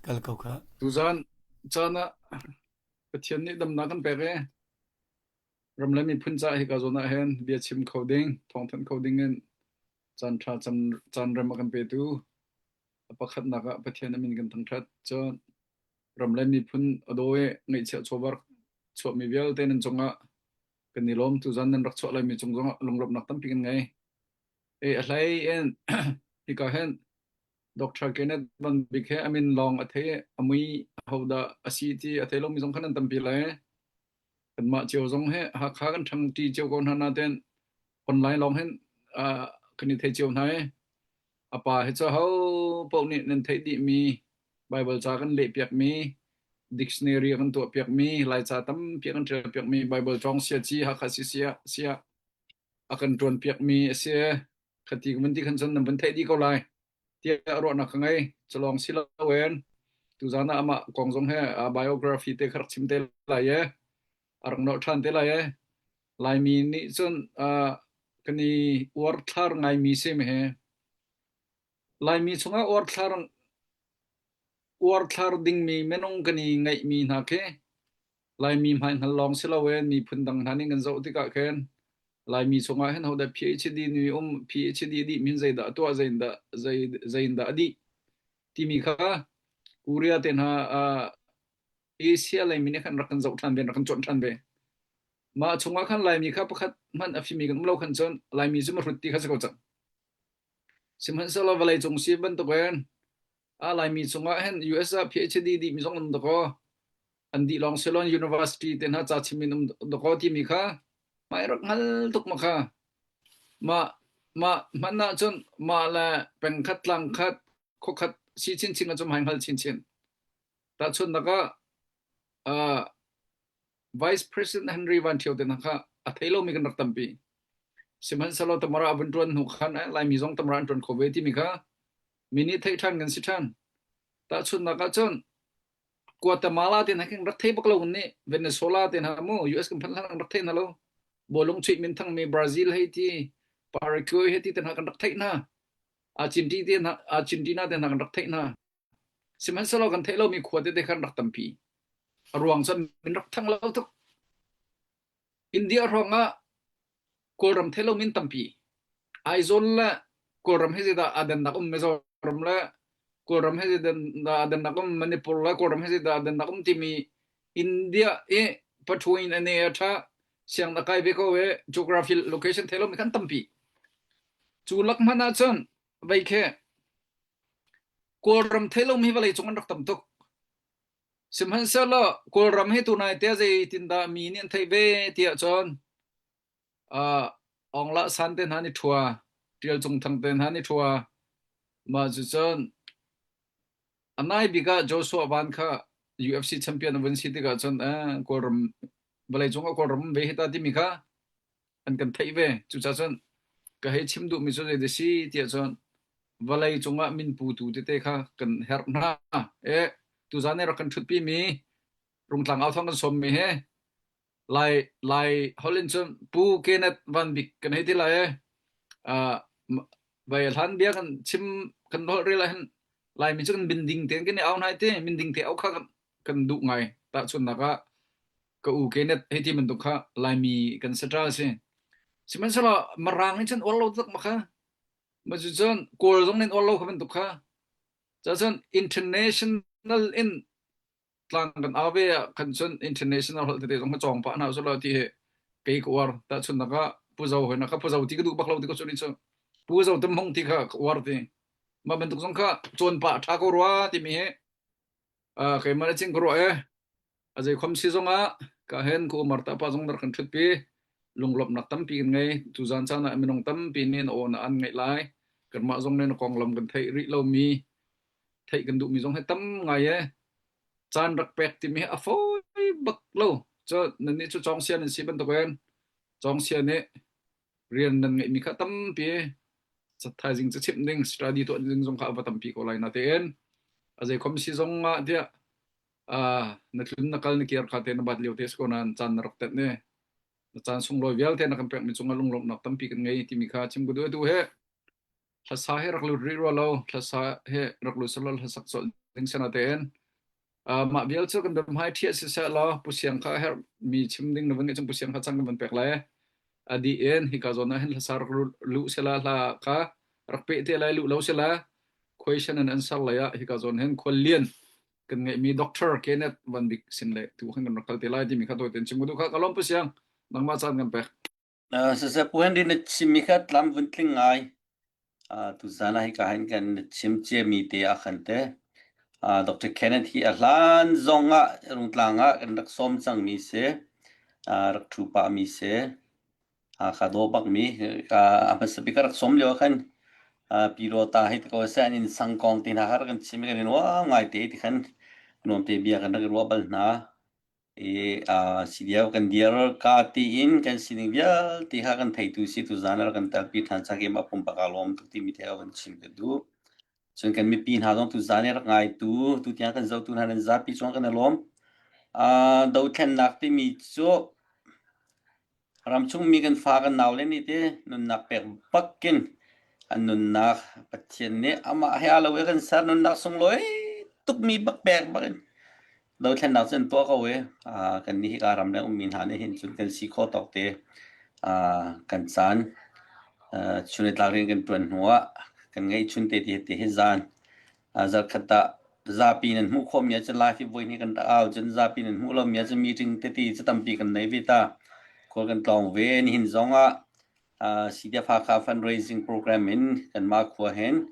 Kal ko kha. Tuzaan caan ah Pathian nih damnak kan pek i ram le miphun caah hika zawn ah hin bia chim kho ding, thawngthanh kho ding in caan ṭha caan rem a kan petu a pakhatnak ah Pathian a min kan thangṭhat. Cun ram le miphun a daw i ngaihchiah chawvar chuahmi vialte nan cungah kan i lawm. Tuzaan nan rak chuah laimi cung zongah lunglawmhnak tampi kan ngei. E a hlei in hika hin Dr. Kenneth Van Bik he a min lawng a thei a mui hodah a si ti a thei lomi zong khan an tampi lai. Kanmah cio zong he Hakha kan ṭhangṭi cio ko hna nain online lawng hin uh, kan i thei cio hna i a pa hi cu ho paoh nih nan theih dihmi Bible ca kan lehpiakmi dictionary kan tuahpiakmi Laica tampi kan ṭialpiakmi Bible cawng sia ci Hakha si sia sia a kan ṭuanpiakmi a si. Khati ka vun ti khan cun nan vun theih dih ko lai tiah ruahnak ka ngei. Culawng si loin tuzaan ah amah kong zong he a biography te kha rak chim te lai e. A rak nolh ṭhan te lai e. Laimi nih cun uh, kan i uarthlar ngaimi si mi he. Laimi chungah uarthlar uarthlar dingmi minung kan i ngeihmi hna khi Laimi hmaihngal lawng si loin miphun dang hna nih kan zoh tikah khin Laimi chungah hin hodah PhD nih um PhD dih min zeidah a tuah zeidah zei zeidah a dih timi kha Korea te hna uh, Asia lei mi nih khan rak kan zoh ṭhan ve rak kan cuanh ṭhan ve. Mah chungah khan Laimi kha pakhat hmanh a fimi kan um lo khan cun Laimi cu mahrut ti kha si ko cang. Sihmanhsehlaw vawlei cung si bantukin a Laimi chungah hin US ah PhD dih mi zong um dakaw an dih lawng silon university te hna ca chim in um dakaw timi kha mah rak hngal tuk ma kha mah mah hman ah cun mah le pengkhat tlangkhat khuakhat si chinchin ah cun hmai hngal chinchin tahchunhnak ah uh, Vice President Henry Van Thio te hna kha a thei lomi kan rak tampi sihmanhsehlaw tamara a vun ṭuan hnu khan eh, Laimi zong tamara an ṭuan kho ve timi kha mi nih theih ṭhan kan si ṭhan tahchunhnak ah cun Guatemala te hna khin rak thei bak lo nih Venezuela te hna mu US kan phanh hlan kan rak thei hna lo bawlung chuih minthang mi Brazil hei ti Paraguay hei ti te hna kan rak theih hna Argentina te hna Argentina te hna kan rak theih hna sihmanhsehlaw kan theih lomi khua tete khan rak tampi a ruang cun min rak thang lo tuk India hrawng ah Kawlram theih lomi an tampi. Aizawl le Kawlram hi zeidah aa dannak um Mizoram le Kawlram hi zeidah aa dannak um Manipur le Kawlram hi zeidah aa dannak um timi India i pathuin a ne a ṭha siang na kai ve ko i geography location theih lomi khan tampi. Cu lak hmanh ahcun vei khi Kawlram theih lomi hi vawlei cung an rak tam tuk. Sihmanhsehlaw Kawlram hi tunai te zeitindah mi nih an theih ve tiah cun uh, Aung La San te hna nih ṭhua, Ṭial Cung Thang te hna nih ṭhua, mah cu cun a nai bik ah Joshua Van kha UFC champion a vun si tikah cun eh, Kawlram vawleicung ah Kawlram um ve hi ta timi kha an kan theih ve. Cucaah cun ka hei chim duhmi cu zei si tiah cun vawlei cungah min putu tete kha kan herh hna. E tuzaan i rak kan ṭhutpi mi Rungtlang au thawng kan sawmmi he Lai Lai holh in cun Pu Kenneth Van Bik kan hei ti lai e. Uh, vai hlan bia kan chim kan holh rel ah hin Laimi cu kan min ding tein kan i au hna ti min ding te au kha kan, kan duh ngai. Tahchunhnak ah ka u Kenneth hei ti bantuk kha Laimi kan saṭa a si. Sihmanhsehlaw Mirang nih cun uar lo tuk ma kha. Ma cu cun Kawl zong nih uar lo kha bantuk kha. Cun international in tlang kan au ve ah khan cun international holh tete zong kha cawng pah hna usulaw ti hi kei ka uar. Tahchunhnak ah Pu Zo hoi na kha Pu Zo ti ka duh bak lo ti ka cun cu Pu Zo Tum Hmung ti kha ka uar ti. Mah bantuk zong kha cawn pah ṭha ko rua timi hi uh, keimah le cing ka ruah e. A zeikhom si zongah ka hen ku umar ta pa zong nar kan ṭhutpi lunglawmhnak tampi kan ngei tuzaan caan ah minung tampi nih na aw na an ngaih lai kanmah zong nih na konglam kan theih rih lomi theih kan duhmi zong hi tam ngai e caan rak pek timi hi a fawi bak lo cu nannih cu cawngsia nan si bantukin cawngsia nih rian nan ngeihmi kha tampi thaizing cu chimh ding study tuah ding zong kha a va tampi ko lai natein a zeikhom si zong ah tiah uh, na tlun na kal na kir kha te na bat lio te si ko nain caan na rak tet ne na caan sunglawi vialte na kan pekmi cungah lunglawmhnak tampi kan ngei timi kha chim ka duh tu he. Hlasa hi rak lut rih rua lo. Hlasa hi rak lut selaw hlasak colh ding si natein mah vial cu kan biahmai ṭhiah siseh law Pu Siang kha a herhmi chim ding na van ngeih cun Pu Siang kha cang kan van pek lai. A dih in hika zawn ah hin hlasa rak luh sela hla kha rak peh te lai luh lo sela question and answer lei ah hika zawn hin khuallian kan ngeihmi Doctor Kenneth Van Bik sin le tu khan kan rak kal te lai timi kha tawi tein chim ka duh kha ka lawm Pu Siang nangmah caan kan pek. Siseh Pu Henry na chimmi kha tlam vun tling ngai. Tuzaan ah hika hin kan chim ciami te ah khan te Dr. Kenneth hi a hlan zong ah Rungtlang ah kan rak sawm cangmi si, rak ṭhu pahmi si, ka daw bakmi. A hmasa bik ka rak sawm lio ah khan Pyidawta hei ti ko seh an inn sang kong te hna kha rak kan chim i kan i nuam ngai te ti khan nuam te bia kan rak i ruah bal hna. I si lio kan dir ka tiin kan sining vialte kha kan theitu si tuzaan ah rak kan telpi ṭhan cang i mah pumpak aa lawm tuk timi the van chim ka duh. Cun kan mipi hna zong tuzaan i rak ngaitu, tutiang kan zohtu hna nan zapi cungah kan i lawm. Dothlennak timi cu Ramchungmi kan fa kan naule nih ti nunnak pek bakin an nunnak Pathian nih amah he aa lo i kan ser nunnak sunglawi tukmi bak pek bakin dothlennak cu an tuah ko i kan nih hika ram le ummi hna nih hin cun kan si khawh tawk te kan caan chun le tlak rian kan ṭuan hnu ah kan ngeihchun te ti ti hi zan Zarkhat ah zapi nan hmuh khawhmi ahcun live i voi hnih kan rak au cun zapi nan hmuh lomi ahcun meeting tete cu tampi kan nei ve ta. Khual kan tlawng ve. Nihin zong ah CDF Hakha fundraising program in kanmah khua hin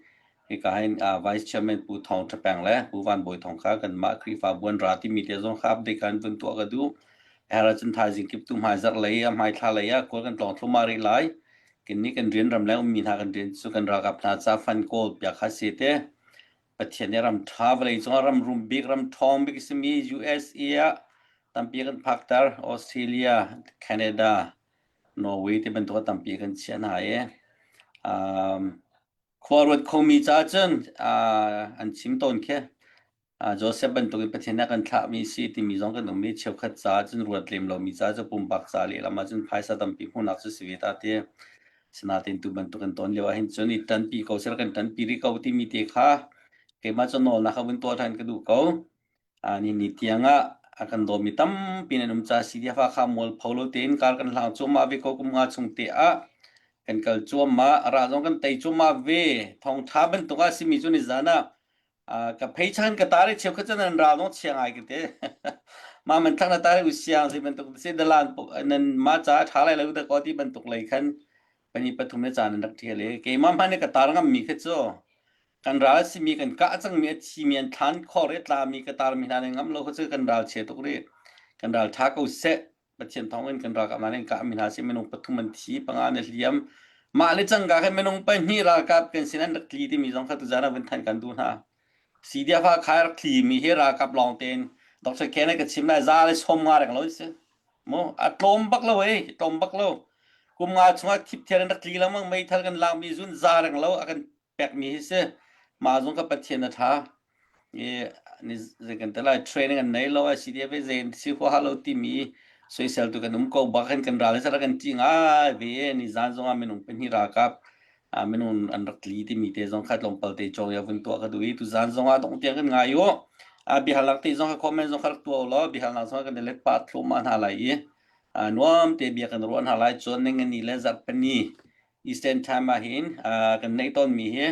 hika hin Vice Chairman Pu Thawng Tha Peng le Pu Van Bawi Thawng kha kanmah Khrihfa buan ra timi te zong kha update kan vun tuah ka duh. Her ahcun thaizing kip tu hmaizarh lei ah hmaithla lei ah khual kan tlawng thluahmah rih lai. Kannih kan rian ramleng ummi hna kan rian cu kan ralkap hna ca fund kawl piak kha si te. Pathian nih ram ṭha vawlei cungah ram rum bik ram ṭhawng bik a simi USA ah tampi kan phakter. Australia, Canada, Norway ti bantuk ah tampi kan chiah hna i um, khua ruat khomi caah cun uh, an chim tawn khi. Joseph bantukin Pathian nih a kan thlahmi si timi zong kan um i cheukhat caah cun ruat lem lomi caah cu pumpak ca lehlam ah cun phaisa tampi hmuhnak cu si ve ta ti. Sinain tu bantuk kan ton lio ahhin cun i ṭanpi ko seh kan ṭanpi rih ko timi te kha keimah cu nawlnak kha vun tuah ṭhan ka duh ko. Ni ni tiang ah a kan dawmi tampi nan um caah CDF kha mualpho lo tein kar kan hlang cuahmah ve ko kum nga chung te ah kan kal cuahmah ra zong kan tei cuahmah ve thawngṭha bantuk ah simi cu nizan ah Ka phei chan ka tar i cheukhat cun nan ral dong chia ngai ka ti. Mah man thlang na tar i usiang zei bantuk si dalan nan mah ca ṭha lai lo da ko ti bantuk lei khan pahnih pathum le caan an rak ṭial i keimah hmanh nih ka tar ngammi kha cu kan ral a simi kan kah cangmi a thimi an thlan khor i tlami ka tarmi hna nih ngam lo kha cu kan ral chia tuk rih. Kan ral ṭha ko seh. Pathian thawng in kan ralkap hna nih kahmi hna si minung pathum an thi panga an i hliam mah le cangka khan minung pahnih ralkap kan sin an rak tli timi zong kha tuzan ah vun than kan duh hna CDF ah khai rak tli mi hi ralkap lawng tein Dr. Ken ka chim lai za le som nga reng lo si mu a tlawm bak lo ei tlawm bak lo kum nga chungah thip thian an rak tli lengmang meithal kan lak mi zun za reng lo a kan pekmi hi si mah zong ka Pathian a ṭha i ni zei kan ti lai training an nei lo CDF i zei si huaha lo timi soisel tu kan um ko bak hin kan ral hi kan ṭih ngai ve ni zan zong ah minung pahnih ralkap minung an rak tli timi te zong kha tlawmpal te cawng ya vun tuah ka duh i tu zan zong ah dong tiang kan ngai u biahalnak te zong kha comment zong kha rak tuah u law biahalnak zong kan let pa thluahmah hna lai i nuam te bia kan ruah hna lai cun ning ni le zarhpini Eastern Time ah hin kan neih tawnmi hi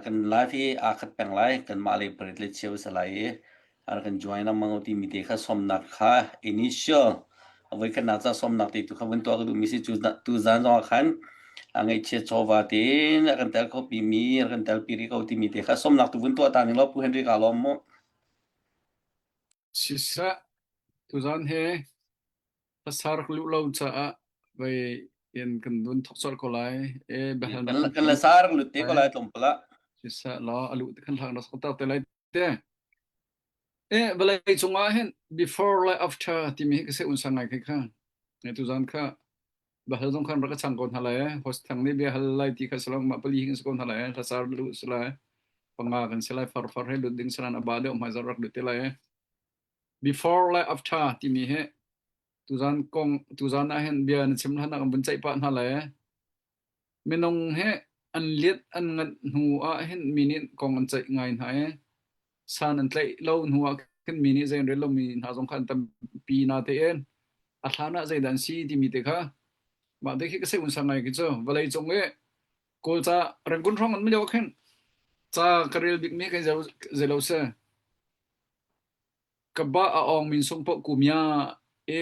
kan live hi aa khat peng lai kanmah le parit le cheu a si lai i kan join lengmang timi te kha sawmnak kha initial voikhatnak ca sawmnak te tu kha vun tuah ka duhmi si cu tu zan zong ah khan ngaihchia chawva tein a kan tel kho pimi a kan tel pi rih ko timi te kha sawmnak tu vun tuah ta ning law Pu Henry ka lawm mu. Siseh tuzan he Pasar ka luh lo caah vei in kan vun thok colh ko lai. E biahalnak Kan kan la sar lut te ko lai tlawmpal ah. Siseh law a luh te kan hlang rak tar te lai te. E vawlei cungah hin before le after timi hi ka se un sang ngai khai kha. E tuzan kha bahal zong khan rak ka chang ko hna lai. Host thang nih bia hal lai ti kha salong ma pali hin ko hna lai. Hlasar lu si lai. Panga kan si lai far far he lut ding salan aba deuh hmai zar rak lut te lai. Before le after timi hi tuzan kong tuzan ah hin bia na chim hlan ah kan vun ceih pah hna lai. Minung hi An lianh an nganh hnu ah hin mi nih kong an ceih ngai hna i san an tlaih lo hnu ah khin mi nih zei an rel lomi hna zong kha an tampi natein a hlan ah zeidah an si timi te kha mah te khi ka sei unsa ngai khi cu vawlei cung i Kawlca Rangoon hrawng an um lio ah khin ca ka rel bikmi kan zei lo si. Ka ba a awng min sung paoh kumia i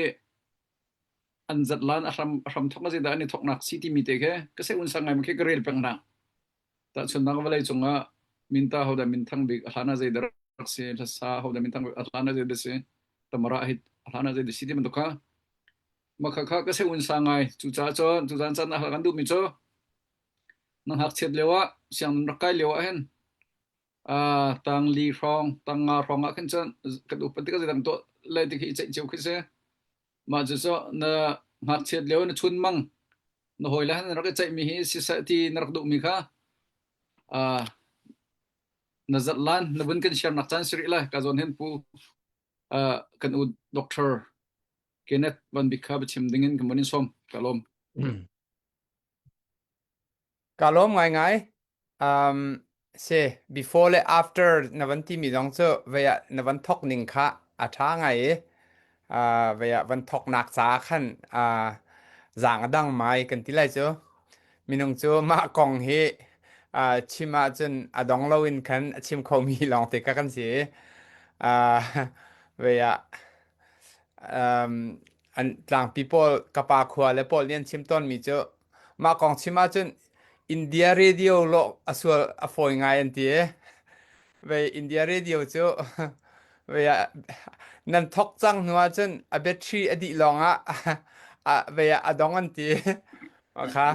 an zat lan a hram a hram thok a zeidah an i thoknak si timi te khi ka sei unsa ngai ma khi ka rel peng hna. Tahchunhnak vawlei cungah minta hodah minthang bik a hlan ah zeidah rak si, hlasa hodah minthang bik a hlan ah zeidah si, tamara hi a hlan ah zeidah si ti bantuk kha mah kha kha ka sei unsa ngai. Cucaah cun tuzan caan ah kan duhmi cu na ngakchiat lio ah sianginn rak kai lio ah hin tangli hrawng tang nga hrawng ah khin cun kan upat tikah zeidang tuah le ti khi i ceih cio khi si. Mah cucu na ngakchiat lio na chunmang na hawile han rak i ceihmi hi siseh ti na rak duhmi kha uh, na zat lan na vun kan share nak caan si rih lai ka zawn hin pu uh, kan u Dr. Kenneth Van Bik kha biachim ding in kan vun in sawm ka lawm. Ka lawm ngaingai. Um, si, before le after na van timi zong cu vei ah na van thok ning kha a ṭha ngai i uh, vei ah van thoknak ca khan uh, zaang a dang mai kan ti lai cu. Minung cu mah kong hi uh, chim ahcun a dong loin khan a chim khomi lawng te kha kan si i uh, vei ah um, an tlangpi pawl kapa khua le pawl nih an chim tawnmi cu Mah kong chim ahcun India radio lawh a sual a fawi ngai an ti i vei India radio cu vei ah nan thok cang hnu ahcun a battery a dih lawng ah a vei ah a dong an ti. Mah kha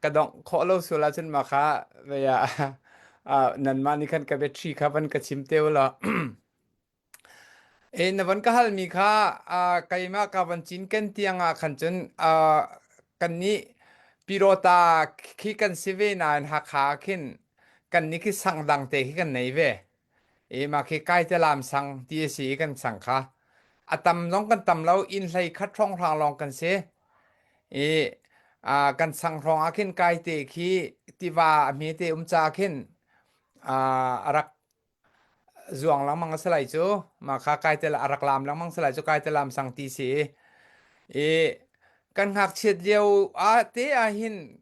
ka dongh khawh lo sual ahcun mah kha vei ah ah nanmah nih khan ka battery kha van ka chim te u law E, na van ka halmi kha uh, keimah ka van cinken tiang ah khan cun uh, kannih Pirota khi kan si ve nain Hakha ah khin kannih khi sang dang te khi kan nei ve. E, mah khi Kaitelam sang ti a si i kan sang kha. A tam zong kan tam lo, inn hlei khat hrawnghrang lawng kan si. I uh, kan sang hrawng ah khin Kaite khi tiva a hmete um ca khin uh, a rak Zuang lengmang a si lai cu. Mah kha kai te a rak laam lengmang si lai cu kai te laam sang ti si. I kan ngakchiat lio ah te ah hin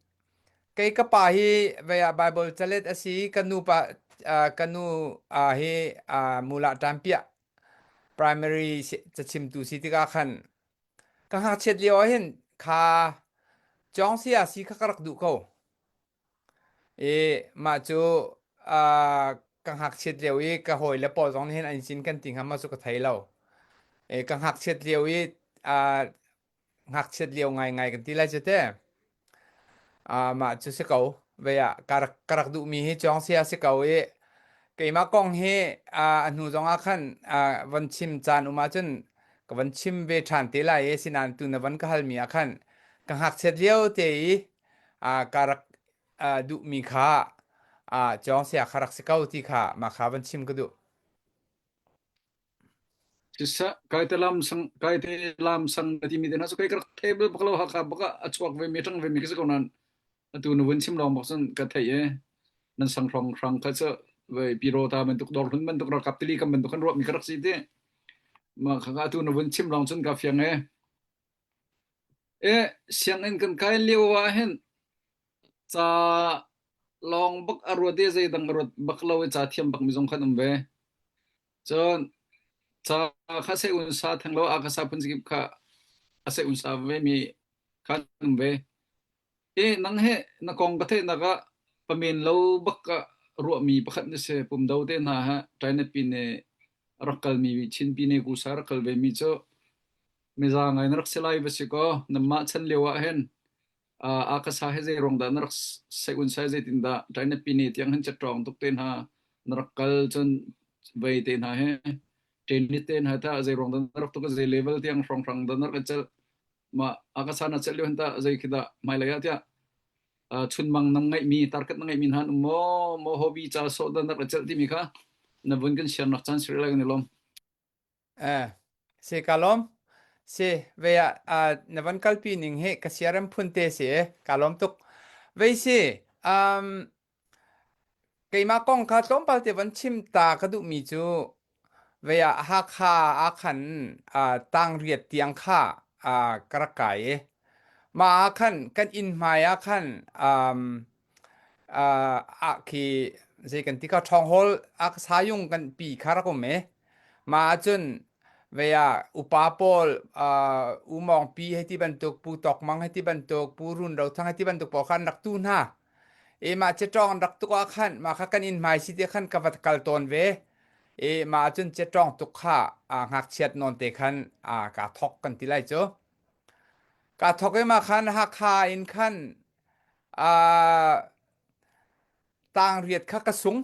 kei ka pa hi vei ah Bible calet a si ka nu pa ka nu hi mula ṭampiah primary cachimtu si tikah khan ka ngakchiat lio ah hin kha cawng sia si kha ka rak duh ko. I mah cu uh, ka ngakchiat lio i ka hawile pawl zong nih hin an sin kan ti hnga maw cu ka thei lo. I ka ngakchiat lio i uh, ngakchiat lio ngaingai kan ti lai cu te. Uh, mah cu si ko. Vei ah ka rak, ka rak duhmi hi cawng sia si ko i keimah kong hi uh, a hnu zong ah khan uh, von chim caan um ahcun ka von chim ve ṭhan te lai i sinain tu na von ka halmi ah khan ka ngakchiat lio te i ka rak duhmi kha cawng sia kha rak si ko ti kha mah kha van chim ka duh. Siseh kai te lam sang kai te lam sang na timi te hna cu kai ka rak thei bal bak lo Hakha bak ah a chuak ve mi ṭang ve mi ka si ko nain atu na vun chim lawng bak cun ka theih i nan sang hrong hrang kha cu vei pirota bantuk dawr hlun bantuk ralkap tili kam bantuk kan ruah mi ka rak si ti mah kha atu na vun chim lawng cun ka fiang e E sianginn kan kai lio ah hin ca lawng bak a ruat i zeidang a ruat bak lo i ca thiam bak mi zong khan um ve. Cun ca kha sei un sa theng lo a kha sa phun kip kha a sei un sa ve mi kha um ve. E nang he na kong ka theihnak ah pamen lo bak ah ruahmi pakhat na si pumdo te hna ha China pine rak kalmi Chin pine kusa rak kal ve mi cu Miza ngai na rak si lai va si kaw nanmah chan lio ah hin uh, akasa he zei ruang dah na rak sei un sai zeitin dah China pine tiang hin chatrawng tuk te hna na rak kal cun vei te hna he tennis te hna ta zei ruang dah na rak tuk zei level tiang hrong hrang dah na rak cel ma akasa na cel lio hin ta zei khi dah hmailei ah tiah chunmang na ngeihmi target na ngeihmi hna um maw maw hobby ca sawh dah na rak cel timi kha na vun kan share nak caan siri lai kan i lawm Eh, si ka lawm. Si, ve ah ah, na van kalpi ning hi ka siarem phun te si eh. Ka lawm tuk. Vei si, Um, keimah kong kha tlawmpal te van chim ta ka duhmi cu vei ah Hakha ah khan uh, tangriat tiang kha uh, ka rak kai i mah ah khan kan inn hmai ah khan um, uh, ah khi zei kan ti kha ṭhawng hall ah sayung kan pi kha rak um i mah ahcun vei ah upa pawl uh, U Mawng Pi hei ti bantuk Pu Tawk Mang hei ti bantuk Pu Run Ro Thang hei ti bantuk pawl kha an rak tu hna i mah cetawng an rak tuk ah khan mah kha kan inn hmai si ti khan ka va kal tawn ve i mah ahcun cetawng tuk kha uh, ngakchiat nawn te khan uh, kaa thok kan ti lai cu kaa thok i mah khan Hakha in khan uh, tangriat kha ka sung.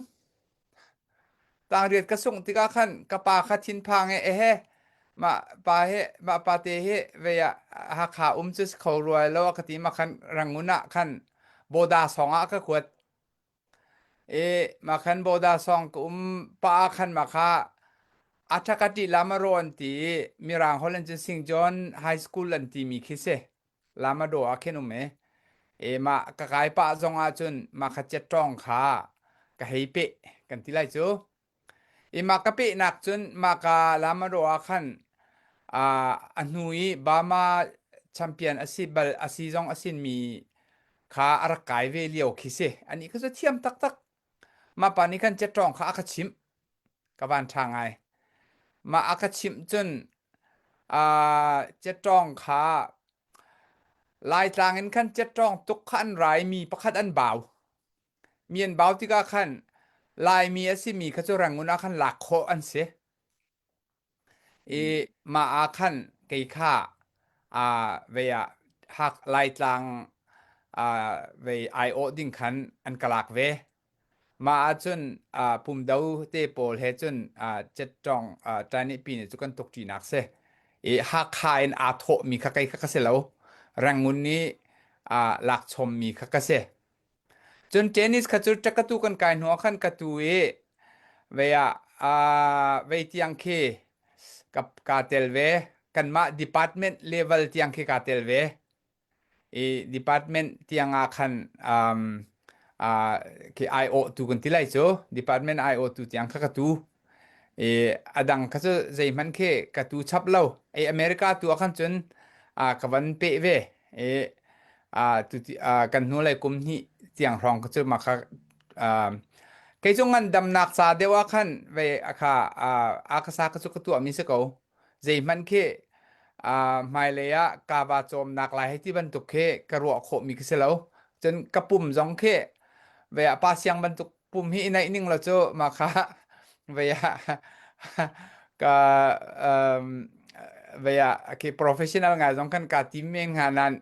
Tangriat ka sungh tikah khan ka pa kha thinphang he ehe mah pa he mah pa te hi vei ah Hakha um cu si kho rua lo a ka ti ma khan Rangoon ah khan Boda song ah ka kuat. I mah khan Boda song ka um pa ah khan mah kha Athakati Lamaro an ti i Mirang holh in cun Sing John High School an timi khi si. Lamado ah khin um i e mah ka kai pah zong ah cun mah kha cetṭawng kha ka hei peh kan ti lai cu. I mah ka pehnak cun mah ka Lamado ah khan a hnu i Burma champion a si bal a si zong a sinmi kha a rak kai ve lio khi si. Anih kha cu thiam taktak. Mah pa nih khan cetṭawng kha a ka chimh. Ka van ṭha ngai. Mah a ka chimh cun cetṭawng kha Laitlang in khan cetṭawng tuk kha an rai mi pakhat an bau. Mi an bau tikah khan Laimi a simi kha cu Rangoon ah khan lak khawh an si. I mah ah khan kei kha vei ah hak Laitlang vei aiawh ding khan an ka lak ve. Mah ahcun pumdo te pawl he cun cetṭawng ṭainihpi nih cu kan tuk ṭinak si. I Hakha in aa thawhmi kha kei kha ka si lo. Rangoon nih lakchommi kha ka si. Cun tennis kha cu ṭakatu kan kai hnu ah khan ka tu i vei ah vei tiang khi ka kaa tel ve. Kanmah department level tiang khi kaa tel ve. I department tiang ah khan um, uh, khi aiawhtu kan ti lai cu department aiawhtu tiang kha ka tu. I a dang kha cu zeihmanh khi ka tu chap lo. I America tu ah khan cun uh, ka van peh ve. I uh, tu uh, kan hnulei kum hnih tiang hrawng kha cu mah kha uh, kei cu ngandamnak ca deuh ah khan ve kha uh, a ka sa kha cu ka tuahmi si ko. Zeihmanh khi uh, hmailei ah kava cawmnak lai hei ti bantuk khi ka ruah khawhmi khi si lo. Cun ka pum zong khi ve ah pa siang bantuk pum hi i naih ning lo cu ma kha ve ah ka um, ve ah khi professional ngai zong khan ka tim men hnga nan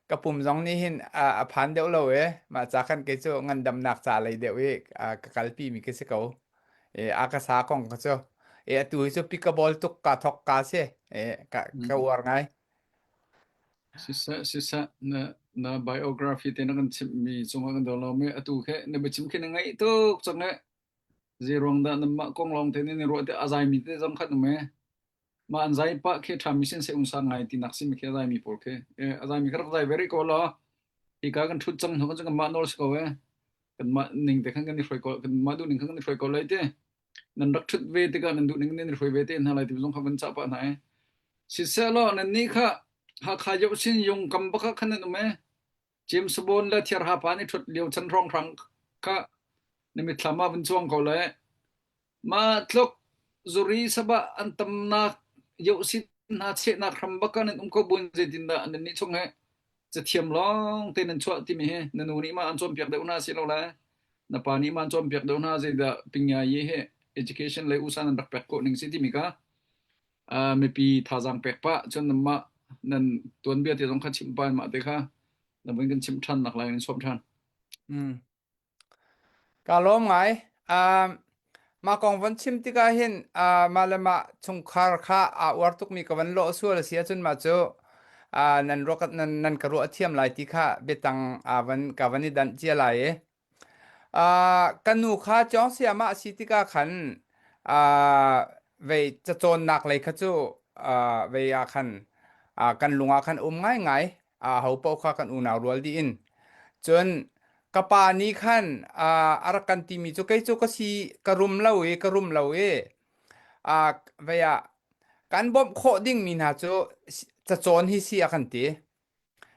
ka pum zong nih hin a, a phan deuh lo e mah ca khan kei cu ngandamnak ca lei deuh i ka kalpi mi khi si ko. E a ka sa kong ka cu e atu hi cu pickleball tuk ka thok ka si e ka ka uar ngai. Siseh siseh na na biography te na kan chimhmi cungah kan daw lo mi atu khe na biachim khi na ngaih tuk cang e zei ruang dah nanmah kong lawng te nih ruah te a zaimi te zong khat um e mah an zai pah khi ṭha mi sin se ung sang ngai ti nak si mi khi a zaimi pawl khi e a zaimi kha rak zai ve rih ko law hika kan ṭhut cang hnu kan kanmah nawl si ko e kanmah ning te khan kan i hruai ko kanmah duh ning khan kan i hruai ko lai te nan rak ṭhut ve tikah nan duh ning nan i hruai ve te hna lai ti zong kha van cah pah hna e siseh law nannih kha Hakha Yohsin yung kam baka khan nan um e James Bond le Thiarha pa nih ṭhut lio chan hrawnghrang kha na mitthlam ah vun cuang ko le Mah tluk zuri sabah an tamnak yohsin hna chehnak hram bak ah nan um ko buin zeitindah nannih chung hi cathiam lawng te nan chuah timi hi na nu nih ma an cawnpiak deuh hna si lo le na pa nih ma an cawnpiak deuh hna zeidah pingyayi hi education lei usa nan rak pek khawh ning si timi kha uh, mipi thazaang pek pah cun nanmah nan tuanbia te zong kha chimh pa mah te kha na vun kan chimh ṭhan nak lai nan sawm ṭhan. Mm. Kaa lawm ngai. Um, mah kong von chim tikah hin uh, mah le mah chungkhar kha aa uar tukmi ka van lawh sual a si ahcun mah cu uh, nan ruah nan, nan ka ruah thiam lai ti kha biatang uh, van ka van i danh cia lai i. Uh, ka nu kha cawng siamah a si tikah khan uh, vei cacawnnak lei kha cu uh, vei ah khan uh, kan lung ah khan um ngaingai. Uh, ho paoh kha kan unau rual dih in. Cun. Ka pa nih khan a rak kan timi cu kei cu ka si ka rum lo i ka rum lo i vei ah kan bawmh khawh dingmi hna cu cacawn hi si a kan ti.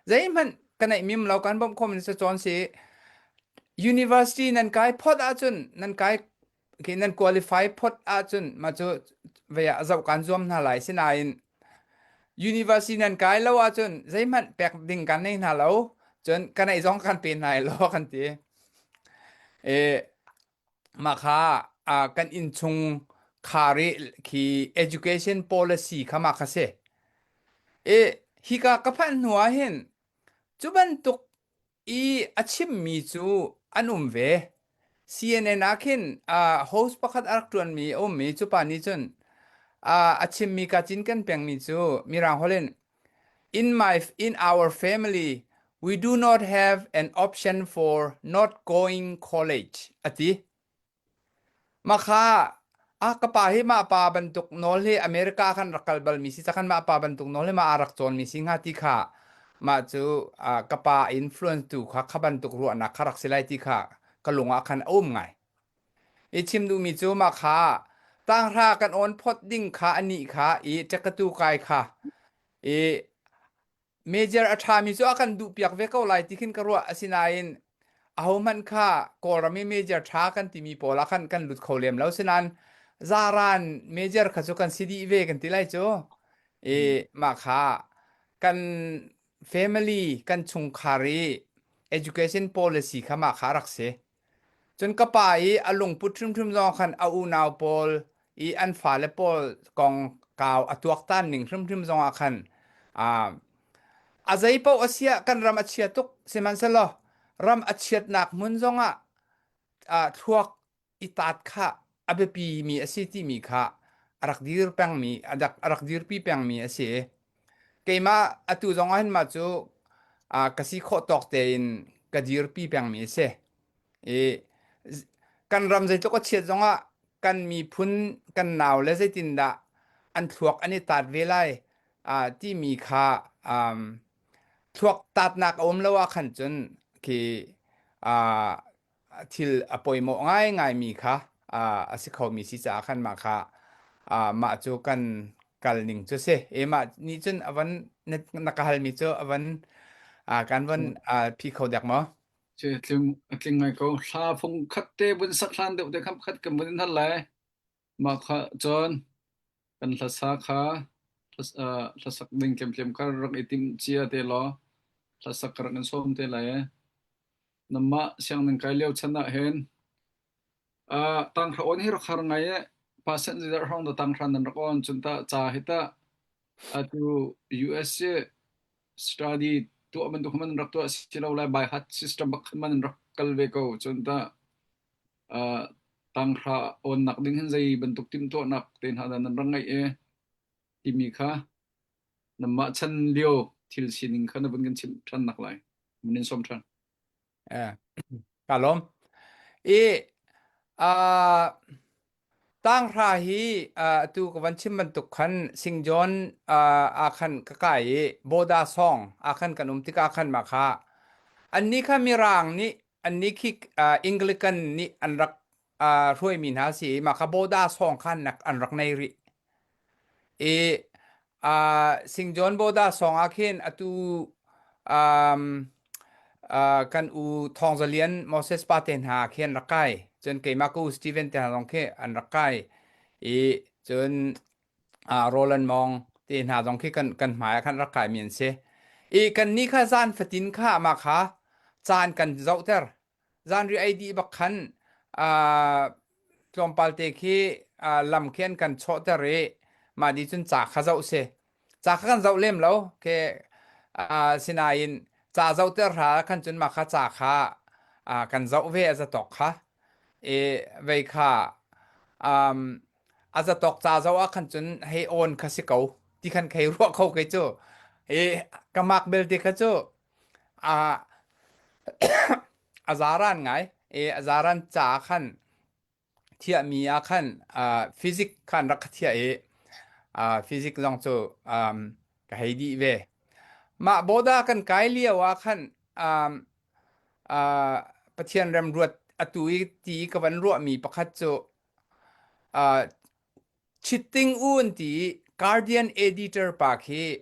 Zeihmanh ka neih mim lo kan bawmh khawhmi cacawn si. University nan kai phot ahcun nan kai khi nan qualify phot ahcun mah cu vei ah zoh kan zuam hna lai sinain university nan kai lo ahcun zeihmanh pek ding kan nei hna lo cun ka neih zong kan pe hna lo kan ti e mah kha kan innchung khar i khi education policy kha mah kha si e hika ka phanh hnu ah hin cu bantuk i a chimmi cu an um ve. CNN ah khin uh, host pakhat a rak ṭuanmi a um i cu pa nih cun uh, a chimmi ka cinken pengmi cu Mirang holh in in my in our family we do not have an option for not going college a ti. Mah kha ah ka pa hi mah pa bantuk nawl hi America khan rak kal balmi si cakhan mah pa bantuk nawl hi mah a rak cawnmi si hnga ti kha mah cu ah, ka pa influence tu kha kha bantuk ruahnak kha rak si lai ti kha ka lung ah khan a um ngai. I chim duhmi cu mah kha tanghra kan awn phot ding kha anih kha i ṭekatu kai kha i Major a ṭhami cu a kan duhpiak ve ko lai ti khin ka ruah. Asinain ahohmanh kha Kawlram i major ṭha kan timi pawl ah khan kan lut kho lem lo. Sinain zaran major kha cu kan si dih ve kan ti lai cu. I mah kha kan family, kan chungkhar i education policy kha mah kha a rak si. Cun ka pa i a lungput hrimhrim zong khan a unau pawl i an fale pawl kong kau a tuaktan ning hrimhrim zongah khan uh, a zei paoh a siah kan ram a chia tuk sihmanhsehlaw ram a chiatnak hmun zongah uh, thluak i taat kha a biapi mi a si timi kha a rak dir pengmi a rak, a rak dirpi pengmi a si. Keimah atu zong ah hin mah cu uh, ka si khawh tawk tein ka dirpi pengmi a si. I kan ram zeitluk a chiat zongah kan miphun kan nau le zeitindah an thluak an i taat ve lai uh, timi kha um, thluak taatnak a um lo ah khan cun khi uh, thil a poimawh ngaingaimi kha a si khomi si caah khan mah kha mah cu kan kal ning cu si. E mah nih cun a van na ka halmi cu a van kan van phi kho dek maw? Ce tling a tling ngai ko. Hla fung khat te vun sak hlan deuh te kham khat kan vun in hal lai. Mah kha cun kan hlasa kha hlasak ding tlemtlem kha rak i tim cia te law hlasak ka rak in sawm te lai. Namah sianginn kai lio chan ah hin tanghra awn hi rak har ngai e. Percent zeidah hrawng dah tanghra nan rak awn cun tah ca hi tah atu US i study tuah bantuk man rak tuah si lo lai by heart system bak khan man rak kal ve ko cun tah tanghra awnnak ding hin zei bantuk timhtuahnak te hna dah nan rak ngeih e timi kha namah chan lio thil sining kha na vun kan chimh ṭhan nak lai mun in som ṭhan. Eh, ka lawm. I uh, tanghra hi uh, atu ka van chim bantuk khan Singjon uh, ah khan ka kai i Boda song ah khan kan um tikah khan ma kha anni kha mirang nih anni khi uh, Anglican nih an rak uh, hruaimi hna si i mah kha Boda song khan nak an rak nei rih. I uh, Singjon Boda song ah khin atu um, uh, kan u Thawng Za Lian Moses pa te hna khi an rak kai. Cun keimah ka u Steven te hna zong khi an rak kai. I cun uh, Roland Mong te hna zong khi kan kan hmai ah khan rak kai mi an si. I kan ni kha zan fatin kha mah kha caan kan zohter. Zanriah ei dih bak khan uh, tlawmpal te khi uh, lam khi an kan chawhter i mah di cun ca kha zoh si. Ca kha kan zoh lem lo ke uh, sinain ca zohter hra khan cun mah kha ca kha uh, kan zoh ve a zatawk kha. I vei kha um, a zatawk ca zoh ah khan cun hei awn kha si ko ti khan khei ruah kho kei cu. I ka mak belte kha cu a a zaran ngai i a zaran ca khan thiahmi ah khan physics khan rak ka thiah i physics zong cu um, ka hei dih ve. Mah boda kan kai lio ah khan um, uh, Pathian remruat atu i ti ka van ruahmi pakhat cu uh, Chitting U an ti i Guardian editor pa khi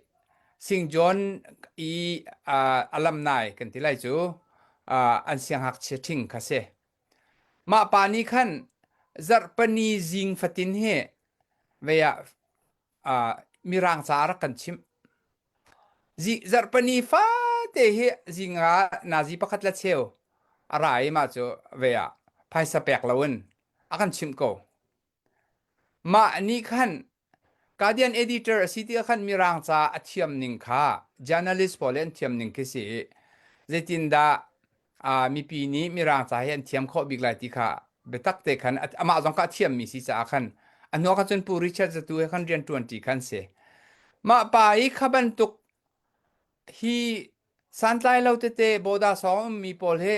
Sing John i uh, alumni kan ti lai cu uh, an siangngakchia ṭhing kha si. Mah pa nih khan zarhpani zing fatin hi vei ah uh, Mirang ca a rak kan chimh. Zarhpani fate hi zinga nazi pakhat le cheu a ra i mah cu ve ah phaisa pek loin a kan chimh ko. Mah nih khan Guardian editor a si ti khan Mirang ca a thiam ning kha journalist pawl an thiam ning khi si i zeitindah uh, mipi nih Mirang ca hi an thiam khawh bik lai ti kha biatak te khan amah zong kha a thiammi si caah khan a hnu kha cun Pu Richard Zatu he khan rian ṭuan ṭi khan si. Mah pa i kha bantuk hi santlai lo tete boda sawng ummi pawl hi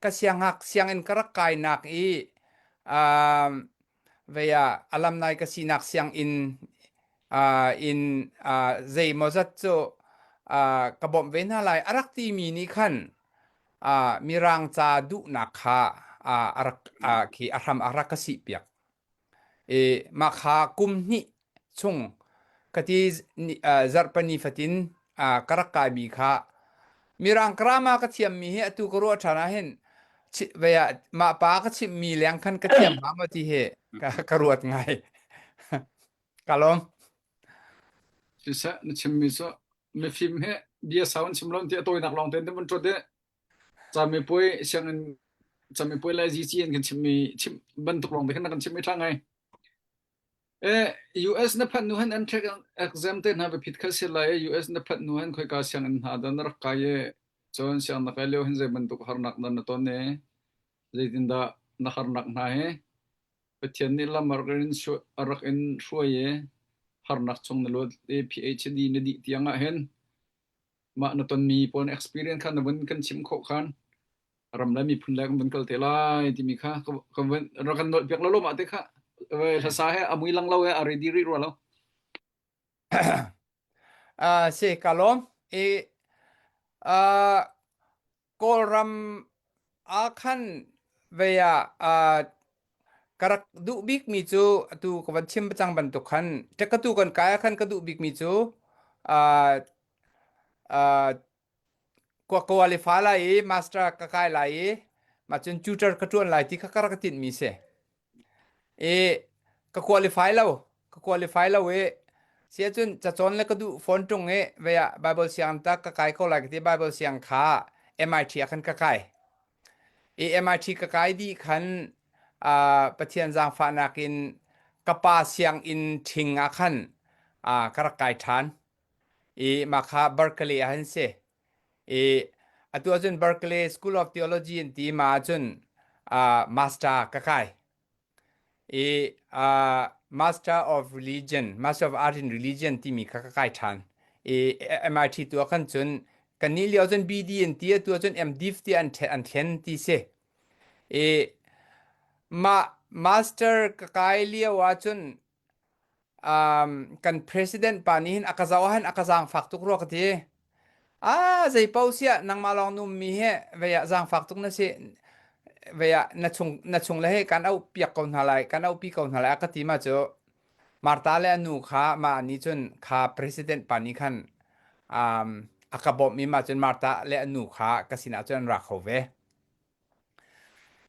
ka siangngak sianginn ka rak kainak i um, vei ah alumni ka sinak sianginn uh, in uh, zeimawzat cu uh, ka bawmh ve hna lai a rak timi nih khan uh, mirang ca duhnak kha uh, a rak uh, khi a hram a rak ka sih piak i mah kha kum hnih chung ka ti zarhpani fatin ka rak kaimi kha Mirang grammar ka thiammi hi atu ka ruah ṭhan ahhin vei ah mah pa ka chimhmi leng khan ka thiam hnga maw ti hi ka, ka ruat ngai. Ka lawm. Siseh na chimmi cu mifim he bia sau an chim lo ti a tawinak lawng tein vun ṭuat i camipuai sianginn camipuai le GC an kan chimmi chim bantuk lawng te khan na kan chimmi ṭha ngai. US na phanh hnu hin entrance exam te hna va phit kha si lai i US na phanh hnu hin khoika sianginn hna dah na rak kai i cun siang na kai lio hin zei bantuk harnak dah na ton i zeitindah na harnak hna hi Pathian nih lam a rak in a rak in hruai i harnak chung na luat i PhD na dih tiang ah hin mah na tonmi pawl na experience kha na vun kan chim khawh khan ram le miphun le kan vun kal te lai timi kha ka vun rak kan nolh piak lo lo mah te kha hlasa he a mui lang lo he a ready rih rua lo. Uh, si ka lawm i uh, Kawlram ah khan vei ah uh, ka rak duh bikmi cu atu ka van chim cang bantuk khan ka tu kan kai ah khan ka duh bikmi cu uh, uh, ka qualify lai i master ka kai lai i mah cun tutor ka ṭuan lai ti kha ka rak tinhmi si. I ka qualify lo, ka qualify lo i si ahcun cacawn le ka duh phone ṭung i vei ah Bible siang ta ka kai ko lai ka ti Bible siang kha MIT ah khan ka kai. I MIT ka kai dih khan uh, Pathian zaangfahnak in ka pa sianginn ṭhing ah khan uh, ka rak kai ṭhan. I mah kha Berkeley ah an si. I atu ahcun Berkeley School of Theology an ti ma ahcun uh, master ka kai. I uh, Master of Religion, Master of Art in Religion timi kha ka kai ṭhan. I MIT tu ah khan cun kan nih lio cun BD an ti atu ahcun MDiv ti an an thlen ti si. I ma master ka kai lio ahcun um, kan president pa nih hin a ka zoh ahhin a ka zaangfak tuk rua ka ti. Ah, zei paoh siah nangmah lawng na ummi hi vei ah zaangfak tuk na si. Vei ah na chung na chung le he kan auh piak ko hna lai, kan auhpi ko hna lai a ka ti ma cu Martha le a nu kha mah nih cun kha president pa nih khan um, a ka bawmh i mah cun Martha le a nu kha ka sinah cun an ra kho ve.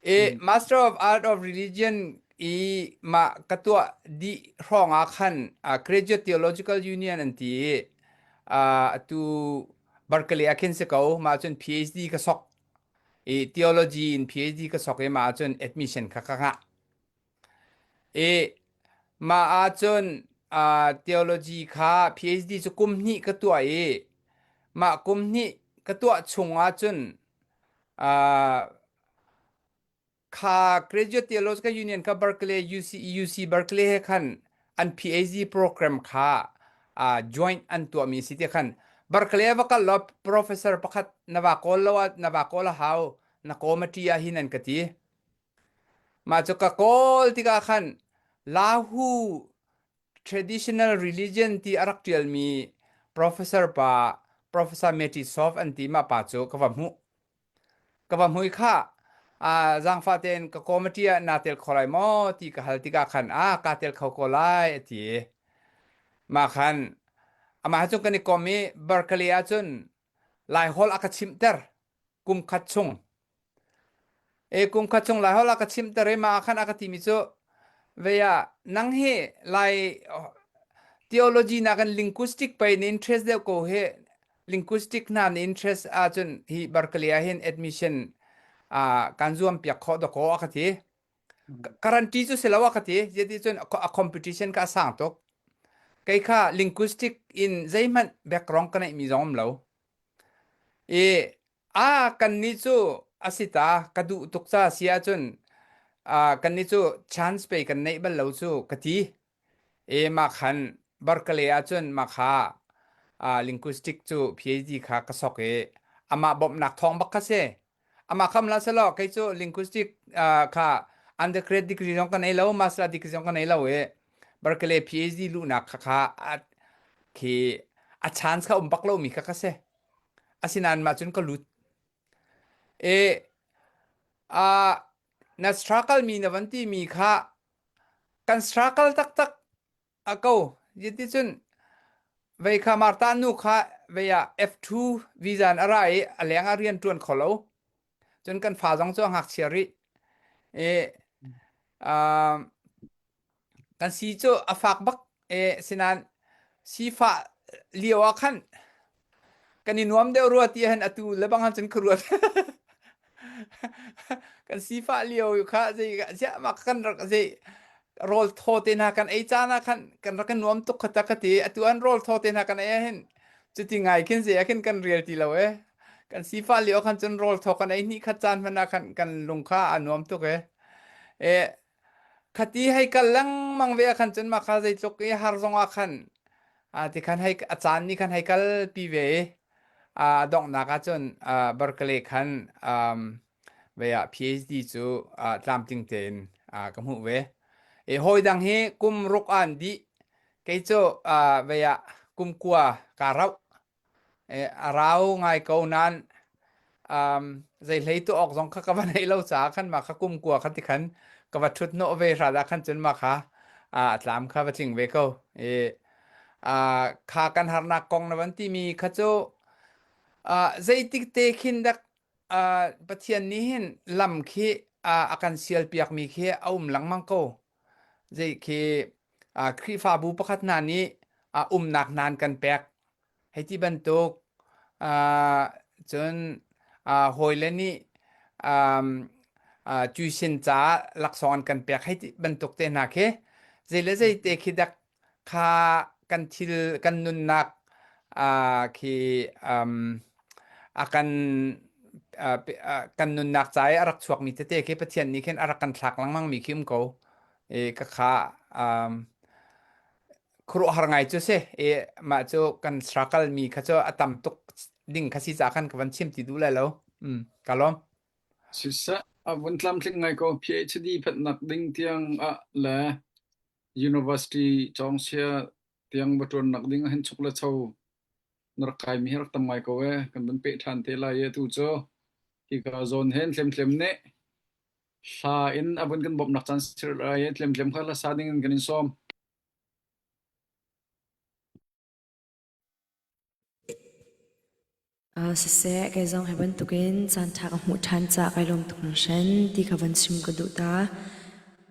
I Master of Art of Religion i mah ka tuah dih hrawng ah khan uh, Graduate Theological Union an ti i uh, atu Berkeley ah khin si ko mah cun PhD ka sok i theology in PhD ka sok i mah cun admission kha ka ngah i mah ahcun uh, theology kha PhD cu kum hnih ka tuah i mah kum hnih ka tuah chung ahcun Uh, kha Graduate Theological Union ka Berkeley UC, UC Berkeley he khan an PhD program kha uh, joint an tuahmi si ti khan Berkeley va kal lo professor pakhat na va kawl lo na va kawl a hau na committee ah hin an ka ti mah cu ka kawl tikah khan Lahu traditional religion ti a rak ṭialmi professor pa Professor Matty Sof an ti mah pa cu ka va hmuh. Ka va hmuh i khah. A zaangfah tein ka committee ah naa tel kho lai maw ti ka hal tikah khan a kaa tel kho ko lai a ti. Mah khan amah he cun kan i kom i Berkeley ah cun Laiholh a ka chimhter kum khat chung. E kum khat chung Laiholh a ka chimhter i mah ah khan a ka timi cu vei ah nang hi Lai theology nakin linguistic pei na interest deuh ko hi linguistic hna na interest ahcun hi Berkeley ah hin admission ah kan zuam piak khawh dakaw a ka ti. Guarantee cu si lo a ka ti. Zeiti cun a competition kha a sang tuk. Kei kha linguistic in zeihmanh background ka neihmi zong um lo. I a kannih cu a si ta ka duh tuk ca si ahcun kannih cu chance pei kan neih bal lo cu ka ti. E mah khan Berkeley ahcun mah kha linguistic cu PhD kha ka sok i amah bawmhnak thawng bak kha si. Amah kham la selaw kei cu linguistic kha undergrad degree zong ka nei lo, master degree zong ka nei lo i Berkeley PhD luhnak kha kha khi a chance kha um bak lomi kha ka si. Asinain mah cun ka lut. E uh, na struggle mi na van ti mi kha kan struggle taktak a ko. Cun vei kha Martha nu kha vei ah F2 visa in a ra i a leng ah rian ṭuan kho lo. Cun kan fa zong cu a ngakchia rih. I uh, kan si cu a fak bak e sinain sifah lio ah khan kan i nuam deuh rua ti hin atu le bang han cun ka ruat. Kan sifah lio kha zei ziah mak kan rak zei rawl thaw te hna kan ei caan ah khan kan rak i nuam tuk kha ta ka ti. Atu an rawl thaw te hna kan ei ah hin cuti ngai khin zei ah khin kan rial ti lo e. Kan sifah lio khan cun rawl thaw kan ei hnih khat caan hmanh ah khan kan lung kha a nuam tuk e. E Khati hei kal lengmang ve ah khan cun mah kha zeitluk i har zong ah khan ti khan hei a caan nih khan hei kalpi ve i a donghnak ah cun Berkeley khan ve ah PhD cu tlamtling tein ka hmuh ve. I hawi dang hi kum ruk an dih kei cu ve ah kum kua kaa rauh. A rau ngai ko nain um, zei hlei tu awk zong kha ka va neih lo caah khan mah kha kum kua kha ti khan ka va ṭhut hnawh ve hrat ah khan cun mah kha a tlam kha va tling ve ko. I kha kan harnak kong na van timi kha cu zeitik te khin dak Pathian nih hin lam khi a kan sial piakmi khi a um lengmang ko. Zei khi Khrihfabu pakhat hna nih umnak hna an kan pek. Hei ti bantuk cun hawile nih tuition caah laksawng an kan pek hei ti bantuk te hna khi zei le zei te khi dak kha kan thil kan nunnak khi a kan kan nunnak ca i a rak chuakmi tete khi Pathian nih khin a rak kan thlak lengmang mi khi um ko. I ka kha khuaruahhar ngai cu si i mah cu kan struggle mi kha cu a tam tuk ding kha si ca khan ka van chim ti duh lai lo. Mm, ka lawm. Siseh, a vun tlamtling ngai ko PhD phatnak ding tiang ah le university cawngsia tiang va ṭuannak ding ah hin chuk le cho na rak kaimi hi rak tam ngai ko e kan vun peh ṭhan te lai e tu cu hika zawn hen tlemtlem nih hla in a vun kan bawmhnak caan sir lai e tlemtlem kha hla sa ding in kan in sawm. Siseh, kei zong hi bantukin caanṭha ka hmuh ṭhan caah kai lawm tuk hringhran ti kha van chim ka duh ta.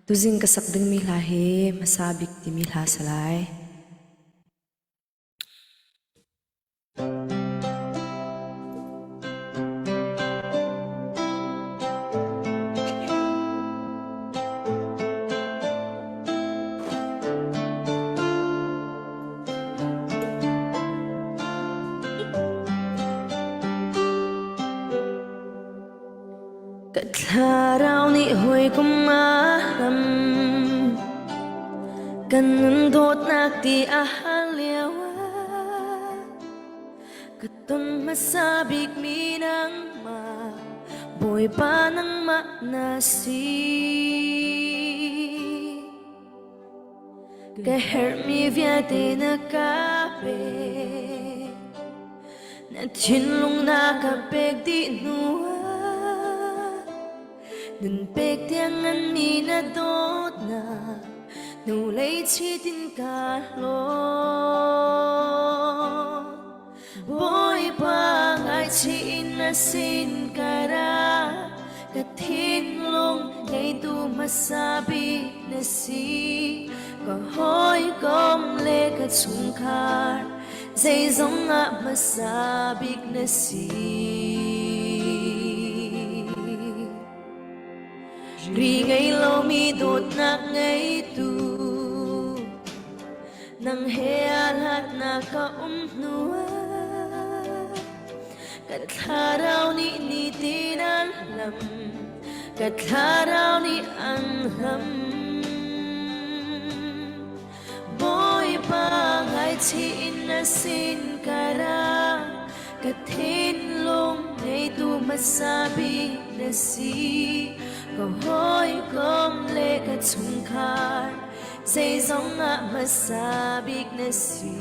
Tuzing ka sak dingmi hla hi hmasa bik timi hla a si lai. Ka thlarau nih hawikom a hlam Kan nun dawtnak ti a hal lio ah Ka ton hmasa bikmi nangmah Bawipa nangmah na si Ka herhmi vialte na ka pek Na thinlung na ka pek dih hnu ah. Nun pek tiang nganmi na dawtnak hnulei chit in ka hlawt. Bawipa ngaichih in na sin ka ra, ka thinlung ngeitu hmasa bik na si. Ka hawikom le ka chungkhar, zeizong ah hmasa bik na si. Ri ngei lomi dawtnak ngeitu, nang he aa hlatnak ka um hnuah ka thlarau nih nitin an hlam ka thlarau nih an hlam Bawipa ngaichih in na sin ka ra ka thinlung ngeitu hmasa bik na si ka hawikom le ka chungkhar zeizong ah hmasa bik na si.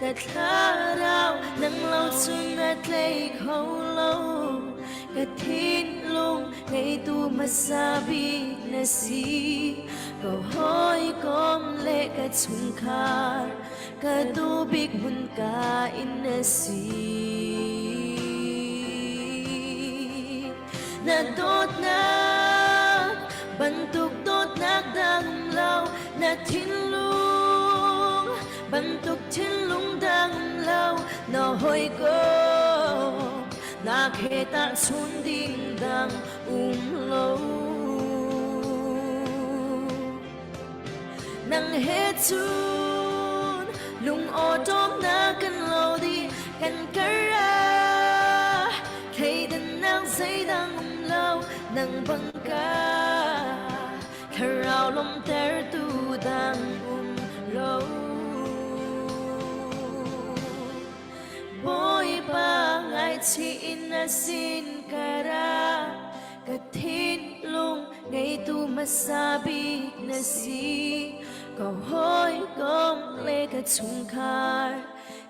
Ka thlarau nang lo cun a tlei kho lo ka thinlung ngeitu hmasa bik na si ka hawikom le ka chungkhar ka duh bik hmun ka in na si Na dawtnak bantuk dawtnak dang um lo na thinlung bantuk thinlung dang um lo na hawikom nak he tahchun ding dang um lo Nang he cun lung awṭawmnak kan lo dih kan kar ah thleidannak zeidang um lo nang bang ka thlarau lawmhtertu dang um lo. Bawipa ngaichih in na sin ka ra ka thinlung ngeitu hmasa bik na si ka hawikom le ka chungkhar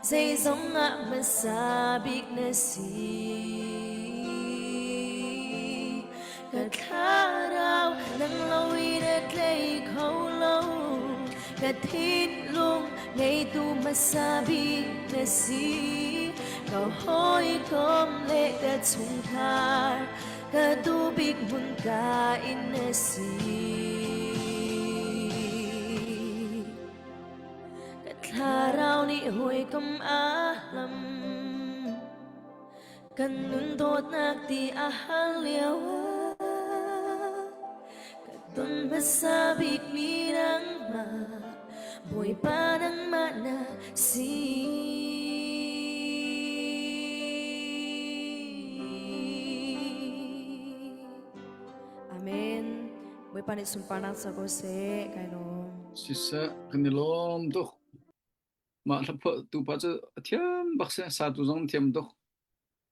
zeizong ah hmasa bik na si ka thlarau nang lo in a tlei kho lo ka thinlung ngeitu hmasa bik na si ka hawikom le ka chungkhar ka duh bik hmun ka in na si. Ka thlarau nih hawikom a hlam kan nun dawtnak ti a hal lio ah ka ton hmasa bik mi nangmah Bawipa nangmah na si. Amen. Bawipa nih sunparnak ca ko seh. Kai lawm. Siseh, kan i lawm tuk. Mah hlaphuah tu pa cu a thiam bak si, satu zong thiam tuk.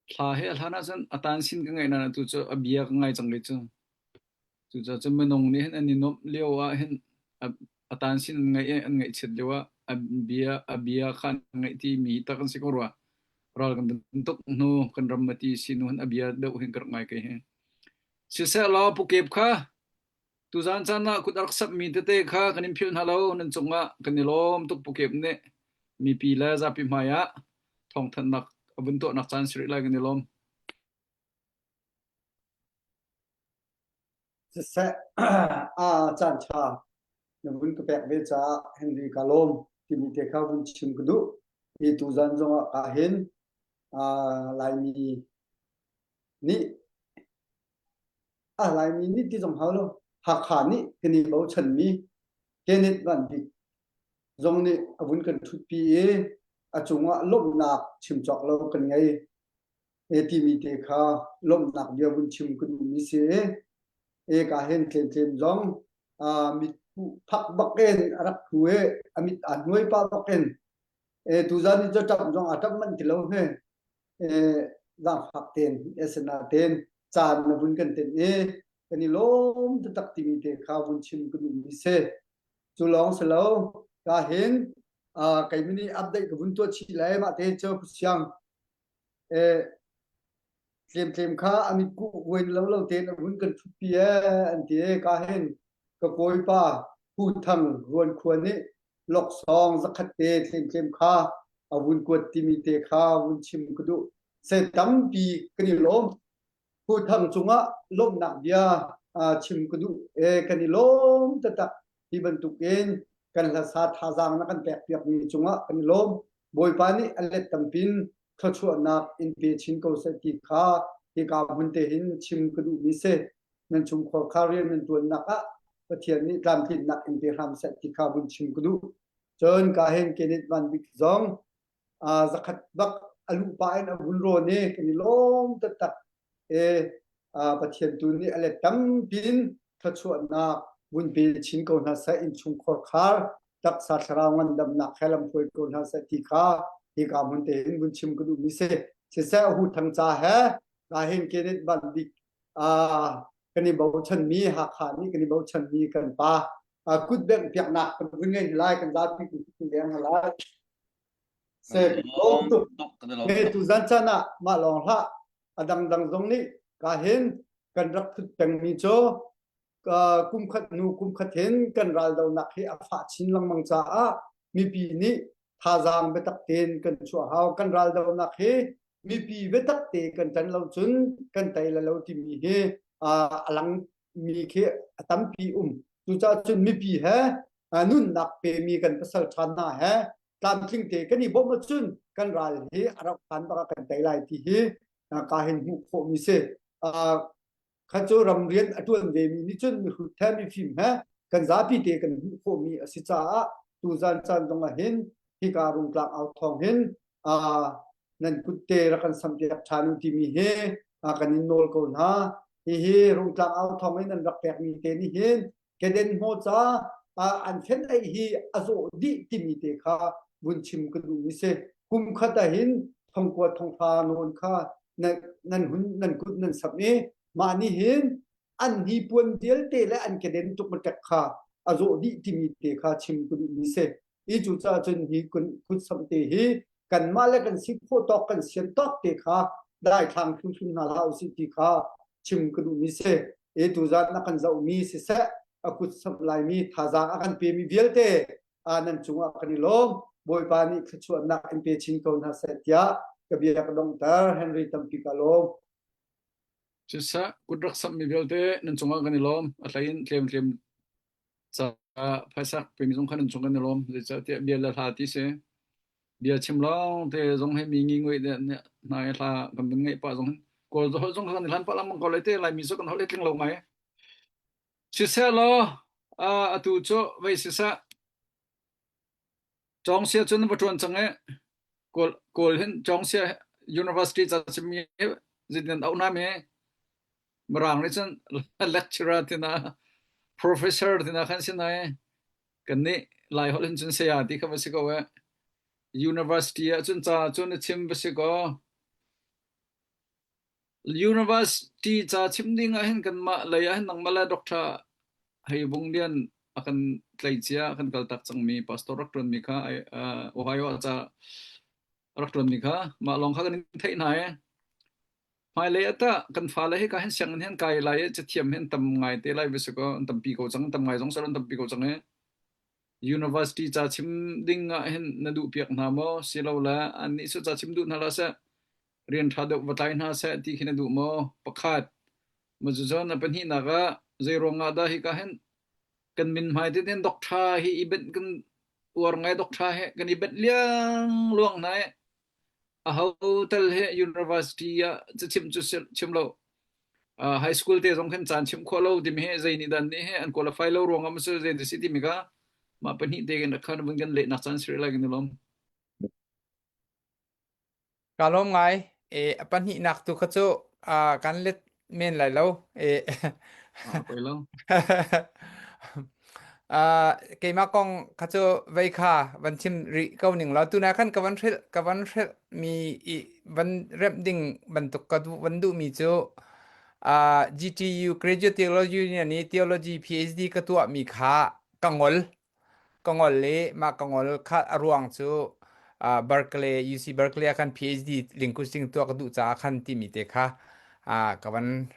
Thla he a hlan ahcun a tan sin ka ngaih nain atu cu a bia ka ngai cang rih cu. Cucaah cun minung nih hin an i nuamh lio ah hin a, a tan sin an ngaih i an ngaihchiat lio ah a bia a bia kha an ngaih timi tak an si ko rua. Ral kan tuk hnu kan ram a ti si hnu hin a bia deuh hin ka rak ngai kei hi. Siseh law Pu Kep kha tuzaan caan ah kut a rak samhmi tete kha kan in philh hna lo nan cungah kan i lawm tuk Pu Kep nih mipi le zapi hmai ah thawngthanhnak a vun tuahnak caan si rih lai kan i lawm. Siseh, aa caan ṭha na vun ka pek ve caah Henry ka lawm timi te kha vun chim ka duh. Hi tuzan zongah ka hin Laimi nih a Laimi nih ti zong hau lo Hakha nih kan i bochanmi Kenneth Van Bik zong nih a vun kan ṭhutpi i a cungah lawmhnak chim cawk lo kan ngei e timi te kha lawmhnak bia vun chim ka duhmi si i e ka hen tlemtlem zong mit phak bak in a rak thu i a mit aa hnuai pah bak in e tuzan ni cu ṭap zong a ṭap manh ti lo he e zaangfak ten esena ten caan na vun kan ten i kan i lawm taktak timi te kha vun chim ka duhmi si Cu lawng si lo, ka hin uh, keimi nih update ka vun tuah chih le mah te cu siang eh. Tlemtlem kha a mitkuh vuain lo lo tein a vun kan ṭhutpi ee an ti i ka hin ka kawipa Pu Thang Ruan Khua nih laksawng zakhat te tlemtlem kha a vun kuat timi te kha vun chim ka duh. Se tampi kan i lawm. Pu Thang cungah lawmhnak bia chim ka duh e kan i lawm taktak. Hi bantukin kan hlasa thazaang na kan pekpiakmi cungah kan i lawm. Bawipa nih a let tampin thluachuahnak in pe chin ko seh ti kha hika hmun te hin chim ka duhmi si. Nan chungkhar kha rian nan ṭuannak ah Pathian nih tlamtlinnak in pe hram seh ti kha vun chim ka duh. Cun ka hin Kenneth Van Bik zong zakhat bak a luh pah in a vun rawn i kan i lawm taktak. E Pathian tu nih a let tampin thluachuahnak vun pe chin ko hna seh innchungkhar khar taksa thlarau ngandamnak he lamhruai ko hna seh ti kha hika hmun te hin vun chim ka duhmi si. Siseh hu thang ca he ka hin Kenneth Van Bik kan i bochanmi Hakha nih kan i bochanmi kan pa kut bengh piaknak kan vun ngei lai kan zapi kan leng lai. Se lawm tuk. Me tu zan chan ah mah lawng hlah a dangdang zong nih ka hin kan rak thut pengmi cu kum khat hnu kum khat hin kan raldonak hi a fah chin lengmang caah mipi nih thazaang biatak tein kan chuah hau kan raldonak hi mipi biatak te kan ṭan lo cun kan tei la lo timi hi a lang mi khi a tampi um cucaah cun mipi he nunnak pemi kan pasal ṭha hna he tlamtling te kan i bawmh ahcun kan ral hi a rauh hlan bak ah kan tei lai ti hi ka hin hmuh khawhmi si. Kha cu ramrian a ṭuan vemi nih cun mihrut he mifim he kan zapi te kan hmuh khawhmi a si caah tuzan caan zong ah hin hika rungtlang au thawng hin nan kutte rak kan sampiak ṭhan u timi hi kan in nawl ko hna. Hihi rungtlang au thawng in nan rak pekmi te nih hin keden hmaw ca an fenh ei hi a zawh dih timi te kha vun chim ka duhmi si. Kum khat ah hin thongkua thongfa nawn kha nan hun nan kut nan samh i mah nih hin an hnipuan vialte le an keden tuk kha a zawh dih timi te kha chim ka duhmi si. I cucaah cun hi kut samh te hi kanmah le kan si khawh tawk kan sian tawk te kha daithlang hrimhrim hna hlah usih ti kha chim ka duhmi si. I tuzan a kan zohmi siseh a kut samh laimi thazaang a kan pemi vialte nan cungah kan i lawm. Bawipa nih thluachuahnak in pe chin ko hna seh tiah ka bia ka donghter. Henry tampi ka lawm. Siseh kut rak samhmi vialte nan cungah kan i lawm. A hlei in tlemtlem ca phaisa pemi zong kha nan cung kan i lawm. Zeicahtiah bia le hla ti si. Bia chim lawng te zong hi mi ngi ngui hna i hla kan vun ngaih pah zong hin Kawl holh zong kan i hlan pah lengmang ko lai te Laimi cu kan holh i tling lo ngai. Siseh law atu cu vei siseh Cawngsia cun va ṭuan cang i Kawl Kawl hin Cawngsia University ca chimmi zeitin an auh hna mi Mirang nih cun lecturer tina professor tina khan si nai kannih Lai holh hin cun saya ti kha va si ko eh. University ah cun ca cun na chim va si ko. University ca chim ding ah hin kanmah lei ah hin nangmah le Doctor Hei Vung Lian a kan tleicia a kan kaltak cangmi pastor rak ṭuanmi kha Ohio ah ca rak ṭuanmi kha mah lawng kha kan in theih hna i hmailei ah tah kan fale hi ka hin sianginn hin kai lai i cathiam hin tam ngai te lai va si kaw an tampi ko cang tam ngai zong sal an tampi ko cang i university ca chim ding ah hin na duh piak hna maw silole annih cu ca chim duh hna hlah seh rian ṭha deuh va tlai hna seh ti khi na duh maw? Pakhat. Macucun a pahnihnak ah zei ruangah dah hika hin kan min hmai te hin doctor hi i benh kan uar ngai doctor he kan i benh liang luang hna i aho tal he university ah cachimh cu chim lo uh, high school te zong khan caan chim khawh lo timi he zei nih dan nih he an qualify lo ruangah maw zei ti si timi kha mah pahnih te kan khan vun kan lehnak caan siri lai kan i lawm. Ka lawm ngai. E, a pahnihnak tu kha cu uh, kan let men lai lo. E, Ah, poi lo. uh, keimah kong kha cu vei kha van chim rih ko ning law tuna khan ka van hrilh ka van hrilh mi i van remh ding bantuk ka duh van duh mi cu uh, GTU Graduate Theology Union i Theology PhD ka tuah mi kha ka ngol Ka ngol i mah ka ngol kha a ruang cu uh, Berkeley, UC Berkeley ah khan PhD linguistic tuah ka duh caah khan timi te kha. ka van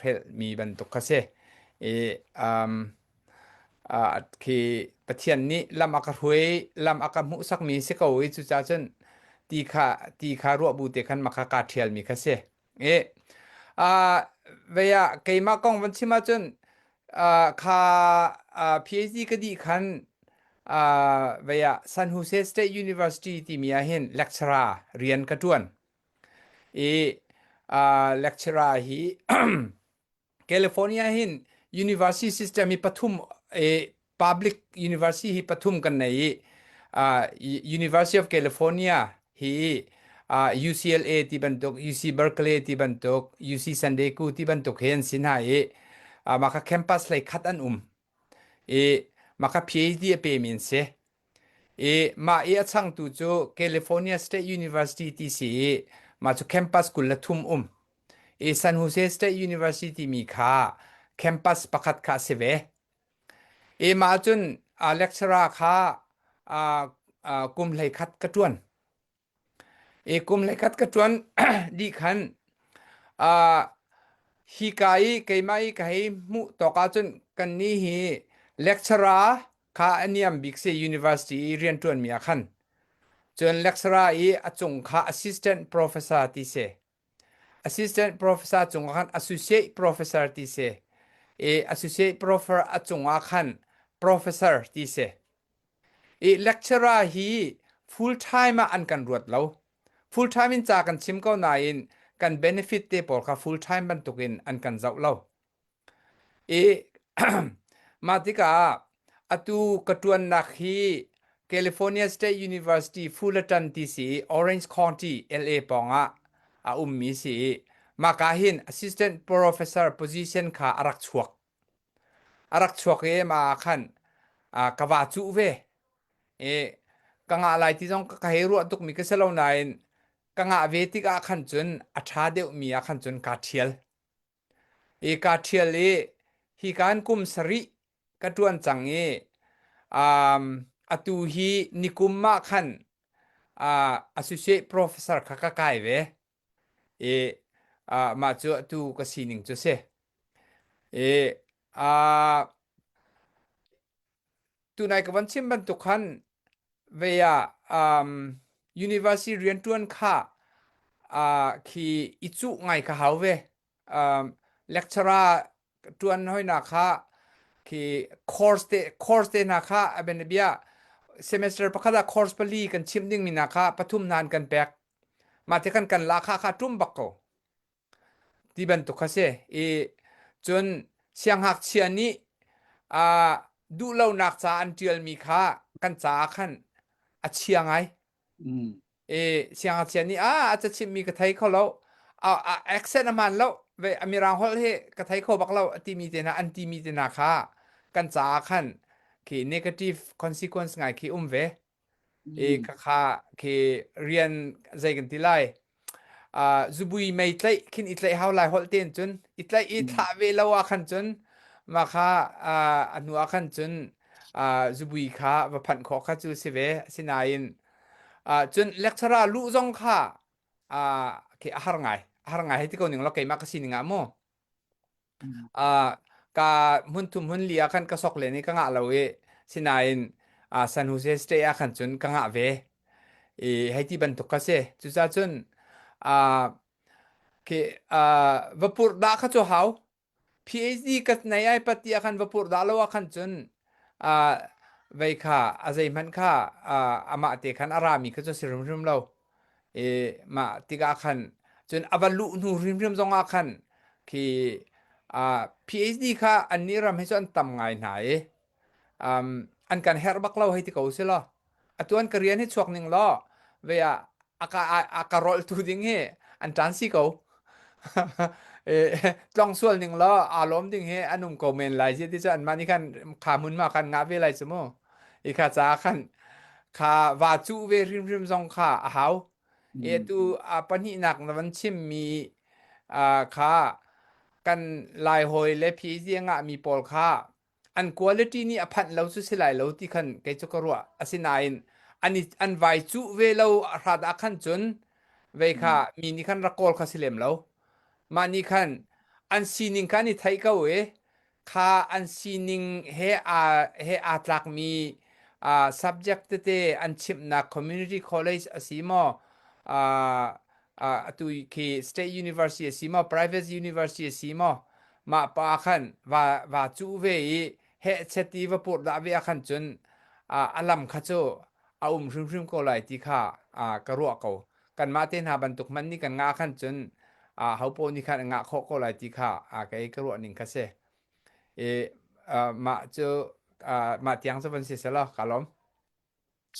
hrelh mi bantuk kha si. I um, khi Pathian nih lam a ka hruai lam a ka hmuhsakmi si ko i cucaah cun ti kha ti kha ruah bu te khan maka kaa ṭhialmi kha si. I vei ah keimah kong van chim ahcun kha PhD ka dih khan vei ah San Jose State University timi ah hin lecturer rian ka ṭuan. I lecturer hi California hin university system hi pathum eh, public university hi pathum kan nei i uh, University of California hi uh, UCLA ti bantuk UC Berkeley ti bantuk UC San Diego ti bantuk he an si hna i uh, maka campus hlei khat an um i maka PhD a pe mi an si I mah i a changtu cu California State University ti si i mah cu campus 23 um. I San Jose State University timi kha campus pakhat kha a si ve. I mah cun uh, lecturer kha uh, uh, kum 11 ka ṭuan. I kum 11 ka ṭuan dih khan uh, hika i keimah i ka hei hmuh tawk ahcun kannih hi lecturer kha a niam bik si university i rianṭuanmi ah khan. Cun lecturer i a cung kha assistant professor ti si. Assistant professor cung ah khan associate professor ti si. I associate professor a cung ah khan professor ti si. I lecturer hi full time ah an kan ruat lo. Full time in ca kan chim ko nain kan benefit te pawl kha full time bantukin an kan zoh lo. I mah tikah atu ka ṭuannak hi California State University Fullerton ti si i Orange County LA pawngah a ummi si i mahka hin assistant professor position kha a rak chuak. A rak chuak i mah ah khan ka va cuh ve. I ka ngah lai ti zong ka hei ruah tukmi ka si lo nain ka ngah ve tikah khan cun a ṭha deuhmi ah khan cun kaa ṭhial. I kaa ṭhial i hi kaan kum sarih ka ṭuan cang i um, atu hi nikum ah khan uh, associate professor kha ka kai ve. I uh, mah cu atu ka sining cu si. I uh, tunai ka van chim bantuk khan ve ah um, university rianṭuan kha uh, khi i cuh ngai ka hau ve. Um, lecturer ṭuan hoina kha khi course te course te hna kha a bianabia semester pakhat ah course pali kan chimh dingmi hna kha pathum hna an kan pek. Mah te kan kan la kha kha ṭum bak ko. Ti bantuk kha si. I cun siangngakchia nih uh, duhlonak ca an ṭialmi kha kan caah khan a chia ngai. Mm. I siangngakchia nih ah a cachimhmi ka thei kho lo a, a accent a hmaan lo ve a mirang holh hi ka thei kho bak lo a timi te hna an timi te hna kha kan caah khan khi negative consequence ngai khi um ve. I Mm. khakha khi rian zei kan ti lai uh, zubui mei tlaih khin i tlaih hau lai holh ten cun i tlaih i Mm. thlah ve lo ah khan cun mah kha uh, a hnu ah khan cun uh, zubui kha va phanh khawh kha cu si ve asinain uh, cun lecturer luh zong kha uh, khi a har ngai a har ngai hei ti ko ning lo keimah ka sining ah mu Mm. uh, ka hmun thum hmun li ah khan ka sok len i ka ngah lo i sinain uh, San Jose State ah khan cun ka ngah ve i hei ti bantuk kha si cucaah cun uh, khi uh, va purh dah kha cu hau PhD ka nei ai pat ti ah khan va purh dah lo ah khan cun uh, vei kha a zeihmanh kha uh, amah te khan a rami kha cu si hrimhrim lo I mah tikah khan cun a va luh hnu hrimhrim zongah khan khi uh, PhD kha annih ram hi cu an tam ngai hna i um, an kan herh bak lo hei ti ko si law atu an ka rian hi chuak ning law ve ah a ka a ka rolhtu ding hi an ṭan si ko e, tlong sual ning law aa lawm ding hi an um ko men lai ti cu anmah nih khan kha hmun ma khan ngah ve lai cu mu i kha ca khan kha va cuh ve hrimhrim zong kha a hau e Mm. tu a pahnihnak na van chimmi kha kan lai hawi le PhD a ngahmi pawl kha an quality nih a phanh lo cu si lai lo ti khan kei cu ka ruah asinain an i an vai cuh ve lo hrat ah khan cun vei kha Mm. mi nih khan rak kawl kha si lem lo. Mah nih khan an sining kha an i theih ko i kha an sining he aa he aa tlakmi uh, subject tete an chimhnak community college a si maw uh, uh, atu khi state university a si maw private university a si maw mah pa khan va va cu ve i heh chet i va purh dah ve ah khan cun uh, a lam kha cu a um hrimhrim ko lai ti kha uh, ka ruah ko kanmah te hna bantuk hmanh nih kan ngah khan cun uh, hopo nih khan a ngah khawh ko lai ti kha uh, kei ka ruah ning kha si i uh, mah cu uh, mah tiang cu van si selaw ka lawm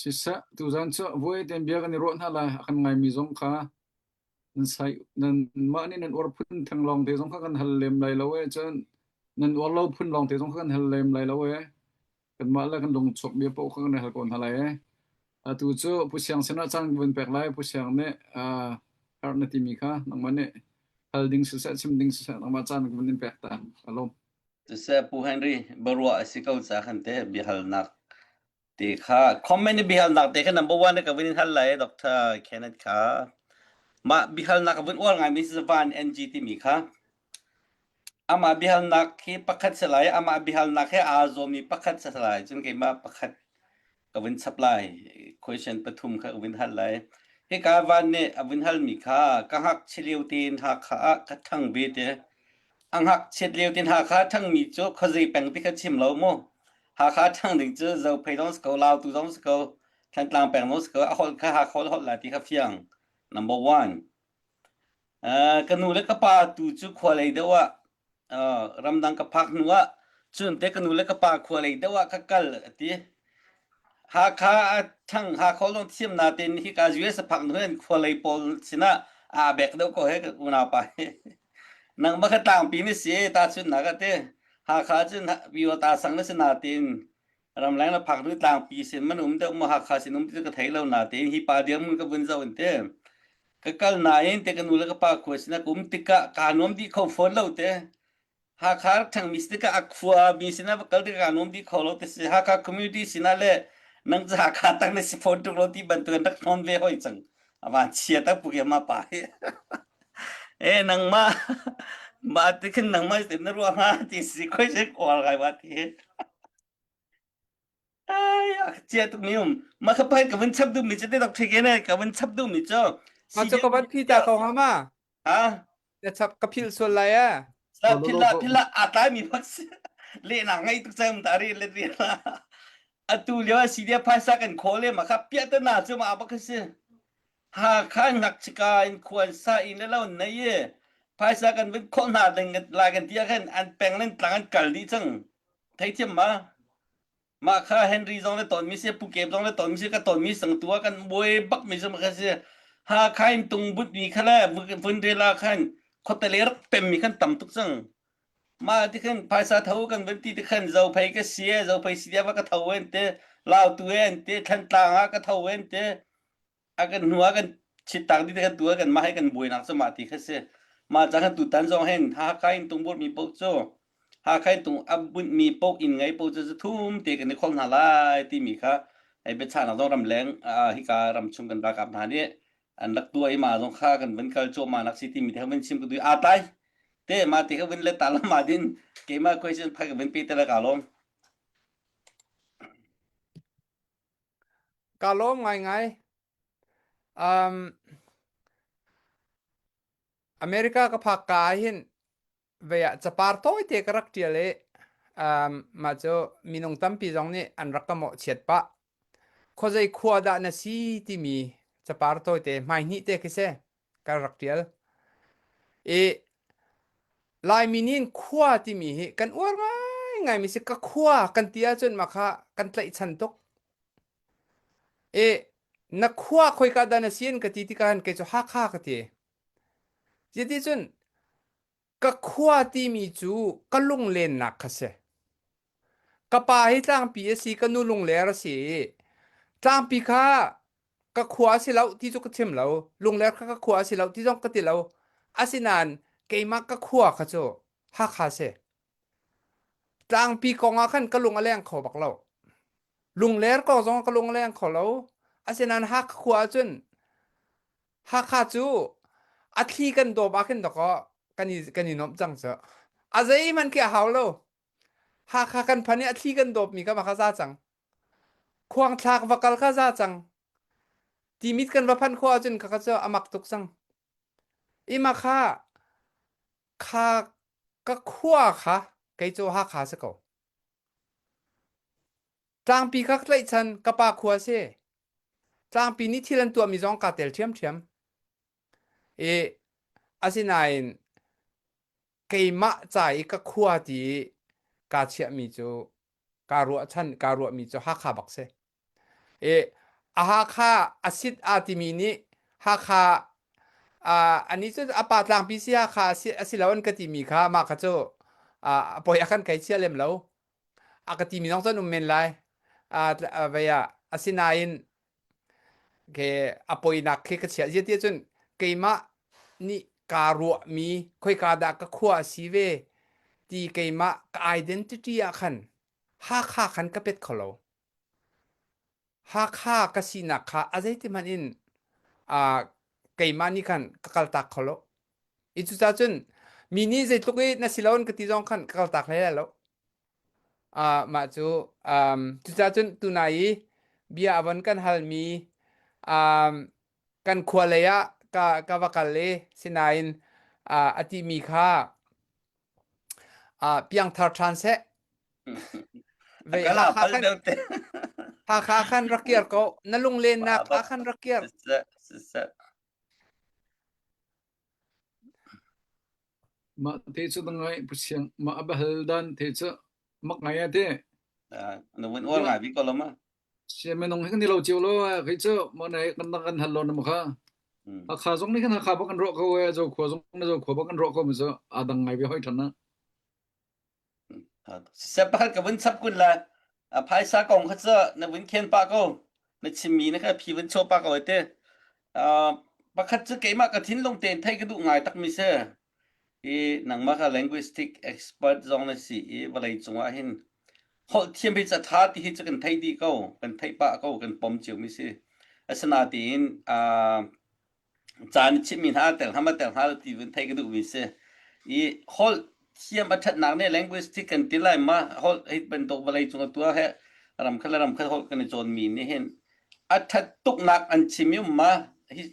Siseh, tuzan cu vui ten bia kan i ruah hna lai. A kan ngaimi zong kha nan sai nan mah nih nan uar phun theng lawng te zong kha kan hal lem lai lo e cun nan uar lo phun lawng te zong kha kan hal lem lai lo e kanmah le kan lung chuak bia paoh kha kan hal ko hna lai e atu cu Pu Siang sinah caan kan vun pek lai Pu Siang nih har na timi kha nangmah nih hal ding siseh chim ding siseh nangmah caan kan vun in pek ta ka lawm Siseh Pu Henry baruah a si ko ca khan te biahalnak te kha comment i biahalnak te kha number one ka vun in hal lai Dr. Kenneth kha mah biahalnak ka vun uar ngai mi si van NG timi kha Amah biahalnak hi pakhat si lai, amah biahalnak he aa zawmi pakhat si lai. Cun keimah pakhat ka vun chap lai. Question pathum kha ka vun hal lai. Hika van nih a vun halmi kha ka ngakchia lio tein Hakha ah ka ṭhang ve te. A ngakchiat lio tein Hakha ṭhangmi cu khuazei peng ti kha chim lo mu. Hakha ṭhang ding cu Zophei zong si ko, Lautu zong si ko, Thantlang peng zong si ko, a holh kha Hakha holh holh lai ti kha fiang. Number one. Ka nu le ka pa tu cu khua lei deuh ah ramdang ka phak hnu ah cun te ka nu le ka pa khua lei deuh ah ka kal a ti. Hakha a ṭhang Hakha lawng thiam nain hika US a phak hnu hin khua lei pawl sinah aa bek deuh ko he ka unau pa hi. Nangmah kha tlangpi na si tahchunhnak a ti. Hakha cun Pyota sang na si nain ramleng na phak hnu tlangpi sin man um deuh maw Hakha sin um ti ka thei lo nain hi pa dirhmun ka vun zoh in ti. Ka kal nain te ka nu le ka pa khua sinah ka um tikah kaa nuam dih kho fawn lo te. Hakha rak ṭhangmi si tikah a khua mi sinah va kal tikah kaa nuam dih kho lo te si. Hakha community sinah le nang cu Hakha tak na si fawn tuk lo ti bantuk in rak hnawn ve hoi cang. A van chia tak pu ma pa hi. E nangmah mah ti khin nangmah tin na ruah hnga ti si khoi se kual kai wa ti. Ai, a chia tuk mi um. Ma kha pai ka vun chap duh mi cu te dok thike ne ka vun chap duh mi cu. Ma cu ka van phi ta ko ha ma. Ha? Na chap ka phil sual lai a. Sa phil la phil la a tlai mi bak si. Le na ngai tuk cang ta ri le ri la. Atu lio a si dia phaisa kan khawl e ma kha pia ta na cu ma bak si. Ha kha ngak chika in khuan sa in le lo nei e. Phaisa kan vun khol hna ding lai kan tia khan an peng len tlang an kal dih cang. Thei thiam ma? Mah kha Henry zong le tawnmi si, Pu Kep zong le tawnmi si, ka tawnmi sang tu ah kan buai bakmi cu ka si. Hakha in tung butmi kha le vun rel ah khan khuatele rak pemmi khan tam tuk cang. Mah ti khan phaisa tho kan vun ti ti khan Zophei ka si e, Zophei si va ka tho en te, Lautu en te, Thlantlang ah ka tho en te, a kan hnu ah kan chittak dih kan tu ah kan mah he kan buainak cu mah ti kha si mah ca khan tutan zong hin Hakha in tungbur mi paoh cu Hakha in tung a bunh mi paoh inn ngei paoh cu thum te kan i khol hna lai timi kha hei biachahnak zong ramleng hika ramchung kan ralkap hna nih an rak tuah i mah zong kha kan vun kal cuahmah nak si timi te kha vun chim ka duh aa tlai te mah te kha vun let ta lama din keimah question phai ka vun pe te la ka lawm Ka lawm ngaingai. Um, America ka phak ka ah hin vei ah capar tawite ka rak ṭial i um, mah cu minung tampi zong nih an rak ka mawhchiat pah. Khuazei khua dah na si timi capar tawite hmaihnih te khi si ka rak ṭial. I Laimi nih khua timi hi kan uar ngaingaimi si ka khua kan ti ahcun mah kha kan tlaihchan tuk. I na khua khoika dah na si an ka ti tikah khan kei cu Hakha ka ti. Cuticun ka khua timi cu ka lunglennak kha si. Ka pa hi tlangpi a si, ka nu lungler a si i tlangpi kha ka khua a si lo ti cu ka chim lo. Lungler kha ka khua a si lo ti zong ka ti lo. Asinain keimah ka khua kha cu Hakha si. Tlangpi kong ah khan ka lung a leng kho bak lo. Lungler kong zong ah ka lung a leng kho lo. Asinain Hakha khua ahcun Hakha cu a thli kan dawp ah khin dakaw. kan i kan i nuamh cang cu. A zeihmanh khi a hau lo. Hakha kan phan i a thli kan dawpmi kha mah kha za cang. Khuangthlak va kal kha za cang. Timit kan va phanh khawh ahcun khakha cu a mak tuk cang. I mah kha kha ka khua kha kei cu Hakha si ko. Tlangpi kha ka tlaihchan ka pa khua si. Tlangpi nih thil an tuahmi zong kaa tel ṭhiamṭhiam. I asinain keimah ca i ka khua ti i kaa chiahmi cu kaa ruahchan kaa ruahmi cu Hakha bak si. I a Hakha a sit aa timi nih Hakha uh, anih cu a pa tlangpi si Hakha a si, a si lo an ka timi kha mah kha cu uh, a poi a kan kai chia lem lo. A ka timi zong cu an um men lai. Uh, vei ah asinain ke a poinak khi ka chiah zia ti cun keimah nih kaa ruahmi khoika dah ka khua a si ve ti keimah ka identity ah khan Hakha khan ka pet kho lo. Hakha ka sinak kha a zeiti hmanh in uh, keimah nih khan ka kaltak kho lo. I cucaah cun mi nih zeitluk i na si lo an ka ti zong khan ka kaltak hlei lai lo. Uh, mah cu um, cucaah cun tunai i bia a von kan halmi um, kan khua lei ah ka, ka va kal i sinain uh, a timi kha uh, piangthar ṭhan seh. Vei Hakha khan Hakha khan rak kir ko. Na lunglennak ah khan rak kir. Siseh, siseh. Mah te cu ngai pusiang mah a bahal dan te cu mak ngai a te. Na vun uar ngai bi ko lo ma. Sia minung hi kan ni lo cio lo kei cu mo nei kan dang kan hal lo na kha. Hakha zong nih khan Hakha bak kan ruah ko e zo khua zong na zo khua bak kan ruah ko mi cu a dang ngai ve hoi than na. Siseh pakhat ka vun chap kun la. A phaisa kong kha cu na vun khen pah ko. Na chimmi na kha phi vun chaw pah ko te. Pakhat cu keimah ka thinlung tein theih ka duh ngai takmi si. I nangmah kha linguistic expert zong na si i vawlei cungah hin holh thiam hi ca ṭha ti hi cu kan theih dih ko, kan theih pah ko, kan pom ciomi si. Asinain ca na chimhmi hna tel hnga ma tel hnga lo ti vun theih ka duhmi si. I holh thiam a ṭhatnak nih linguistic kan ti lai ma holh hi bantuk vawlei cung a tuah he ram khat le ram khat holh kan i cawnmi nih hin a ṭhat tuknak an chim i um ma hi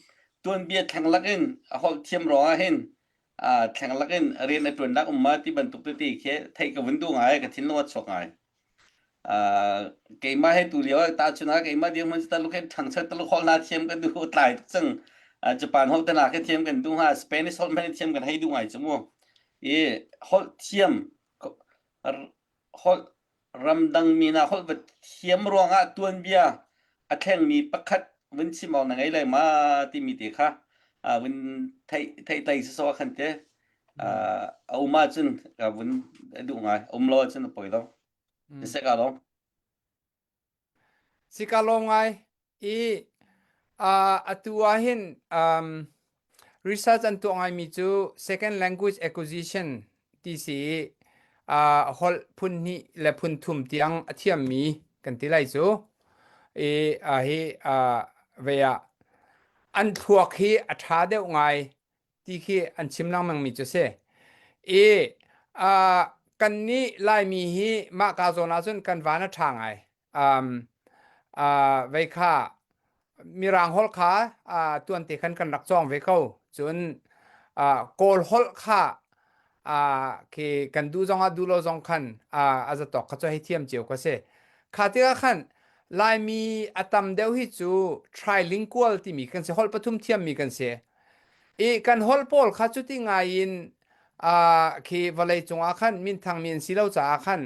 tuanbia thleng lakin a holh thiam ruangah hin thleng lakin rian a ṭuannak um ma ti bantuk tete khi theih ka vun duh ngai ka thinlung a chuak ngai. Keimah he tu lio ah tahchun ah keimah dirhmun cu Taluk he ṭhangcho Taluk holh hna thiam ka duh tlai tuk cang. Japan holh te hna khi thiam kan duh hnga Spanish holh hmanh thiam kan hei duh ngai cu mu. I holh thiam holh ramdang mi hna holh va thiam ruangah tuanbia a thlengmi pakhat vun chim awk na ngei lai ma timi te kha vun theih theih tai sawsawh khan te a um ahcun ka vun duh ngai um lo ahcun a poi lo. Siseh ka lawm. Si ka lawm ngai i uh, atu ah hin um, research an tuah ngaimi cu second language acquisition ti si i uh, holh phun hnih le phun thum tiang a thiammi kan ti lai cu i uh, hi uh, vei ah an thluak hi a ṭha deuh ngai ti khi an chim lengmang mi cu si. I uh, kannih Laimi hi mah ka zawn ahcun kan van a ṭha ngai. Um, uh, vei kha Mirang holh kha uh, tuante khan kan rak cawng ve ko. Cun uh, Kawl holh kha uh, khi kan duh zong ah duh lo zong khan uh, a zatawk kha cu hei thiam cio ka si. Kha tikah khan Laimi a tam deuh hi cu trilingual timi kan si, holh pathum thiammi kan si. I kan holh pawl kha cuti ngai in uh, khi vawlei cungah khan minthangmi an si lo caah khan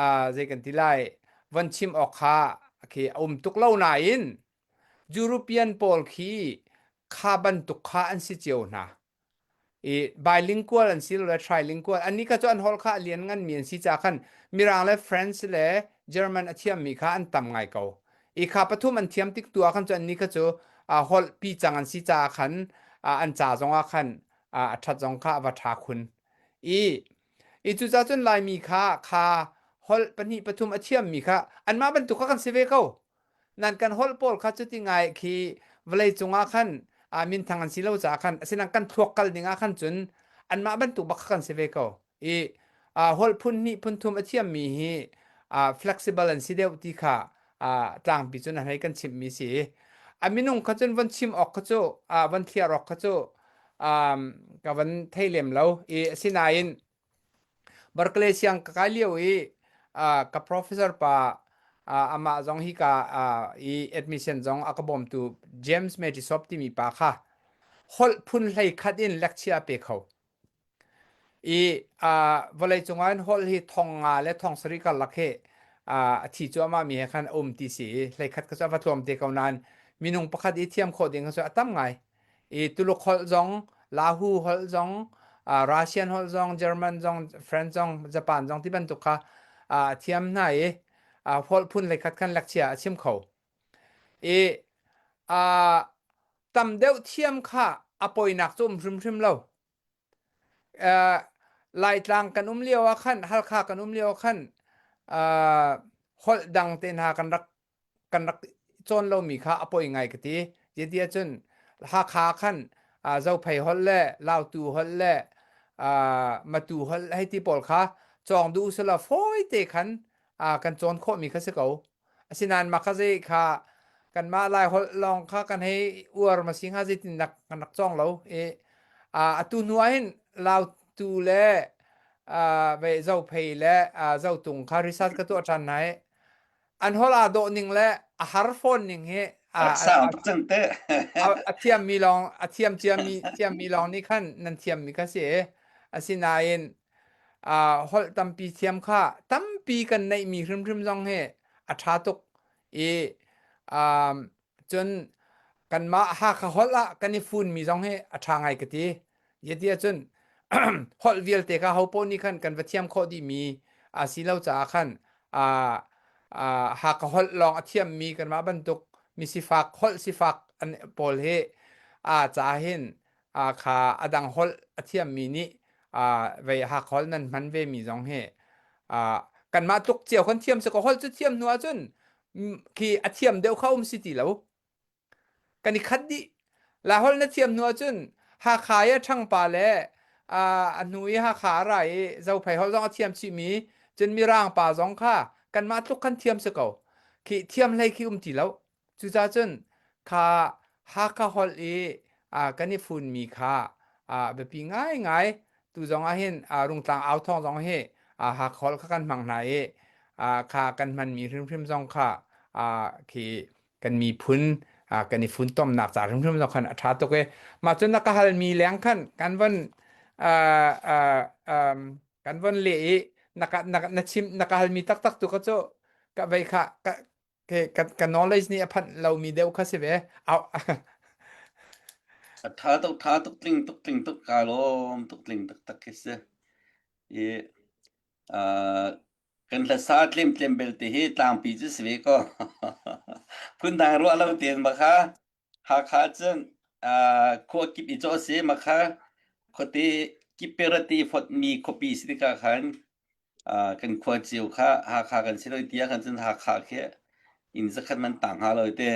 uh, zei kan ti lai von chim awk kha khi a um tuk lo nain European pawl khi kha bantuk kha an si cio hna. I bilingual an si lo le trilingual annih kha cu an holh kha a lian nganmi an si caah khan Mirang le French le German a thiammi kha an tam ngai ko. I kha pathum an thiam tik tu ah khan cu annih kha cu holh pi cang an si caah khan an ca zongah khan a ṭhat zong kha a va ṭha khun. I i cucaah cun Laimi kha kha holh pahnih pathum a thiammi kha anmah bantuk kha kan si ve ko. Nan kan holh pawl kha cuti ngai khi vawlei cungah khan minthang an si lo caah khan asinain kan thluak kal ding ah khan cun a anmah bantuk bak kan si ve ko. I holh phun hnih phun thum a thiammi hi flexible an si deuh ti kha tlangpi cun a hlei kan chimmi si. A minung kha cun von chim awk kha cu von thliar awk kha cu ka van thei lem lo. I asinain Berkeley siang ka kai lio i ka professor pa amah zong hi ka i admission zong a ka bawmtu James Matisop timi pa kha holh phun hlei khat in lecture a pe kho. I vawleicung ah hin holh hi thong nga le thong sarih karlak hi a thi cuahmah mi he khan a um ti si i hleikhat kha cu a va tlawm te ko nain minung pakhat i thiam khawh ding kha cu a tam ngai. I Tuluk holh zong, Lahu holh zong, Russian holh zong, German zong, French zong, Japan zong ti bantuk kha a thiam hna i holh phun hleikhat khan lecture a chim kho. I tam deuh thiam kha a poinak cu um hrimhrim lo. Uh, Laitlang kan um lio ah khan Halkha kan um lio ah khan uh, holh dang te hna kan rak kan rak cawn lomi kha a poi ngai ka ti. Ti ahcun Hakha khan uh, Zophei holh le Lautu holh le uh, Matu holh hei ti pawl kha cawng duh usila fawi te khan uh, kan cawn khawhmi kha si ko. Asinain mah kha zei kha kanmah Laiholh lawng kha kan hei uar ma si hnga zeitin dak kan rak cawng lo i atu hnu ah hin Lautu le ve Zophei le Zotung kha research ka tuah ṭhan hna i an holh aa dawh ning le a har fawn ning hi rak sang tuk cang te. A thiammi lawng a thiam ciami thiammi lawng nih khan nan thiammi kha si asinain holh tampi thiam kha tampi kan neihmi hrimhrim zong hi a ṭha tuk i um, cun kanmah Hakha holh ah kan i funmi zong hi a ṭha ngai ka ti. Zeiti ahcun holh vialte kha hopaoh nih khan kan va thiam khawh dihmi a si lo caah khan uh, uh, Hakha holh lawng a thiammi kanmah bantuk misifak holh sifak an pawl hi a caah hin kha a dang holh a thiammi nih vei hak holh nan hman ve mi zong hi kanmah tluk cio kan thiam si ko holh cu thiam hnu ahcun khi a thiam deuh kha um si ti lo kan i khat dih la holh na thiam hnu ahcun Hakha i a ṭhangpa le a hnu i Hakha a ra i Zophei holh zong a thiam chihmi cun Mirang pa zong kha kanmah tluk khan thiam si ko khi thiam hlei khi um ti lo Cucaah cun kha Hakha holh i kan i funmi kha biapi ngaingai tu zong ah hin Rungtlang au thawng zong hi Hakha holh kha kan hmang hna i kha kan hmanmi hrimhrim zong kha khi kan miphun kan i funtomnak ca hrimhrim zong khan a ṭha tuk i mah cun na ka halmi leng khan kan von kan von leh i na ka na chim na ka halmi taktak tu kha cu ka vei kha ka Ke ka, ka knowledge nih a phanh lomi deuh kha si ve. Au. A tha tuk tha tuk tling tuk tling tuk ka lawm tuk tling taktak khi si. I uh, kan hlasa tlem tlem belte hi tlangpi cu si ve ko. Phundang ruah lo tein ma kha Hakha cun uh, khua kip i cawh si ma kha khuate kip perati fot mi khuapi si tikah khan kan khua cio kha Hakha kan si lo tiah kan cun Hakha khi inn zakhat man tang hnga lo te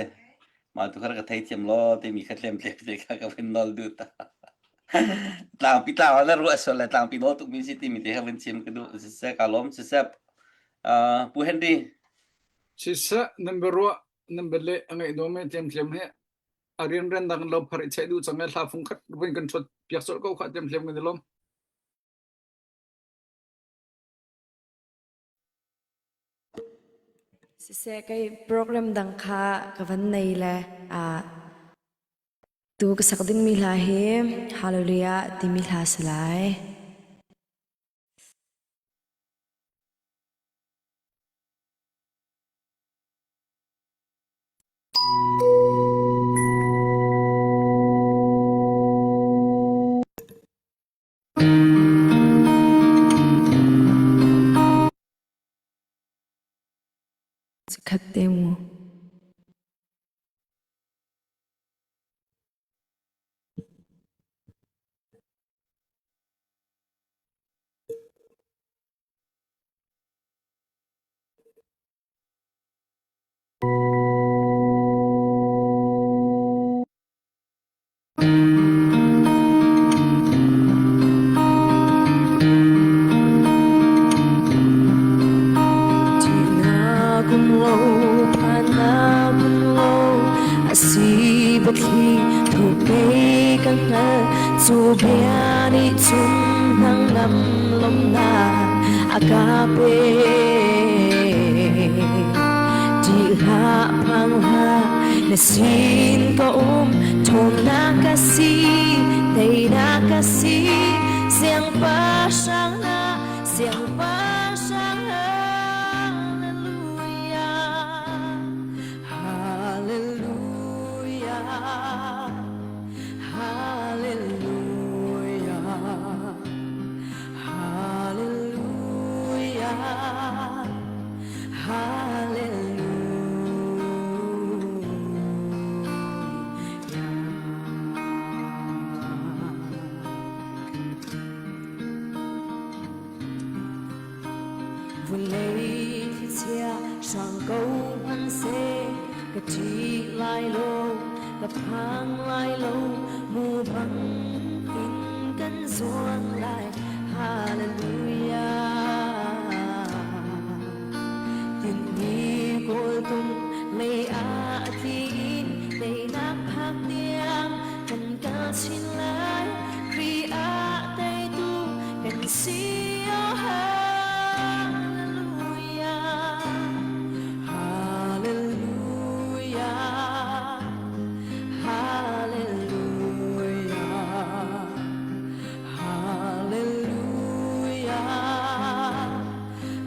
mah tu kha ka thei thiam lo timi kha tlem tlem te kha ka vun nol duh ta tlangpi tlang ah na ruah sual le tlangpi nawl tuk mi si timi te kha vun chim ka duh siseh ka lawm siseh Pu Henry Siseh nan biaruah nan bialeh a ngaih dawm e tlem tlem he a rianrian dang lo phar i cheih duh cang e hla fung khat vun kan ṭhut piak colh ko kha tlem tlem kan i lawm. Siseh kei program dang kha ka van nei le ah tu ka sak dingmi hla hi Hallelujah timi hla si lai. Chikkhat te mu. um lo phannak um lo a si biathli thuk kei ka hngal cu bia nih cun hnangam lawmhnak a ka pek ṭih hlah phang hlah na sin ka um ṭhawnnak ka si teinak ka si siangpahrang na siangpahrang hallelujah hallelujah hallelujah hallelujah hallelujah Vawlei thlichia hrang ko hmanhseh ka ṭih lai lo, ka phang lai lo, mu bang in kan zuang lai. Hallelujah. Tinhmi kawltung lei ah a tli in teinak phak tiang kan kal chin lai. Khrih ah teitu kan si. Oh, hallelujah. Hallelujah. Hallelujah. Hallelujah.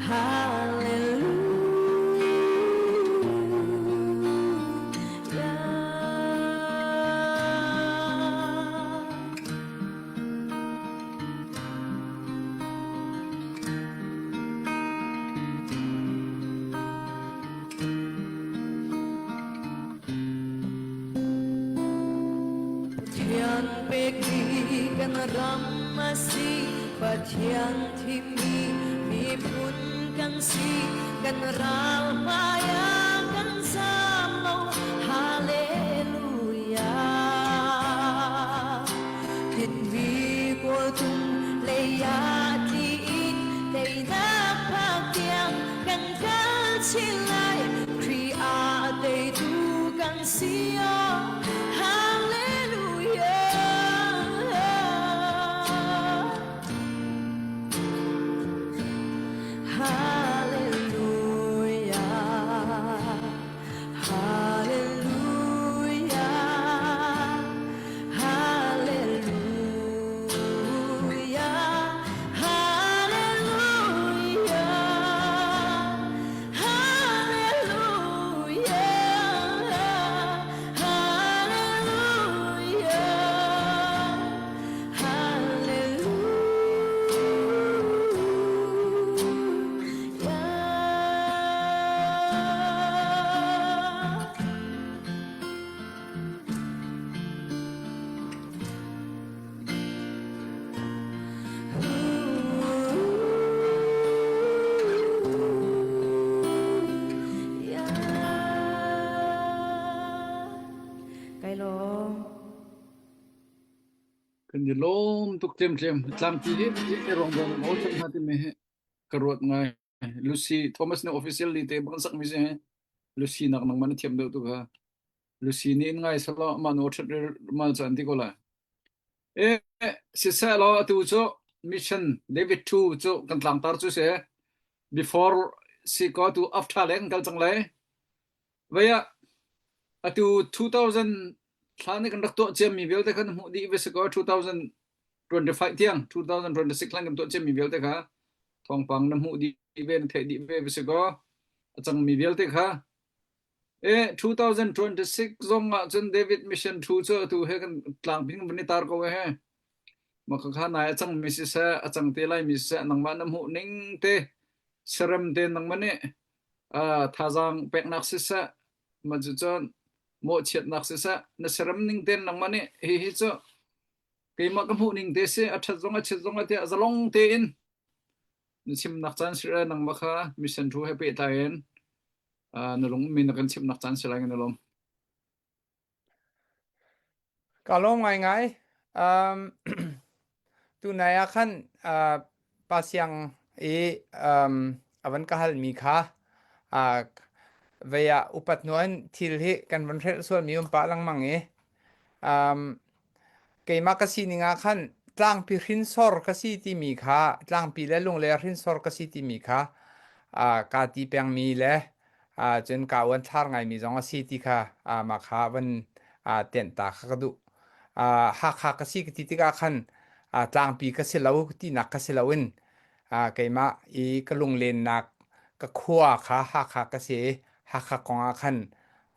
Hallelujah. Pathian pekmi kan ram a si Pathian thimmi miphun kan si kan ral hmai ah kan zam lo Hallelujah Tinhmi kawltung lei ah tli in teinak phak tiang kan kal chin lai Khrih ah teitu kan si oh Hallelujah Hallelujah Hallelujah Hallelujah Hallelujah Hallelujah Hallelujah Hallelujah. Kai lawm. Kan i lawm tuk ṭhiamṭhiam. Tlangpi hi i ruang dawng maw cang hna timi hi ka ruat ngai. Lucy Thomas nih officially te bang sakmi si hi. Lucy nak nangmah na thiam deuh tu kha. Lucy nih in ngai selaw mah nu ṭhat mal cu an ti ko lai. E siseh law atu cu mission David 2 cu kan tlangtar cu si. Before si ko tu after le kan kal cang lai. Vei ah atu 2000 thla nih kan rak tuah ciami vialte kha na hmuh dih ve si kaw 2025 tiang 2026 hlan kan tuah ciami vialte kha thawngpang na hmuh dih ve na theih dih ve ve si kaw a cangmi vialte kha e 2026 zong ah cun David Mission Thu cu atu he kan tlangping van i tar ko he maka kha nai a cangmi siseh a cang te lai mi siseh nangmah na hmuh ning te serem te nangmah nih thazaang peknak siseh mah cucun mawhchiatnak siseh na serem ning tein nangmah nih hihi cu keimah ka hmuh ning te si a ṭhat zong a chiat zong a tiah zalong tein na chimnak caan si le nangmah kha mission thu he pehtlai in na lung mi na kan chimnak caan si lai na lawm. Ka lawm ngaingai. Um, tunai ah khan uh, pa siang i um, a van ka halmi kha uh, Vei ah upat hnu in thil hi kan van hrelh sualmi um pah lengmang i um, keimah ka sining ah khan tlangpi hrinsor ka si timi kha tlangpi le lungler hrinsor ka si timi kha uh, kaa ti pengmi le uh, cun kaa uan thlar ngaimi zong a si ti kha uh, mah kha van uh, tenh ta kha ka duh. Uh, Hakha ka si ka ti tikah khan uh, tlangpi ka si lo tinak ka si loin uh, keimah i ka lunglennak ka khua kha Hakha ka si i Hakha kong ah khan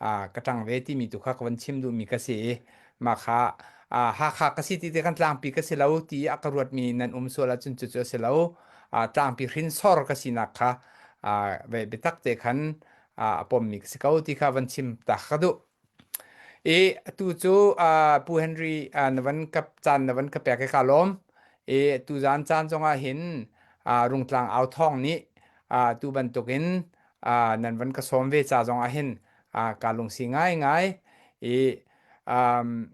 uh, ka ṭang ve timi tu kha ka van chim duhmi ka si i mah kha uh, Hakha ka si ti te kan tlangpi ka si lo ti a ka ruatmi nan um sual ahcun cucu a si lo. Uh, tlangpi hrinsor ka sinak kha uh, ve biatak te khan uh, a pommi ka si ko ti kha van chim ta ka duh. I atu cu uh, Pu Henry uh, na van ka caan na van ka pek i ka lawm. I tuzaan caan zongah hin uh, Rungtlang au thawng nih uh, tu bantukin uh, nan van ka sawm ve ca zongah hin uh, ka lungsi ngaingai. I um,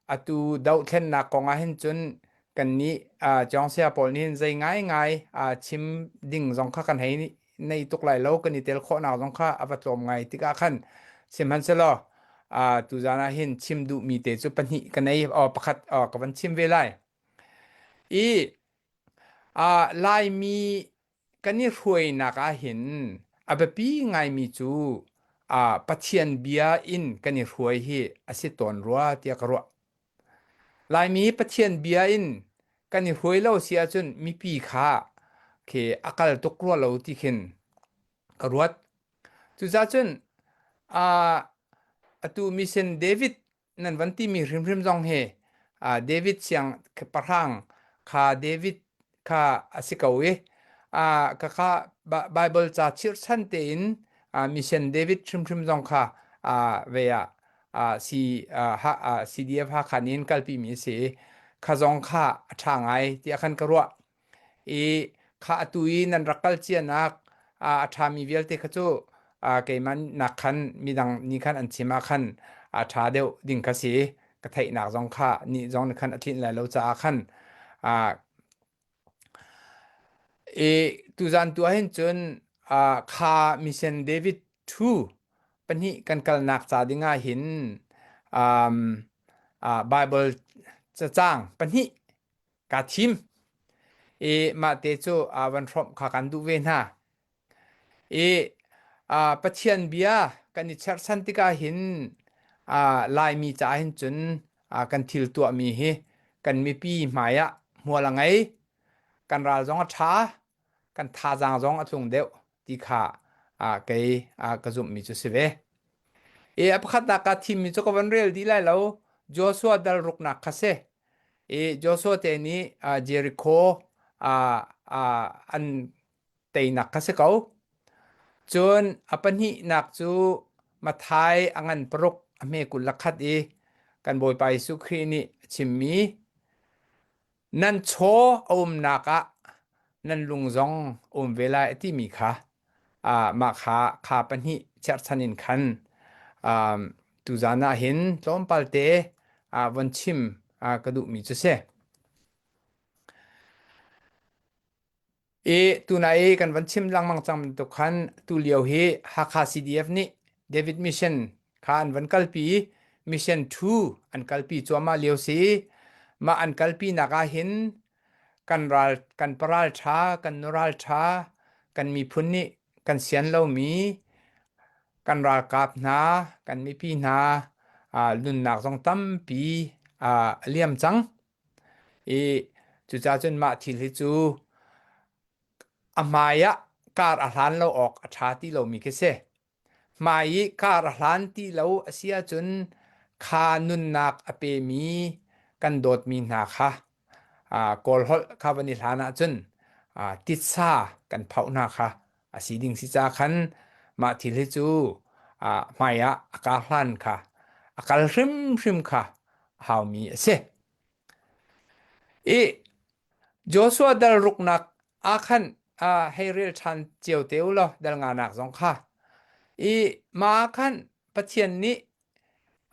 atu dohthlennak kong ah hin cun kannih uh, Chawngsia pawl nih hin zei ngaingai uh, chim ding zong kha kan hei nei tuk lai lo kan i tel khawhnak zong kha a va tlawm ngai tikah khan sihmanhsehlaw uh, tuzaan ah hin chim duhmi te cu pahnih ka nei o pakhat o ka van chim ve lai i uh, Laimi kan i hruainak ah hin a biapi ngaimi cu uh, Pathian bia in kan i hruai hi a si tawn rua tiah ka ruah Laimi Pathian bia in kan i hruai lo si ahcun mipi kha khi a kal tuk rua lo ti khin ka ruat. Cucaah cun uh, atu mission David nan van timi hrimhrim zong hi uh, David siang pahrang kha David kha a si ko i uh, ka kha Bible ca chirhchan tein uh, mission David hrimhrim zong kha uh, ve ah C, ha, CDF Hakha nih in kalpi mi a si i kha zong kha a ṭha ngai tiah khan ka ruah. I kha atu i nan rak kal cianak a ṭhami vialte kha cu keimah nak khan midang nih khan an chim ah khan a ṭha deuh ding kha si. Ka theihnak zong kha nih zong nih khan a tlinh lai lo caah khan I tuzaan tu ahhin cun kha Mission David Thu pahnih kan kalnak ca ding ah hin um, uh, Bible cacang pahnih kaa thim. I mah te cu uh, van hrawmh kha kan duh ve hna. I uh, Pathian bia kan i cherhchan tikah hin uh, Laimi caah hin cun uh, kan thil tuahmi hi kan mipi hmai ah hmual a ngei. Kan ral zong a ṭha, kan thazaang zong a tlung deuh ti kha uh, kei uh, ka zumhmi cu si ve. I a pakhatnak kaa thimmi cu ka van rel dih lai lo. Joshua dal ruknak kha si. I Joshua te nih uh, Jericho uh, uh, an teinak kha si ko. Cun a pahnihnak cu Matthai a ngan paruk a hme 21 i kan Bawipa Jesuh Khrih nih a chimmi nan chaw a umnak ah nan lung zong a um ve lai a timi kha ah mah kha kha pahnih cherhchan in khan um, tuzaan ah hin tlawmpal te ah von chim ah ka duhmi cu si. I tunai i kan van chim lengmang cang bantuk khan tulio hi Hakha CDF nih David Mission kha an van kalpi i Mission 2 an kalpi cuahmah lio si. Mah an kalpi nak ah hin kan ral kan paral ṭha kan nural ṭha kan miphun nih kan sian lomi kan ralkap hna kan mipi hna uh, nunnak zong tampi uh, a liam cang. I cucaah cun mah thil hi cu a hmai ah kar a hlan lo awk a ṭha ti lomi khi si. Hmai i kar a hlan ti lo a si ahcun kha nunnak a pemi kan dawtmi hna kha aa Kawl holh kha van i hlan ahcun aa titsa kan phoh hna kha a si ding si ca khan mah thil hi cu aa hmai ah a kar hlan kha a kal hrimhrim kha a haumi a si. I Joshua dal ruknak ah khan uh, hei rel ṭhan cio te u law dal nganak zong kha. I mah ah khan Pathian nih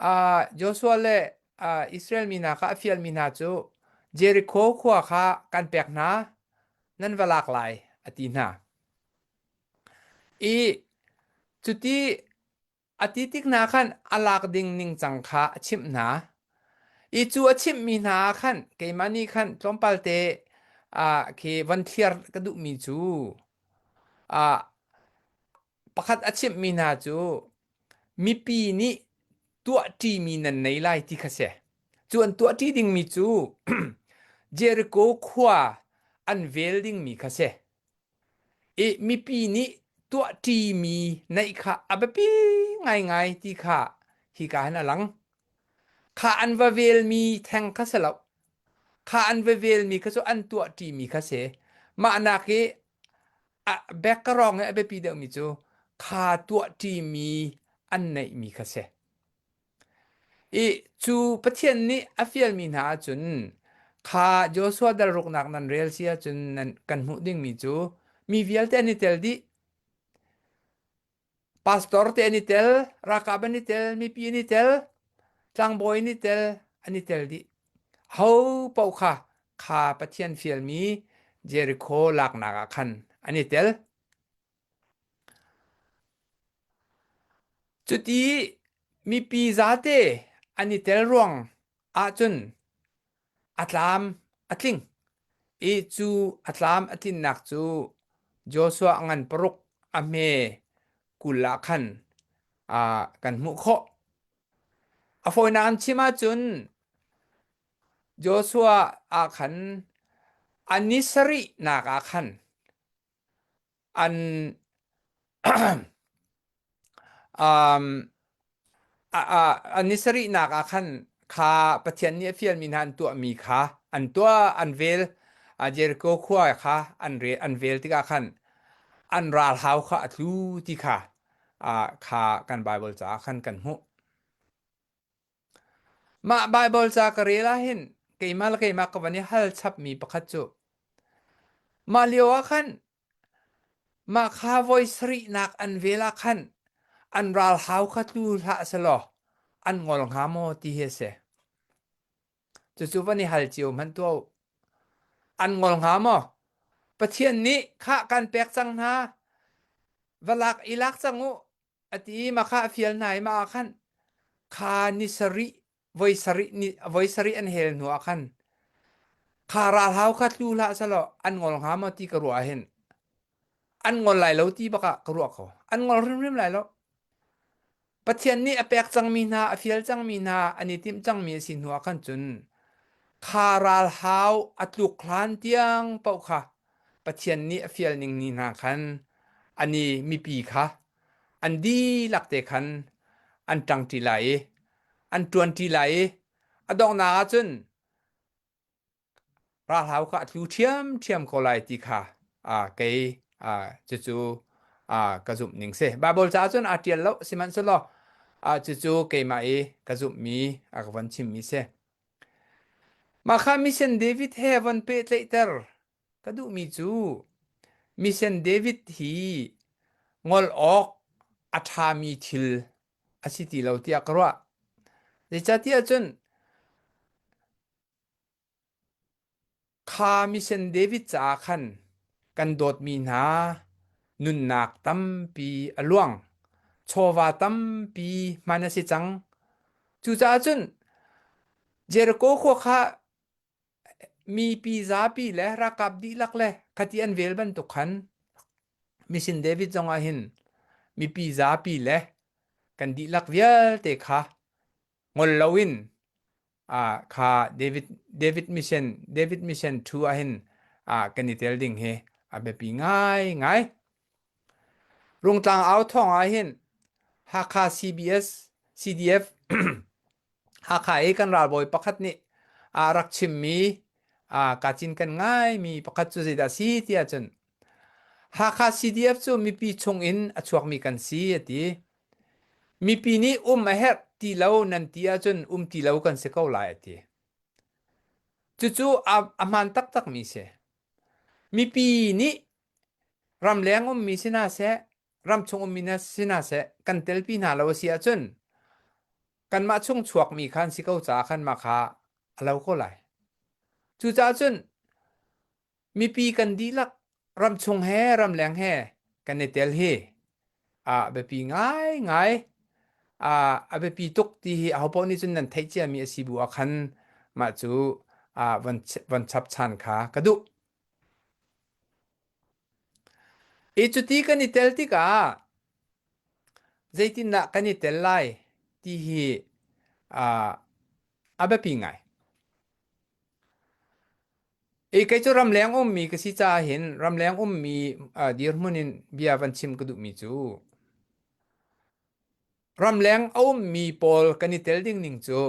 uh, Joshua le uh, Israel mi hna kha a fialmi hna cu Jericho khua kha kan pek hna, nan va lak lai, a ti hna. I cuti A ti tik hna khan a lak ding ningcang kha a chimh hna. I cu a chimhmi hna ah khan keimah nih khan tlawmpal te ah khi von thliar ka duhmi cu ah pakhat a chimhmi hna cu mipi nih tuahṭimi nan nei lai ti kha si. Cu an tuahṭi dingmi cu Jericho khua an vel dingmi kha si. I mipi nih tuahṭimi neih kha a biapi ngaingai ti kha hika hin a lang. Kha an va velmi theng kha si lo. Kha an va velmi kha cu an tuahṭimi kha si. Mah nak i a background i a biapi deuhmi cu kha tuahṭimi an neihmi kha si. I cu Pathian nih a fialmi hna ahcun kha Joshua dal ruknak nan rel si ahcun nan kan hmuh dingmi cu mi vialte an i tel dih. Pastor te an i tel, ralkap an i tel, mipi an i tel, tlangbawi an i tel, an i tel dih. Ho paoh kha kha Pathian fialmi Jericho laknak ah khan an i tel. Cuti mipi zate an i tel ruang ahcun a tlam a tling i cu a tlam a tlinnak cu Joshua ngan paruk a hme 20 ah khan kan hmuh khawh. A fawinak in chim ahcun Joshua ah khan a ni sarihnak ah khan an um, a ni sarihnak ah khan kha Pathian nih a fialmi hna an tuahmi kha an tuah an vel Jericho khua kha an re an vel tikah khan an ralhau kha a tlu ti kha kha kan Bible caah khan kan hmuh. Mah Baibal ca ka rel ahhin keimah le keimah ka van i hal chapmi pakhat cu mah lio ah khan mah kha voi sarihnak an vel ah khan an ralhau kha tlu hlah selaw an ngol hnga maw ti hi a si. Cucu van i hal cio hmanh tuah u. An ngol hnga maw? Pathian nih khah kan pek cang hna, va lak i lak cang u a ti i mah kha a fial hna i mah ah khan kha ni sarih voi sarih ni voi sarih an hel hnu ah khan kha ralhau kha tlu hlah selaw an ngol hnga maw ti ka ruah ah hin an ngol lai lo ti bak ah ka ruah ko an ngol hrimhrim lai lo Pathian nih a pek cangmi hna a fial cangmi hna an i timh cangmi a si hnu ah khan cun kha ralhau a tluk hlan tiang paoh kha Pathian nih a fial ning ni hna khan an i mipi kha an dihlak te khan an ṭangṭi lai i an ṭuanṭi lai i a donghnak ah cun ralhau kha a tlu ṭhiamṭhiam ko lai ti kha kei cucu ka zumh ning si. Baibal caah cun aa ṭial lo sihmanhsehlaw cucu keimah i ka zumhmi a ka von chimmi si. Mah kha mission David he von pehtlaihter Ka duhmi cu Mission David hi ngol awk a ṭhami thil a si ti lo tiah ka ruah. Zeicahtiah cun kha Mission David caah khan kan dawtmi hna nunnak tampi a luang. Chawva tampi hman a si cang. Cucaah cun Jericho khua kha Mipi zapi le ralkap dihlak le khati an vel bantuk khan Mission David zong ah hin mipi zapi le kan dihlak vialte kha ngol loin ah kha David David mission David mission 2 ah hin ah kan i tel ding hi a biapi ngai ngai. Rungtlang au thawng ah hin Hakha CBS CDF Hakha i kan ralbawi pakhat nih a rak chimmi kaa cinken ngaimi pakhat cu zeidah a si ti ahcun Hakha CDF cu mipi chung in a chuakmi kan si a ti. Mipi nih um a herh ti lo nan ti ahcun um ti lo kan si ko lai a ti. Cucu a, a hmaan taktakmi si. Mipi nih ramleng ummi si hna seh, ramchung ummi si hna seh, kan telpi hna lo a si ahcun kanmah chung chuakmi kha an si ko caah khan mah kha a lo ko lai. Cucaah cun mipi kan dihlak ramchung he ramleng he kan i tel hi a biapi ngaingai. A biapi tuk ti hi ahopaoh nih cun nan theih ciami a si bu ah khan mah cu von von chap chan kha ka duh. I cuti kan i tel tikah zeitindah kan i tel lai ti hi a biapi ngai. I kei cu ramleng ummi ka si caah hin ramleng ummi dirhmun in bia van chim ka duhmi cu ramleng a ummi pawl kan i tel ding ning cu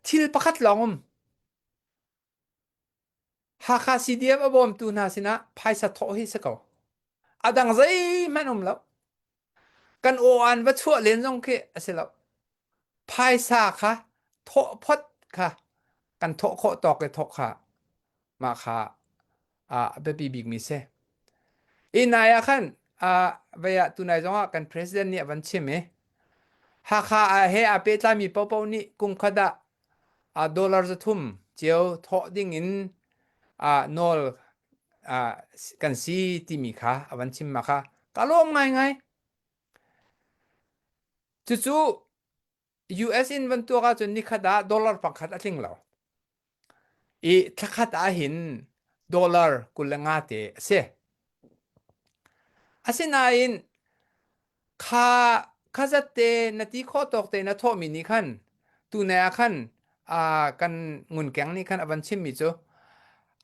thil pakhat lawng um. Hakha CDF a bawmtu hna sinah phaisa thawh hi si ko. A dang zeihmanh um lo. Kan aw-an va chuah len zong khi a si lo. Phaisa kha thawh phot kha kan thawh khawh tawk le thawh kha mah kha a biapi bikmi si. I nai ah khan vei ah tunai zongah kan president nih a van chim i Hakha ah he aa pehtlaimi paohpaoh nih kum khat ah dollar 300 cio thawh ding in nawl kan si timi kha a van chim ma kha ka lawm ngaingai. Cucu US in van tuak ahcun nikhat ah dollar pangkhat a tling lo. I thlakhat ah hin dollar 25 te a si. Asinain Kha kha zat te na ti khawh tawk te na thawhmi nih khan tunai ah khan aa kan ngunkeng nih khan a van chimmi cu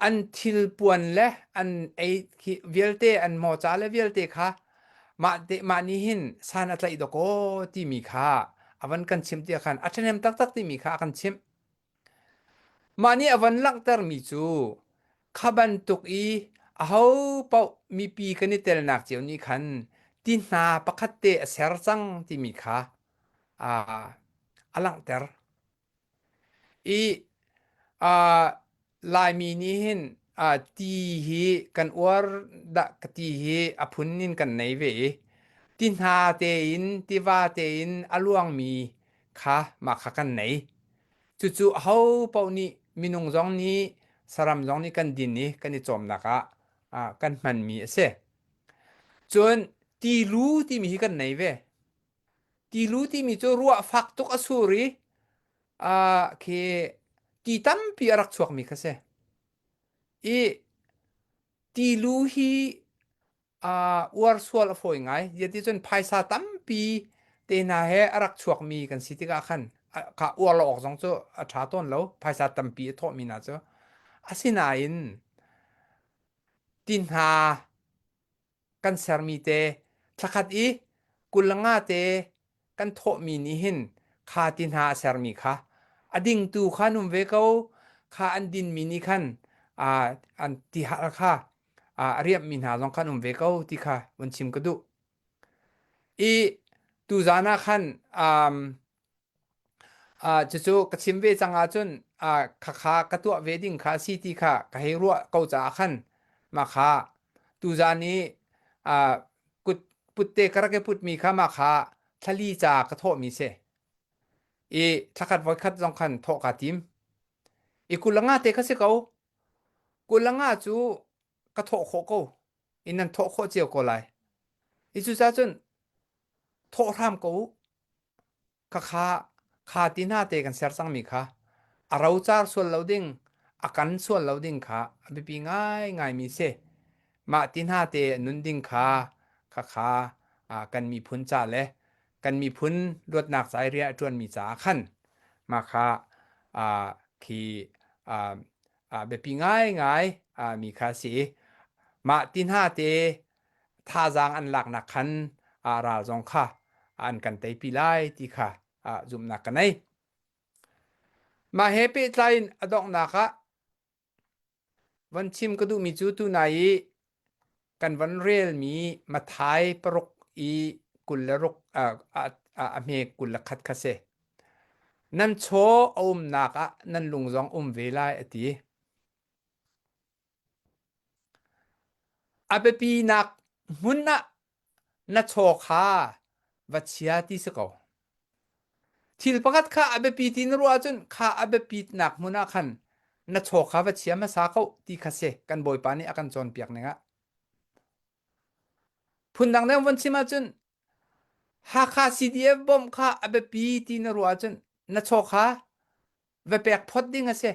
an thil puan le an ei khi vialte an mawca le vialte kha mah te mah nih hin san a tlaih dawkaw timi kha a van kan chimh tiah khan a ṭhahnem taktak timi kha a kan chimh. Mah nih a von langhtermi cu kha bantuk i ahopaoh mipi kan i telnak cio nih khan ti hna pakhat te a ser cang timi kha a langhter. I Laimi nih hin ti hi kan uar dah ka ti hi a phun in kan nei ve i ti hna tein tiva tein a luangmi kha mah kha kan nei. Cucu aho paoh nih minung zong nih saram zong nih kan din i kan i cawmnak ah kan hmanmi a si. Cun tilu timi hi kan nei ve. Tilu timi cu ruah fak tuk a sur i khi ti tampi a rak chuakmi kha si. I tilu hi uar sual a fawi ngai. Zeticun phaisa tampi te hna he a rak chuakmi kan si tikah khan kha uar lo awk zong cu a ṭha tawn lo. Phaisa tampi a thawhmi hna cu. Asinain ti hna kan sermi te thlakhat i 25 te kan thawhmi nih hin kha ti hna a sermi kha a dingtu kha an um ve ko kha an dinmi nih khan an tihal kha a riamhmi hna zong kha an um ve ko ti kha vun chim ka duh. I tuzaan ah khan um, cucu ka chim ve cang ahcun khakha ka tuah ve ding kha si ti kha ka hei ruah ko caah khan mah kha tuzaan i kut putte ka rak i putmi kha mah kha thlali ca ka thawhmi si. I thlakhat voikhat zong khan thawh kaa tim. I 25 te kha si ko. 25 cu ka thawh khawh ko. I nan thawh khawh cio ko lai. I cucaah cun thawh hram ko u. Khakha kha ti hna te kan ser cangmi kha a rocar sual lo ding, a kan sual lo ding kha a biapi ngaingaimi si. Mah ti hna te nun ding kha khakha kan miphun ca le kan miphun luatnak ca i rian a ṭuanmi caah khan mah kha khi biapi ngaingai mi kha a si i mah ti hna te thazaang an laknak khan ral zong kha an kan teipi lai ti kha zumhnak ka nei. Mah he pehtlai in a donghnak ah von chim ka duhmi cu tunai i kan von relmi Mathai paruk i 26 a hme 21 kha si. Nan chaw a umnak ah nan lung zong um ve lai a ti. A biapinak hmun ah na chaw kha va chia ti si ko. Thil pakhat kha a biapi ti na ruah ahcun kha a biapitnak hmun ah khan na chaw kha va chia hmasa ko ti kha si kan Bawipa nih a kan cawnpiak ning ah. Phundang deuh von chim ahcun. Hakha CDF bawmh kha a biapi ti na ruah ahcun na chaw kha va pek phot ding a si.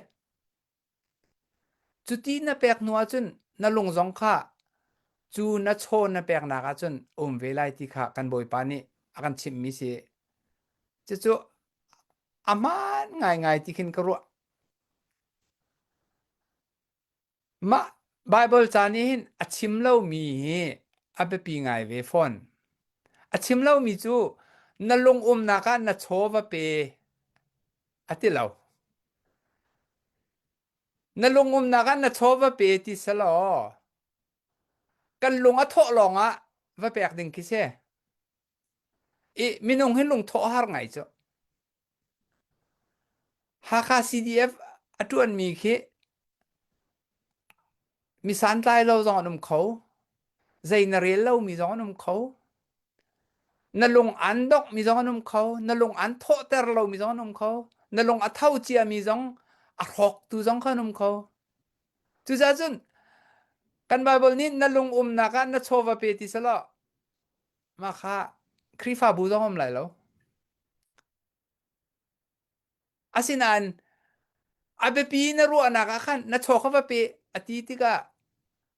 Cuti na pek hnu ahcun na lung zong kha cu na chaw na peknak ahcun a um ve lai ti kha kan Bawipa nih a kan chimhmi si. Cucu a hmaan ngaingai ti khin ka ruah. Mah Baibal ca nih hin a chim lomi hi a biapi ngai ve fawn. A chim lomi cu na lung umnak ah na chaw va pe a ti lo. Na lung umnak ah na chaw va pe ti selaw kan lung a thawh lawng ah va pek ding khi si. I minung hi lungthawh har ngai cu. Hakha CDF a ṭuanmi khi mi santlai lo zong an um kho. Zei na rel lomi zong an um kho. Na lung an donghmi zong an um kho. Na lung an thawhter lomi zong an um kho. Na lung a tho ciami zong a hrawktu zong kha an um kho. Cucaah cun kan Baibal nih na lung umnak ah na chaw va pe ti selaw mah kha Khrihfabu zong um lai lo. Asinain a biapi na ruahnak ah khan na chaw kha va pe a ti tikah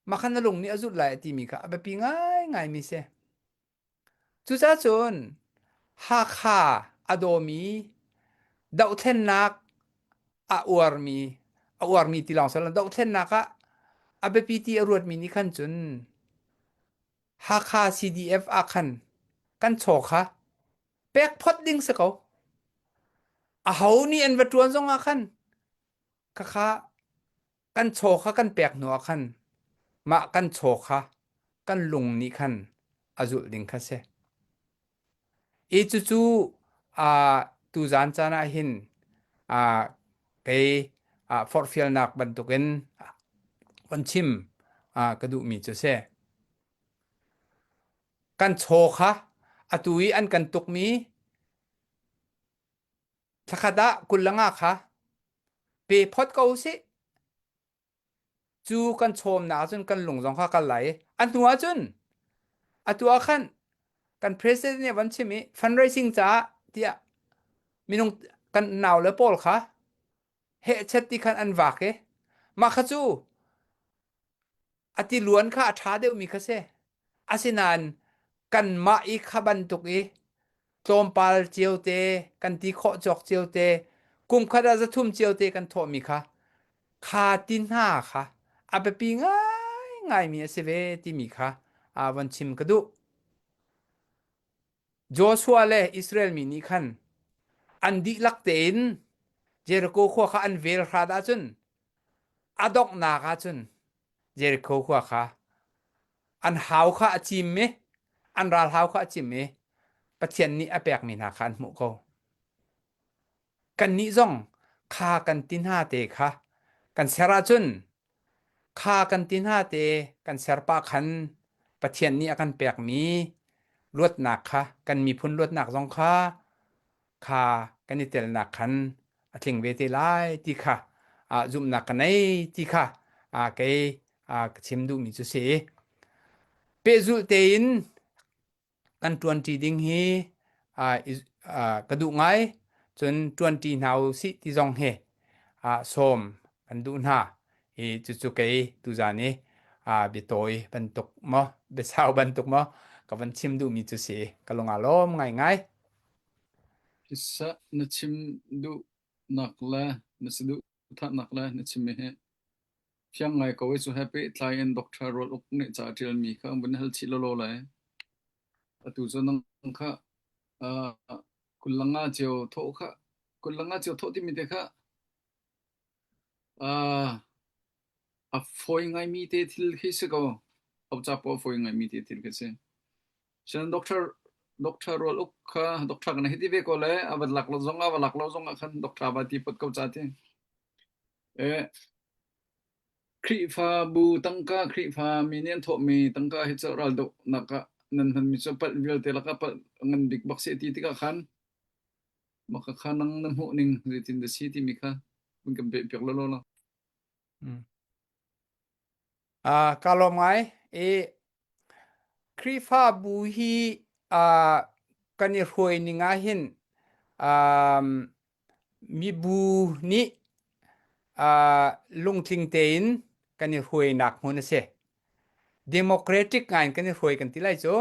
mah khan na lung nih a zulh lai a timi kha a biapi ngaingaimi si. Cucaah cun Hakha a dawmi dohthlennak a uarmi a uarmi ti lawng si lo dohthlennak ah a biapi ti a ruatmi nih khan cun Hakha CDF ah khan kan chaw kha pek phot ding si ko. Aho nih an va ṭuan zong ah khan khakha kan chaw kha kan pek hnu ah khan mah kan chaw kha kan lung nih khan a zulh ding kha si. I cucu uh, tuzan caan ah hin uh, kei uh, forhfialnak bantukin von chim uh, ka duhmi cu si. Kan chaw kha atu i an kan tukmi thlakhat ah 25 kha pe phot ko usih. Cu kan chawmnak ahcun kan lung zong kha kal lai i a hnu ahcun atu ah khan kan president nih a van chim i fundraising caah tiah minung kan nau le pawl kha hehchet ti khan an vak i mah kha cu a tiluan kha a ṭha deuhmi kha si. Asinain kanmah i kha bantuk i tlawmpal cio te kan ti khawh cawk cio te kum khat ah 300 cio te kan thawhmi kha kha ti hna kha a biapi ngaingaimi a si ve timi kha a von chim ka duh. Joshua le Israel mi nih khan an dihlak tein Jericho khua kha an vel hrat ahcun a donghnak ahcun Jericho khua kha an hau kha a cim i an ralhau kha a cim i Pathian nih a pekmi hna kha an hmuh ko. Kannih zong kha kan ti hna te kha kan ser ahcun kha kan ti hna te kan ser pah khan Pathian nih a kan pekmi luatnak kha kan miphun luatnak zong kha kha kan i telnak khan a tling ve te lai ti kha ah zumhnak ka nei ti kha ah kei ah ka chim duhmi cu si. Pehzulh tein kan ṭuanṭi ding hi ah ka duh ngai. Cun ṭuanṭi hna u sih ti zong hi ah sawm kan duh hna. I cucu kei tuzan i biatawi bantuk maw biasau bantuk maw ka van chim duhmi cu si. Ka lung aa lawm ngaingai. Siseh na chim duhnak le na saduhthahnak le na chimmi hi fiang ngai ko i cu he pehtlai in Doctor Rual Uk nih ca a ṭialmi kha an vun hal chih lawlaw lai. Atu cu nang kha uh, 25 cio thawh kha 25 cio thawh timi te kha uh, a fawi ngaimi te thil khi si ko. Au ca paoh a fawi ngaimi te thil khi si. Cun doctor doctor Rual Uk kha doctor kan hei ti ve ko le a va lak lo zong ah va lak lo zong ah khan doctor va ti pot ko ca ti. Eh Khrihfabu tangka Khrihfa mi nih an thawhmi tangka hi cu raldohnak ah nan hmanmi cu palh vialte lakah palh ngan bik bak si ti tikah khan mah kha nang na hmuh ning zeitin dah si timi kha vun kan beh piak lawlaw law. Mm. Ah, ka lawm ngai. I Khrihfabu hi ah, kan i hruai ning ah hin um, mibu nih uh, lungtling tein kan i hruainak hmun a si. Democratic ngai in kan i hruai kan ti lai cu.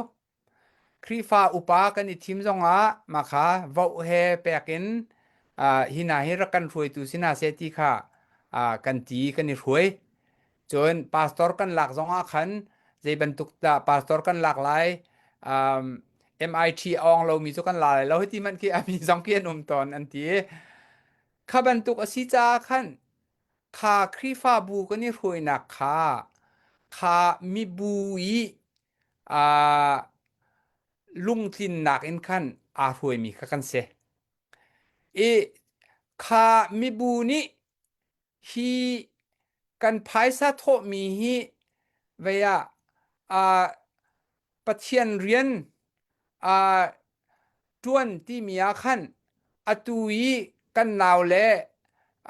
Khrihfa upa kan i thim zongah mah kha vote he pek in uh, hi hna hi rak kan hruaitu si hna seh ti kha uh, kan ti kan i hruai. Cun pastor kan lak zongah khan zei bantuk dah pastor kan lak lai um, MIT a awng lomi cu kan la lai lo hiti hmanh khi a mi zong khi an um tawn an ti. Kha bantuk a si caah khan kha Khrihfabu kan i hruainak kha kha mibu i uh, lungtlinnak in khan aa hruaimi kha kan si. I kha mibu nih hi kan phaisa thawhmi hi vei ah uh, Pathian rian uh, ṭuan timi ah khan atu i kan naule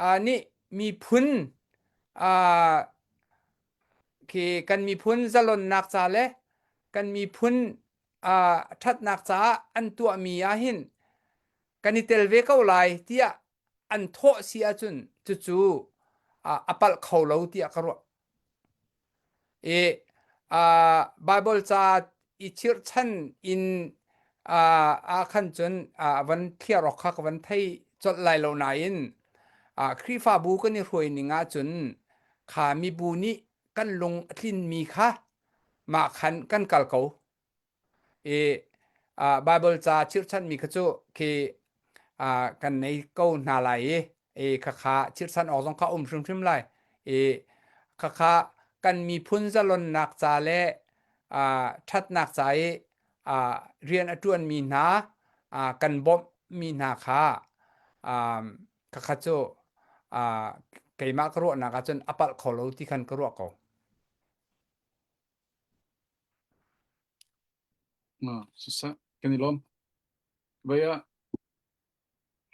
uh, nih miphun uh, khi kan miphun zalonnak ca le kan miphun uh, ṭhatnak caah an tuahmi ah hin kan i tel ve ko lai tiah an thawh si ahcun cucu a palh kho lo tiah ka ruah. I uh, Bible ca i chirhchan in uh, ah khan cun uh, van thliar awk kha ka van thei colh lai lo nain uh, Khrihfabu kan i hruai ning ahcun kha mibu nih kan lung a tlinmi kha mah khan kan kal ko. I uh, Bible ca chirhchanmi kha cu khi uh, kan nei ko hna lai i i khakha chirhchan awk zong kha um hrimhrim lai i khakha kan miphun zalonnak ca le uh, ṭhatnak ca i uh, rian a ṭuanmi hna uh, kan bawmhmi hna kha um, khakha cu uh, keimah ka ruahnak ahcun a palh kho lo ti khan ka ruah ko. Siseh, kan i lawm. Voi ah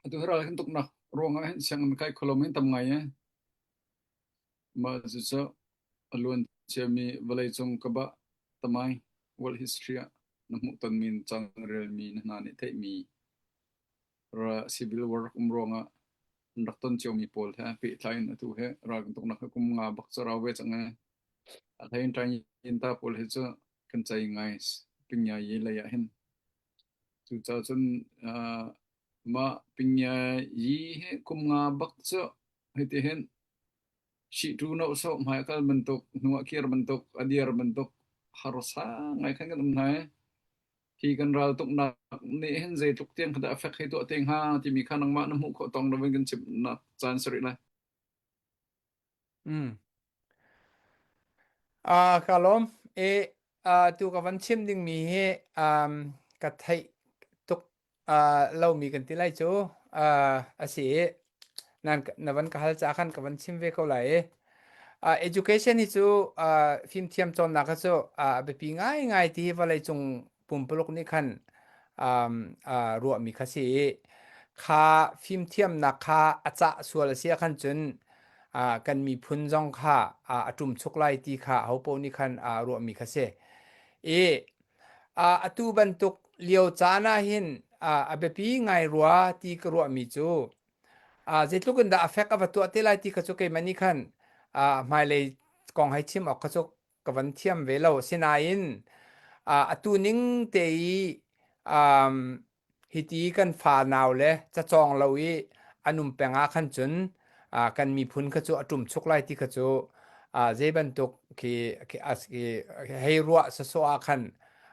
atu hi ral kan tuknak ruangah hin sianginn kai kho lomi an tam ngai i mah cucu a luan ciami vawleicung ka bah tamai world history ah na hmuhtonmi na caan relmi na hna nih theihmi civil war rak um ruangah an rak ton ciomi pawl he pehtlai in atu hi ral kan tuknak hi kum nga bak cu rau ve cang i A hlei in ṭaingyin ta pawl hi cu kan cei ngai pingyayi lei ah hin. Cucaah cun uh, mah pingyayi hi kum nga bak cu hiti hin shihtu no so hmai kal bantuk hnu ah kir bantuk a dir bantuk harsa ngai khan kan um hna i hi kan ral tuknak nih hin zeitluk tiang kha dah effect hei tuah te hnga timi kha nangmah na hmuh khawh tong lo in kan chimnak caan si rih lai. Mm. Ah, ka lawm. E, ah, tu ka van chim dingmi hi um, ka theih tuk ah, lomi kan ti lai cu ah, a si i nan na van ka hal caah khan ka van chim ve ko lai i ah, education hi cu ah, fimthiam cawnnak kha cu ah, a biapi ngaingai ti hi vawleicung pumpuluk nih khan um, uh, ruahmi kha si i kha fimthiamnak kha a cah sual a si ah khan cun uh, kan miphun zong kha uh, a ṭumchuk lai ti kha hopo nih khan uh, ruahmi kha si i uh, atu bantuk lio caan ah hin uh, a biapi ngai rua ti ka ruahmi cu uh, zeitluk in dah a fek a va tuah te lai ti kha cu keimah nih khan uh, hmailei kong hei chim awk kha cu ka van thiam ve lo. Sinain atu ning te i um, hiti kan fa nau le cacawng lo i an um peng ah khan cun uh, kan miphun kha cu a ṭum chuk lai ti kha cu uh, zei bantuk khi, khi, khi hei ruah sawsawh ah khan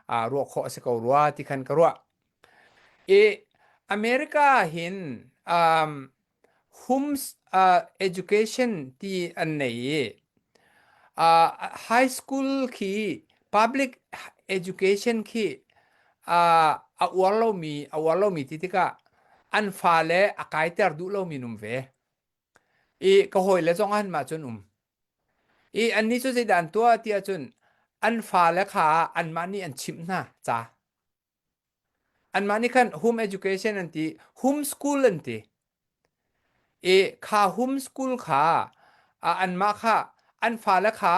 uh, ruah khawh a si ko rua ti khan ka ruah. I America hin um, Homes uh, education ti an nei i uh, high school khi public education khi uh, a uar lomi a uar lomi ti tikah an fale a kaiter duh lomi an um ve. I ka hawile zong an mah cun um. I annih cu zeidah an tuah ti ahcun an fale kha anmah nih an chimh hna ca. Anmah nih khan home education an ti, home school an ti. I kha home school kha anmah kha an fale kha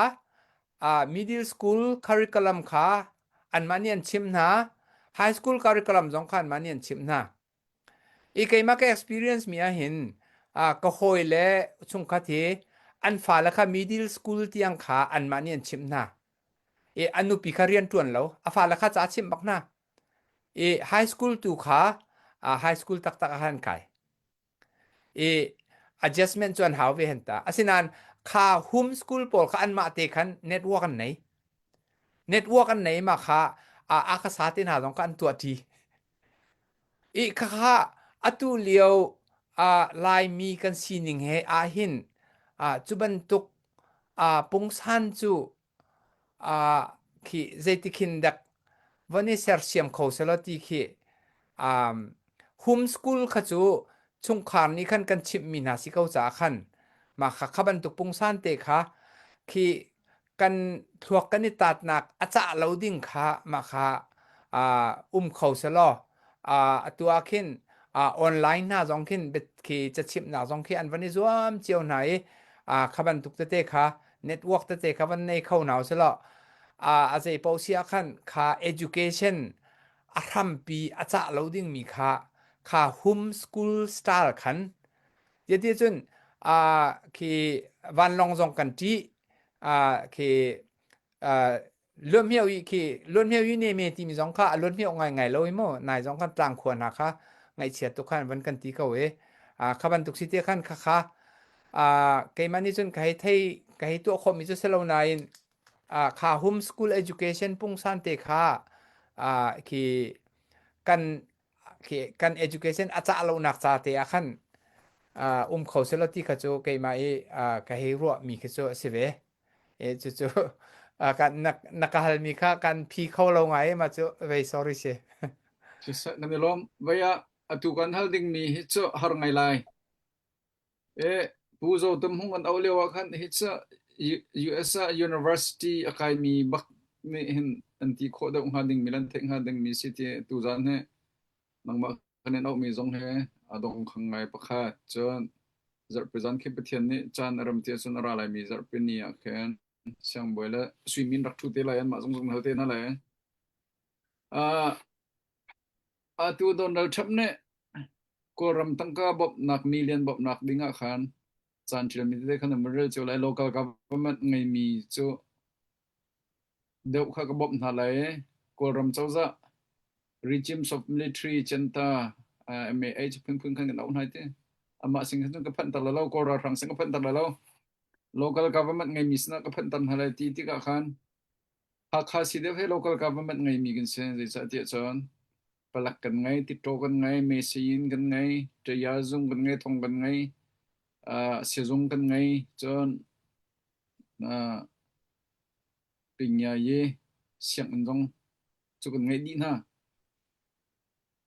middle school curriculum kha anmah nih an chimh hna. High school curriculum zong khan mah nih an chimh hna. I keimah ka experience mi ahhin ka hawi le chungkhat hi an fale kha middle school tiang kha anmah nih an chimh hna. I an nupi kha rian ṭuan lo, a fale kha ca chimh bak hna. I high school tu kha high school taktak ah khan kai. I adjustment cu an hau ve hen ta. Asinain kha home school pawl kha anmah te khan network an nei. Network an nei ma kha a ka sa te hna zong kha an tuah ṭi. I khakha atu lio Laimi kan sining he ahhin cu bantuk pungsan cu khi zeitikhin dek von i sersiam kho selaw ti khi home school kha cu chungkhar nih khan kan chimhmi hna si ko caah khan mah kha kha bantuk pungsan te kha khi kan thluak kan i tatnak a cah lo ding kha mah kha um kho selaw atu ah khin online hna zong khin khi cachimhnak zong khi an van i zuam cio hna i kha bantuk tete kha network tete kha van nei kho hna selaw a zei paoh si ah khan kha education a hrampi a cah lo ding mi kha kha home school style khan Ti cun khi vanlawng zong kan ṭih khi luanhmio i khi luanhmio i ne me timi zong kha a luanhmio ngaingai lo i mu nai zong kan tlang khua hna kha ngaihchia tuk khan van kan ti ko i kha bantuk si te khan kha kha keimah nih cun ka hei thei ka hei tuah khawhmi cu si lo nain kha home school education pungsan te kha khi kan khi kan education a cah lonak ca te ah khan um kho selaw ti kha cu keimah i ka hei ruahmi khi cu a si ve. E cucu kan na, na ka halmi kha kan phi kho lo ngai ma cu vei sorry si. Siseh kan i lawm. Vei ah atu kan hal dingmi hi cu har ngai lai. E Pu Zo Tum Hung kan auh lio ah khan hi cu US ah university a kaimi bak nih hin an ti khawh deuh hnga dingmi le an theih hnga dingmi si ti tuzaan hi nangmah kan in auhmi zong he a dong khang ngai pakhat. Cun zarhpi zan khi Pathian nih caan a rem ti ahcun a ra laimi zarhpi ni ah khin siangbawi le suimin rak ṭhu te lai anmah zong zong hal te hna lai. Uh, atu Donald Trump nih Kawlram tangka bawmhnak million bawmhnak ding ah khan caan ṭialmi tete khan an rel cio lai. Local government ngeimi cu deuh kha ka bawmh hna lai. Kawlram cozah regimes of military centa MAH phunphun khan kan auh hna ti. Amah sing khan cun ka phanh ter lo, Kawl ralhrang sing ka phanh ter lo. Local government ngeimi sinah ka phanh ter hna lai ti tikah khan Hakha si deuh he local government ngeimi kan si. Zeicahtiah cun palak kan ngei, titaw kan ngei, mesein kan ngei, ṭayazung kan ngei, thong kan ngei, uh, sizung kan ngei, cun uh, pingyai sianginn zong cu kan ngeih dih hna.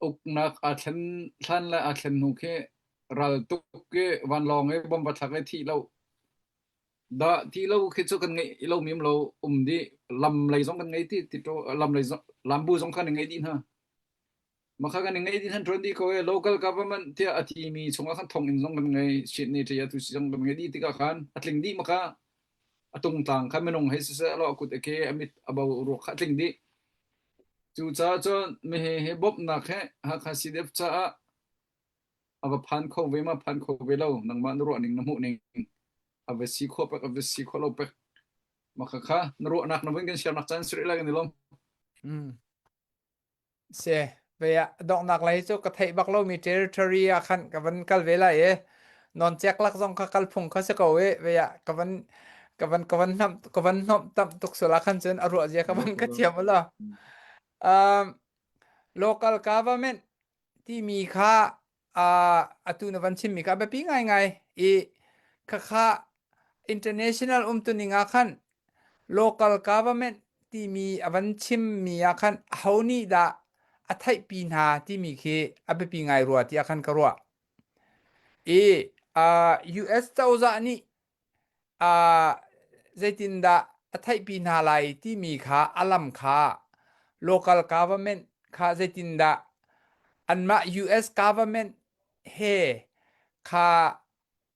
Uknak aa thlen hlan le aa thlen hnu khi ral tuk i vanlawng i bomb va thlak i thih lo Dah ti lo khi cu kan ngeih lo mi um lo um dih lam lei zong kan ngei ti ti lam lei zong lambu zong kan ngei dih hna makha kan ngei dih hna ṭuan dih ko e local government tiah a ti mi chungah khan thonginn zong kan ngei shit ni ṭi atu si zong kan ngei dih tikah khan a tling dih maka a tungtlang kha minung hei siseh lo a kut a ke a mit a bo ruak kha a tling dih cucaah cun mihi hi bawmhnak he Hakha CDF caah a va phan kho ve ma phan kho ve lo nangmah na ruah ning na hmuh ning a va si khawh pek a va si khawh lo pek maka kha na ruahnak na vun kan share nak caan siri lai kan i lawm Mm. Se ve ah donghnak lei cu ka theih bak lomi territory ah khan ka van kal ve lai i non cek lak zong kha kal phung kha si ko i ve ah ka van ka van ka van hnam ka van hnomh tam tuk sula khan cun a ruah zia ka van ka thiam lo um local government timi kha uh, atu na van chimmi kha a biapi ngaingai i khakha international umtuning ah khan local government timi a van chimmi ah khan aho nih dah a theihpi hna timi khi a biapi ngai rua tiah khan ka ruah. I uh, US cozah nih uh, zeitindah a theihpi hna lai timi kha a lam kha local government kha zeitindah anmah US government he kha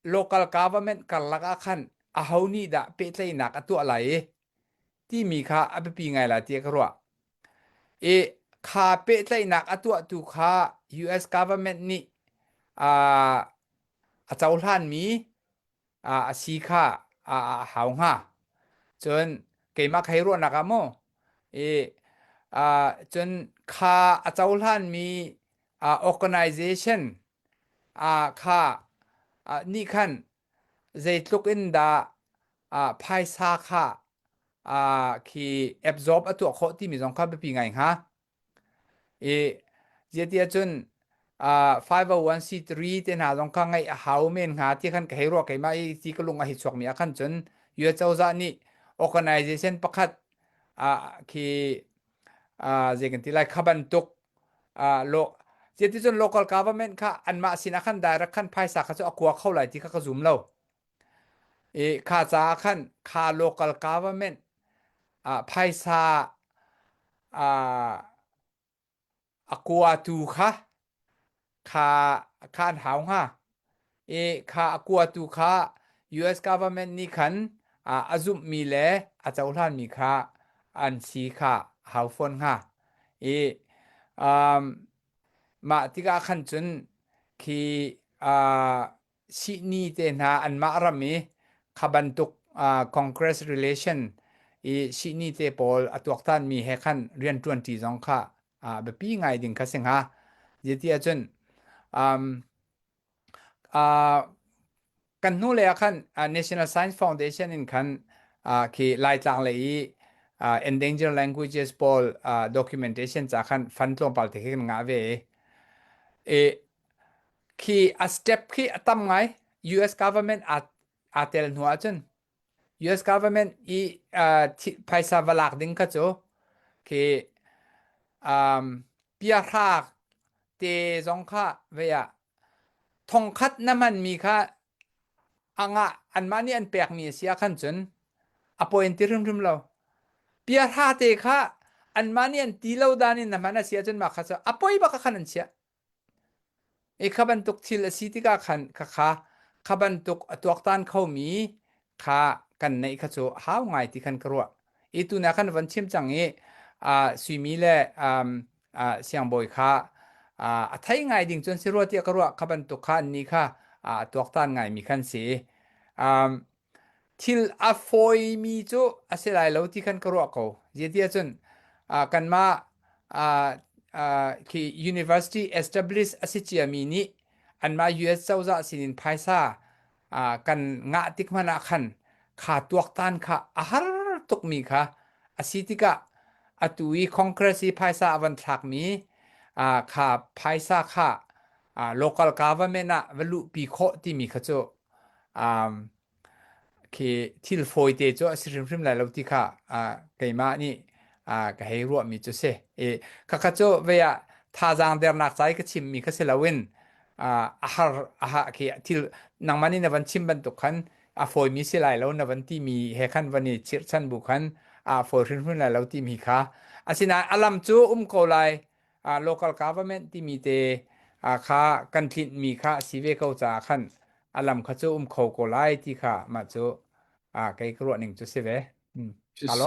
local government karlak ah khan aho nih dah pehtlaihnak a tuah lai i timi kha a biapi ngai lai tiah ka ruah. I. Kha pehtlaihnak a tuahtu kha US government nih uh, a cohlanmi uh, a si kha a, a hau hnga. Cun keimah ka hei ruahnak ah mu i uh, cun kha a cohlanmi uh, organization uh, kha uh, nih khan zeitluk in dah uh, phaisa kha uh, khi absorb a tuah khawh timi zong kha biapi ngai hnga. I zeitiah cun uh, 501c3 te hna zong kha ngaih a hau men hnga ti khan ka hei ruah keimah i ti ka lung a hi chuakmi ah khan cun US cozah nih organization pakhat uh, khi uh, zei kan ti lai kha bantuk uh, lo zeticun local government kha anmah sinah khan direct khan phaisa kha cu a kua kho lai ti kha ka zum lo. I kha caah khan kha local government uh, phaisa uh, a kuatu kha kha kha an hau hnga. I kha a kuatu kha US government nih khan uh, a zumhmi le a cohlanmi kha an si kha hau fawn hnga. I um, mah tikah khan cun khi uh, sihni te hna anmah ram i kha bantuk uh, Congress relation i sihni te pawl a tuaktanmi he khan rianṭuanṭi zong kha uh, biapi ngai ding kha si hnga. Zeiti ahcun um, uh, kan hnu lei ah khan uh, National Science Foundation in khan uh, khi Laitlang lei i uh, endangered languages pawl uh, documentation ca khan fund tlawmpal te khi kan ngah ve i e khi a step khi a tam ngai US government aa aa tel hnu ahcun US government i uh, phaisa va lak ding kha cu khi um, piahra te zong kha vei ah thongkhat na hmanmi kha angah anmah nih an pekmi a si ah khan cun a poi an ti hrimhrim lo. Piahra te kha anmah nih an ti lo dan in na hman a si ahcun mah kha cu a poi bak ah khan an chiah. I kha bantuk thil a si tikah khan khakha kha bantuk a tuaktan khomi kha kan neih kha cu hau ngai ti khan ka ruah. I tuna khan van chim cang i uh, suimi le um, uh, siangbawi kha uh, a thei ngai ding cun si rua tiah ka ruah kha bantuk kha an ni kha uh, tuaktan ngai mi khan si. Um, thil a fawimi cu a si lai lo ti khan ka ruah ko. Zeitiah cun uh, kanmah uh, uh, khi university establish a si ciami nih anmah US cozah sinin phaisa uh, kan ngah tik hmanh ah khan kha tuaktan kha a har tukmi kha a si tikah atu i Congress i phaisa a van thlakmi uh, kha phaisa kha uh, local government ah va luhpi khawh timi kha cu um, khi thil fawite cu a si hrimhrim lai lo ti kha uh, keimah nih uh, ka hei ruahmi cu si. I khakha cu vei ah thazaang dernak ca i ka chimmi kha si loin uh, a har a ha khi thil nangmah nih na van chim bantuk khan a fawimi si lai lo na van timi he khan van i chirhchan bu khan a fawi hrimhrim lai lo timi kha asinain a lam cu um ko lai uh, local government timi te uh, kha kan tlinhmi kha a si ve ko caah khan a lam kha cu um kho ko lai ti kha mah cu uh, kei ka ruah ning cu si ve. Hmm. Alo?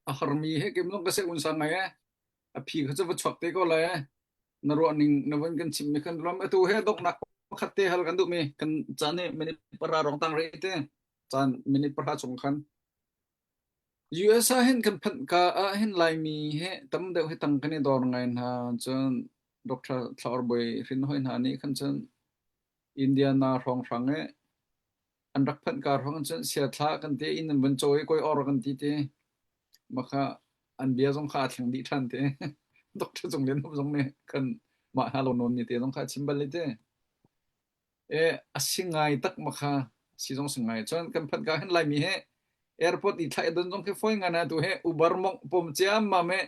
A harmi he kem long ka se un sang ngai e. A phi kha chu va chuak te ko lai e. Na ruah ning na van kan chim mi kan ram atu he dok nak pakhat te hal kan duh mi kan caan ni minute para rong tang re te caan minute para chung khan US ah hin kan phanh ka ah hin Laimi he tam deuh hi tang kan i dor ngai hna cun Dr. Thlaur Bawi Hrin hoi hna nih khan cun Indiana hrawnghrang i an rak phanh ka hrawng cun siathla kan ti inn an van cawi koi or kan ti ti makha an bia zong kha a thleng dih ṭhan te Dr. Cung Lian Hup zong nih kan mah hna lo nawn mi te zong kha a chim bal te E a si ngai tak ma kha si zong si ngai cun kan phanh ka hin Laimi he airport i thlai don zong khi foi ngan a tu he Uber mong pom ciam ma me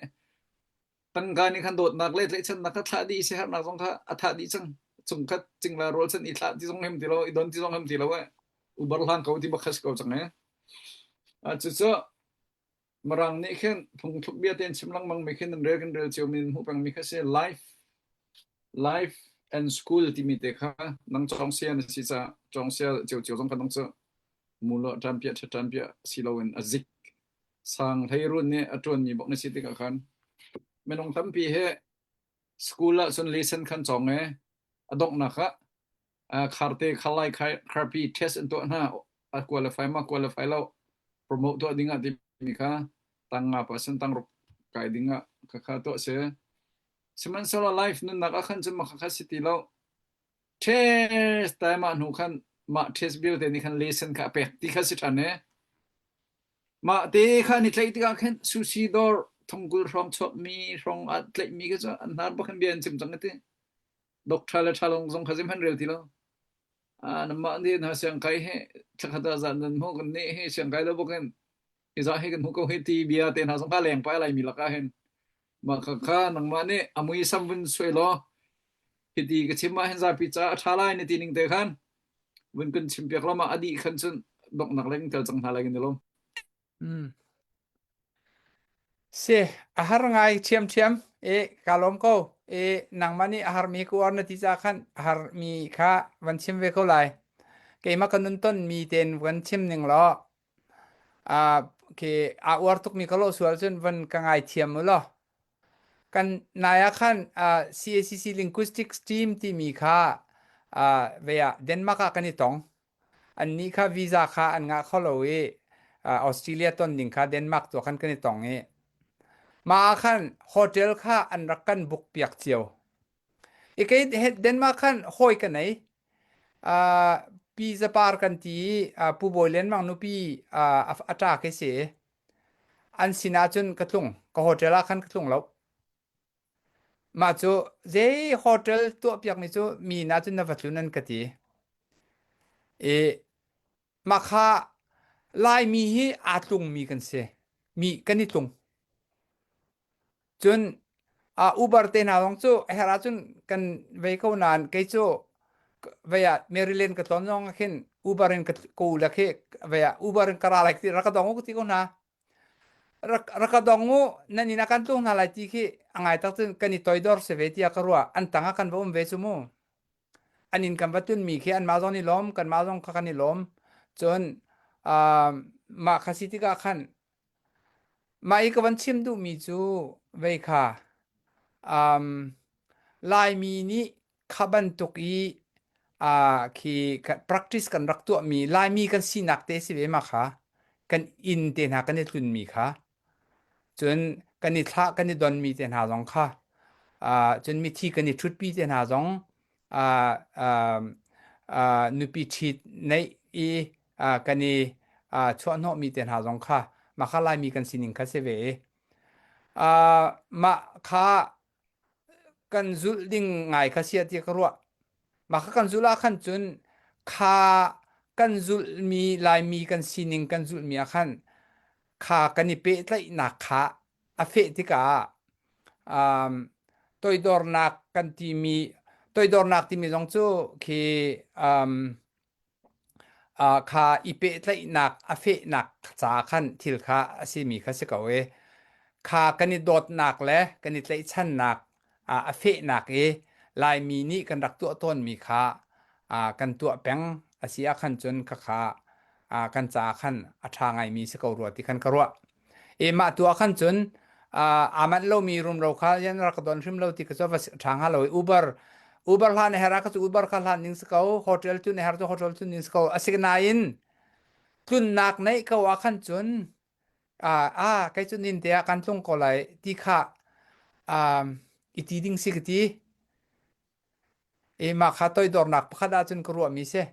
tangka nih khan dawtnak le tlaihchannak kha thlah dih siaherhnak zong kha a thah dih cang chungkhat cingla rual chan i thlah ti zong hem ti lo i don ti zong hem ti lo e Uber hlang ko ti bak kha si ko cang e a cucu Mirang nih khin phungthluk bia tein chim lengmang mi khin an rel kan rel cio mi hmuh peng mi kha si life life and school timi te kha nang cawng sia na si ca cawng sia cio cio zong kha nang cu mulo ṭan pia ṭha ṭan pia si loin a zik sang hlei run nih a ṭuan mi bok na si tikah khan. Minung tampi he school ah cun lesson khan cawng e a donghnak ah kharte khalai kharpi test an tuah hna a qualify ma qualify lo promote tuah ding ah timi kha tang nga pa san tang ruk kai ding ah kha kha tuah se sihmanhsehlaw life nunnak ah khan cun ma kha kha si ti lo test time ah hnu khan mah test vialte nih khan lesson kha a pek ti kha si ṭhan e Mah te kha an i tlaih tikah khin sushi dawr thongkul hrawng chuakmi hrawng ah tlaihmi kha cu an hnar bak in bia an chim cang ka ti. Doctor le ṭha zong kha zeihmanh rel ti lo. Ah, nanmah nih hna siangkai hi thlakhat ah zan nan hmuh kan nih hi siangkai lo bak in hi zah hi kan hmuh ko hi ti bia te hna zong kha leng pai laimi lakah hin mah kha kha nangmah nih a muisam vun suai law hiti ka chim ah hin zapi ca a ṭha lai na ti ning te khan vun kan chim piak lama a dih khan cun donghnak leng tel cang hna lai kan i lawm. Mm. Si, a har ngai ṭhiamṭhiam. E, ka lawm ko. E, nangmah nih a harmi ka uar na ti ca khan a harmi kha van chim ve ko lai. Keimah ka nun tonmi tein van chim ning law, ah, khi aa uar tukmi ka lawh sual cun van ka ngaithiam u law. Kan nai ah khan ah, CACC Linguistics Team timi kha ah, vei ah Denmark ah kan i tong. Annih kha visa kha an ngah kho lo i Australia ton ding kha Denmark tu khan kan i tong i mah ah khan hotel kha an rak kan book piak cio. I kei Denmark khan hawi ka nei. Uh, pi zapar kan ti i uh, Pu Bawi Lian Mang nupi uh, a ṭa khi si. An sinah cun ka tlung. Ka hotel ah khan ka tlung lo. Mah cu zei hotel tuahpiakmi cu mi inn ah cun na va tlun an ka ti. I mah kha Laimi hi aa tlungmi kan si. Mi kan i tlung. Cun uh, Uber te hna zong cu a herh ahcun kan vei ko nain kei cu vei ah Maryland ka tlawn zong ah khin Uber in ka ka u le khi vei ah Uber in ka ra lai ti rak ka dong u ka ti ko hna. Rak rak ka dong u nan inn ah kan tlung hna lai ti khi a ngai tak cun kan i toidor si ve tiah ka ruah an tang ah kan va um ve cu mu an inn kan va tun mi khi anmah zong nih lawm kanmah zong kha kan i lawm cun uh, mah kha si tikah khan mah i ka van chim duhmi cu vei kha um, Laimi nih kha bantuk i uh, khi practice kan rak tuahmi Laimi kan sinak te si ve ma kha kan inn te hna kan i tlunmi kha cun kan i thlah kan i donmi te hna zong kha uh, cun mithi kan i ṭhutpi te hna zong uh, uh, uh, nupi ṭhit neih i uh, kan i uh, chuahhnawhmi te hna zong kha mah kha Laimi kan sining kha si ve i uh, mah kha kan zulh ding ngai kha sia ti ka ruah. Mah kha kan zulh ah khan cun kha kan zulhmi Laimi kan sining kan zulhmi ah khan kha kan i pehtlaihnak kha a feh tikah um, toidornak kan timi toidornak timi zong cu khi um, kha i pehtlaihnak a fehnak ca khan thil kha a simi kha si ko i kha kan i dawtnak le kan i tlaihchannak a fehnak i Laimi nih kan rak tuah tawnmi kha kan tuah peng a si ah khan cun khakha kan ca khan a ṭha ngaimi si ko rua ti khan ka ruah. E mah tu ah khan cun aa manh lomi rumro kha yan rak ka don hrim lo ti ka cu va ṭha hnga lo i Uber Uber hlan a herh ah ka cu Uber kha hlan ding si ko hotel tun a herh cu hotel tun ding si ko asinain tlunnak neih ko ah khan cun a kei cu nin te ah kan tlung ko lai ti kha i ti ding si ka ti E mah kha toidornak pakhat ahcun ka ruahmi si.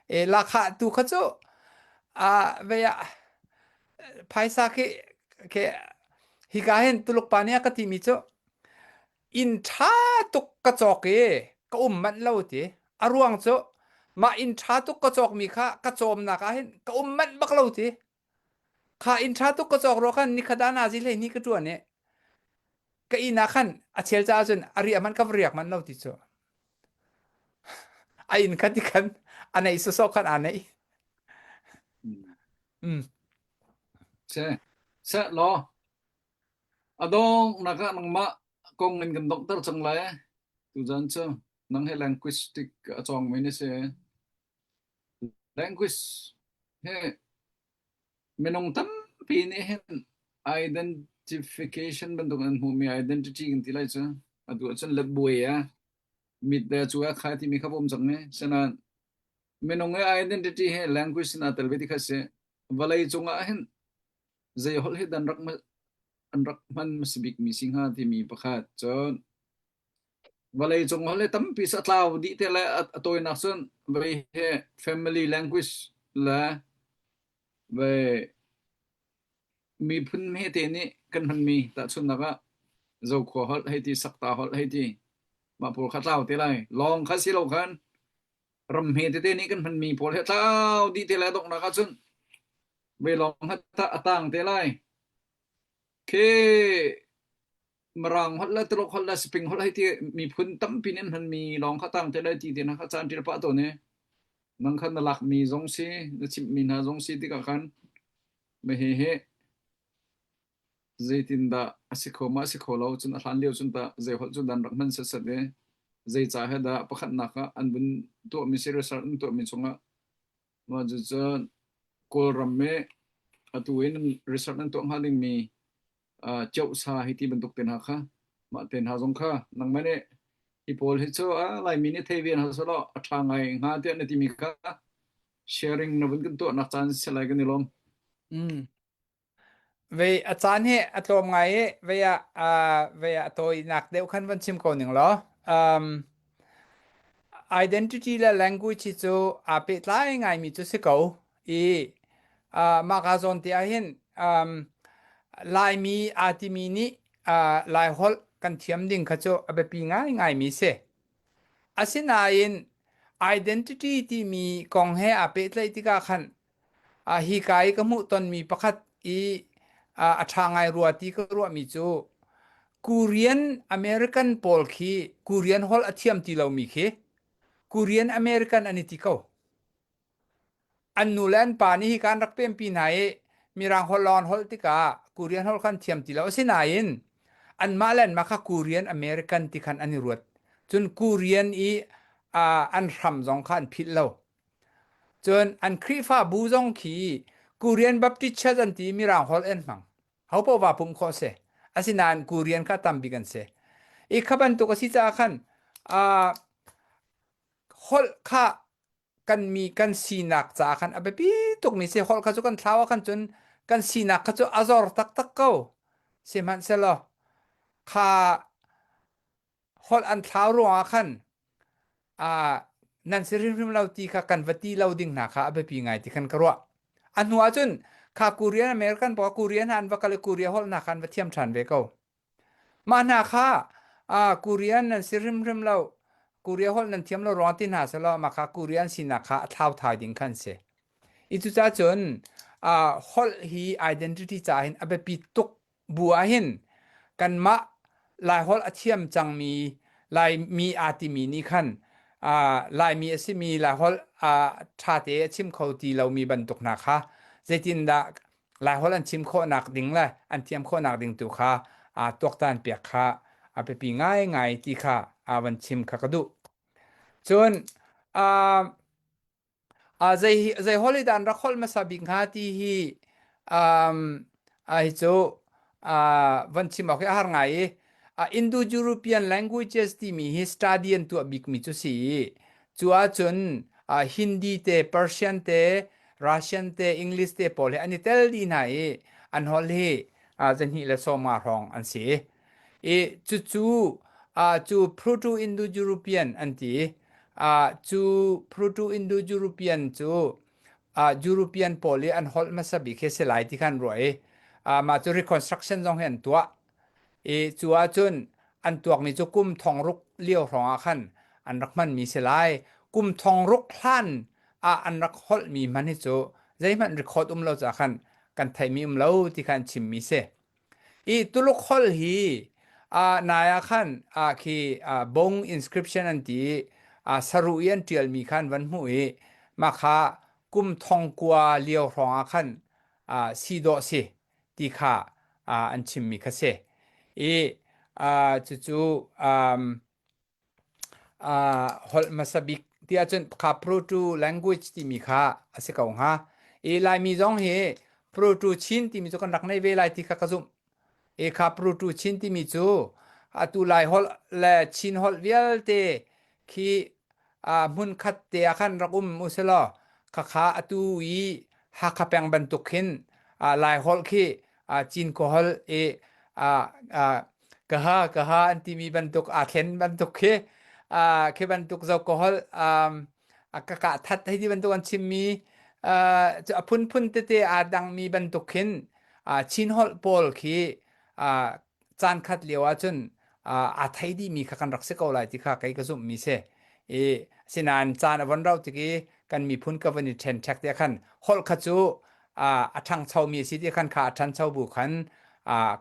E lahkhah tu kha cu a vei ah phaisa khi khi hika hin Tuluk pa nih a ka timi cu inn ṭha tuk ka cawk i ka um manh lo ti. A ruang cu mah inn ṭha tuk ka cawkmi kha ka cawmnak ah hin ka um manh bak lo ti. Kha inn ṭha tuk ka cawk ruah khan nikhat ah nazi 12 ka ṭuan i ka inn ah khan a chel caah cun a riah hmanh ka va riak manh lo ti cu. A inn khan ti khan a neih sawsawh khan aa neih. Mm. Se se law a dong nak ah nangmah kong in kan donghter cang lai tuzan cu nang he linguistic a cawng mi na si Language hi minung tampi nih hin identity. Identification bantuk an hmuhmi identity kan ti lai cu. Atu ahcun let buai a mit le cu a kha timi kha bawm cang i sinain minung i identity he language in aa tel ve ti kha si. Vawlei cungah hin zei holh hi dan rak an rak hman hmasa bikmi si hnga timi pakhat. Cun vawlei cung holh hi tampi sa tlau dih te le a tawinak cun vei he family language le vei miphun hmete nih kan hmanmi tahchunhnak ah Zokhua holh hei ti, Sakta holh hei ti, mah pawl kha tlau te lai. Lawng kha si lo khan ram hme tete nih kan hmanmi pawl hi tlau dih te lai donghnak ahcun ve lawng kha a tang te lai. Khi Mirang holh le Tuluk holh le Spring holh hei ti miphun tampi nih an hmanmi lawng kha tang te lai ti te hna kha caan ṭil pah tawn i nang kha na lakmi zong si na chimhmi hna zong si tikah khan Hihi zeitindah a si kho ma a si kho lo cun a hlan lio cun tah zei holh cu dan rak hman setset i zeica he dah pakhatnak ah an vun tuahmi si research an tuahmi chungah mah cucun Kawlram i atu in research an tuah hnga dingmi uh, Ceusa hi ti bantuk te hna kha mah te hna zong kha nangmah nih hi pawl hi cu a Laimi nih thei ve hna selaw a ṭha ngai hnga tiah na timi kha sharing na vun kan tuahnak caan si lai kan i lawm. Mm. Vei a caan hi a tlawm ngai i vei ah uh, vei ah a tawinak deuh khan van chim ko ning law. Um, identity le language hi cu aa pehtlai ngaimi cu si ko i uh, mah ka zawn te ah hin um, Laimi aa timi nih uh, Laiholh kan thiam ding kha cu a biapi ngaingaimi si. Asinain identity timi kong he aa pehtlaih tikah khan uh, hika i ka hmuhtonmi pakhat i uh, a ṭha ngai rua ti ka ruahmi cu Korean American pawl khi Korean holh a thiam ti lomi khi Korean American an i ti ko. An nu le an pa nih hika an rak pempi hna i Mirang holh lawng an holh tikah Korean holh kha an thiam ti lo. Asinain anmah le anmah kha Korean American ti khan an i ruat. Cun Korean i uh, an hram zong kha an philh lo. Cun an Khrihfabu zong khi Korean Baptist Church an ti i Mirang holh an hmang. Hopoh va pumh khawh si. Asinain Korean kha tam bik an si. I kha bantuk a si caah khan uh, holh kha kan mi kan sinak caah khan a biapi tukmi si holh kha cu kan thlau ah khan cun kan sinak kha cu a zor taktak ko sihmanhsehlaw kha holh an thlau ruangah khan uh, nan si hrimhrim lo ti kha kan va ti lo ding hna kha a biapi ngai ti khan ka ruah a hnu ah cun kha Korean American pawl Korean hna an va kal i Korea holh hna kha an va thiam ṭhan ve ko Mah hna kha ah Korean nan si hrimhrim lo. Korea holh nan thiam lo ruang ti hna selaw mah kha Korean sinak kha a thlau thai ding khan si. I cucaah cun ah holh hi identity caah hin a biapi tuk bu ah hin kanmah Laiholh a thiam cangmi Laimi aa timi nih khan ah Laimi a simi Laiholh ah ṭhate a chim kho ti lomi bantuk hna kha zeitindah Laiholh an chim khawhnak ding le an thiam khawhnak ding tu kha aa tuaktan piak kha a biapi ngaingai ti kha aa van chim kha ka duh. Cun uh, uh, zei zei holh dah an rak holh hmasa bik hnga ti hi um, uh, hi cu uh, van chim awk hi a har ngai i uh, Indo-European languages timi hi study an tuah bikmi cu si i cu ahcun uh, Hindi te Persian te Russian te English te pawl hi an i tel dih hna i an holh hi uh, zahnih le sawma hrawng an si. I cucu uh, cu Proto-Indo-European an ti. Uh, cu Proto-Indo-European cu uh, European pawl i an holh hmasa bik hi si lai ti khan ruah i uh, mah cu reconstruction zong hi an tuah. I cu ahcun an tuakmi cu kum thongruk lio hrawng ah khan an rak hmanmi si lai. Kum thongruk hlan ah an rak holhmi hman hi cu zeihmanh record um lo caah khan kan theihmi um lo ti kha an chimmi si. I Tuluk holh hi uh, nai ah khan uh, khi uh, bong inscription an ti i uh, saru i an ṭialmi khan van hmuh i mah kha kum thongkua lio hrawng ah khan uh, si dawh si ti kha uh, an chimmi kha si. I uh, cucu um, uh, holh hmasa bik ti ahcun kha Proto language timi kha a si ko hnga. I Laimi zong hi Proto Chin timi cu kan rak nei ve lai ti kha ka zumh. E kha Proto Chin timi cu atu Lai holh le Chin holh vialte khi hmun khat te ah khan rak um usilaw khakha atu i Hakha peng bantuk khin Lai holh khi Cinkhua holh i kaha kaha an timi bantuk aa thlen bantuk khi khi bantuk Zoka holh ka kah that hei ti bantuk an chimmi a phunphun tete aa dangmi bantuk khin Chin holh pawl khi caan khat lio ahcun aa thei dihmi kha kan rak si ko lai ti kha kei ka zumhmi si. I asinain caan a von rauh tik i kan miphun ka van i ṭhenṭhek te khan holh kha cu a ṭhangchomi a si ti khan kha a ṭhancho bu khan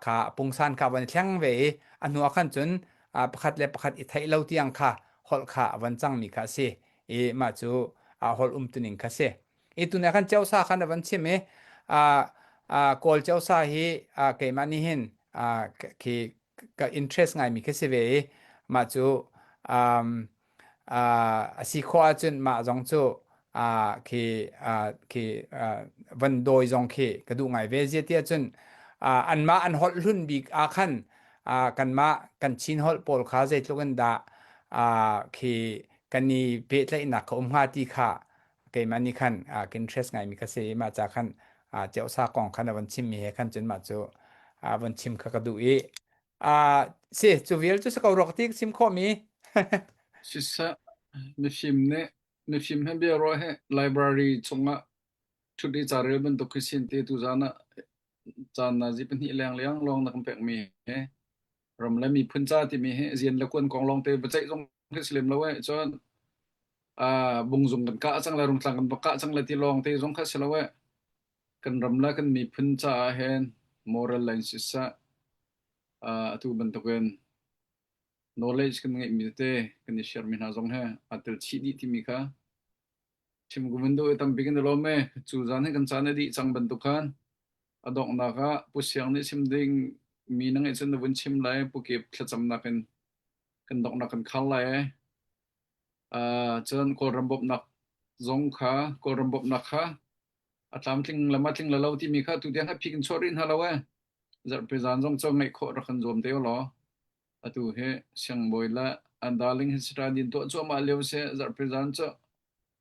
kha pungsan kha van i thleng ve i a hnu ah khan cun pakhat le pakhat i theih lo tiang kha holh kha a van cangmi kha a si i mah cu holh umtuning kha si. I tuna khan ceusa khan a van chim i Kawl ceusa hi keimah nih hin khi ka interest ngaimi khi si ve i mah cu a si khawh ahcun mah zong cu khi khi van dawi zong khi ka duh ngai ve zia tiah cun anmah an holh hlun bik ah khan kanmah kan Chin holh pawl kha zeitluk in dah khi kan i pehtlaihnak kha um hnga ti kha keimah nih khan ka interest ngaimi ka si i mah ca khan ceusa kong khan a von chimmi he khan cun mah cu a von chim kha ka duh i si cu vial cu si ko rua ka ti ka chim khawhmi. Siseh, mifim nih mifim he bia ruah hi library chungah ṭhut i carel bantuk khi sin te tuzaan ah caan nazi pahnih leng liang lawng na kan pekmi hi ram le miphun ca timi hi zian le kuan kong lawng te va ceih zong khi si lem lo eh cun bungzung kan kah cang le rungtlang kan va kah cang le ti lawng te zong kha si lo eh kan ram le kan miphun caah hin moral line siseh atu bantukin knowledge kan ngeihmi tete kan i share mi hna zong he aa tel chih dih timi kha chim ka vun duh i tampi kan i lawm e cu zan hi kan caan a dih cang bantuk khan a donghnak ah Pu Siang nih chim ding mi na ngeih cun na vun chim lai Pu Kip thlacamnak in kan donghnak kan khar lai e Cun Kawlram bawmhnak zong kha Kawlram bawmhnak kha a tlamtling le ma tling le lo timi kha tutiang hi phik in chuah rih hna lo ee. Zarhpi zan zong cu ngaih khawh rak kan zuam te ulaw. Atu hi siangbawi le an darling hi sita din tuah cuahmah lio si zarhpi zan cu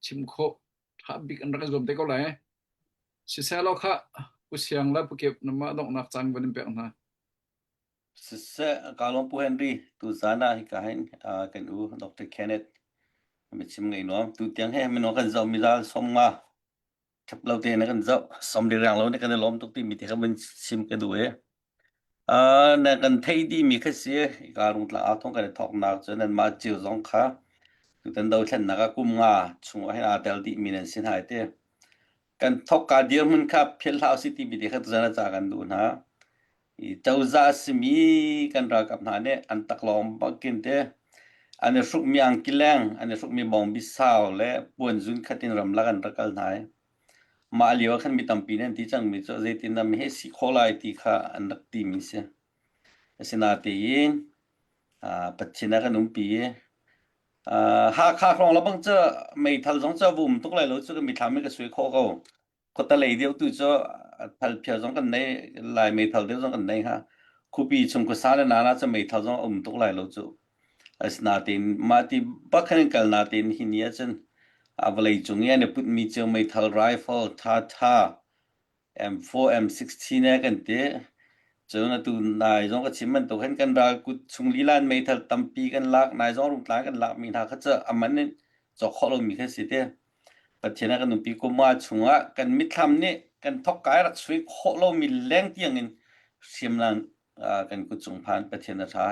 chim khawh ṭha bik an rak i zuam te ko lai. Siseh law khah Pu Siang le Pu Kip namah donghnak caan van in pek hna. Siseh, kaa lawm Pu Henry, tuzaan ah hika hin kan u Dr. Kenneth biachim ngei nuam. Tutiang he minung kan zoh mi zal som nga ṭhep lo te na kan zoh som li rang lo ne kan i lawm tuk timi te kha vun chim ka duh i. Na kan theih dih mi kha si ka rungtlang au thong kan i thawknak cu nanmah cio zong kha tutan dothlennak ah kum nga chung ah hin aa tel dih mi nan si hna i ti. Kan thawkka dirhmun kha philh hlah usih timi te kha tuzan ah ca kan duh hna. I cozah a simi kan ralkap hna nih an taklawng bakin te an i hrukmi angkileng, an i hrukmi bawngbi sau le puanzun khat in ramlak an rak kal hna i mah lio ah khan mi tampi nih an ti cangmi cu zeitindah mi hi si khawh lai ti kha an rak timi si. Asinain Pathian ah kan umpi i Hakha hrawng le bang cu meithal zong cu a vum tuk lai lo cu ka mithlam in ka sui khawh ko. Khuatalei deuh tu cu thalphia zong kan nei lai meithal deuh zong kan nei hnga. Khuapi chung khuasa le nana cu meithal zong a um tuk lai lo cu. Asinain mah ti bak khan in kal natein hi ni ahcun a vawlei cung i an i putmi cio meithal rifle ṭhaṭha M4 M16 eh kan ti. Cun atu nai zong ka chim bantuk hin kan ral kut chung lila in meithal tampi kan lak nai zong rungtlang kan lakmi hna kha cu a man in cawk khawh lomi kha si te. Pathian a kan umpi kum nga chungah kan mitthlam nih kan thawkka i rak sui khawh lomi leng tiangin hriamnam kan kut cung phan Pathian a ṭha.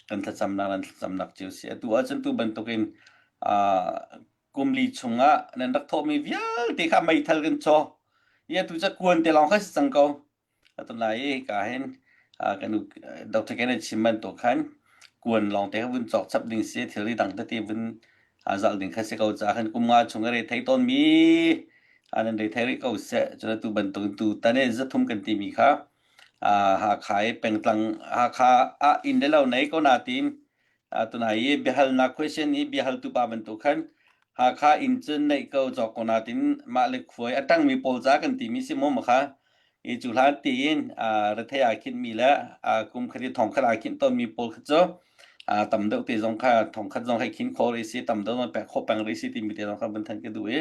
Kan thlacamnak nan thlacamnak cio si. Atu ahcun tu bantukin kum li chungah nan rak thawhmi vialte kha meithal kan caw. I atu ca kuan te lawng kha si cang ko. Atu lai i hika hin kan Dr. Kenneth chim bantuk khan kuan lawngte kha vun cawk chap ding si thilri dang tete vun zalh ding kha si ko caah khan kum nga chung a re thei tawnmi nan re thei rih ko seh cun atu bantuk tu tan i zathum kan timi kha Hakha i pengtlang Hakha ah inn le lo nei ko na tiin tunai i biahalnak question i biahaltu pa bantuk khan Hakha inn cun neih ko cawk ko na tiin mah le khuai a tangmi pawl ca kan timi si maw ma kha? I cu hlan tiin rethei aa khinhmi le kum khat i thong khat aa khinh tawnmi pawl kha cu tam deuh te zong kha thong khat zong hei khin khawh rih si tam deuh zong pek khawh peng rih si timi te zong kha van thanh ka duh i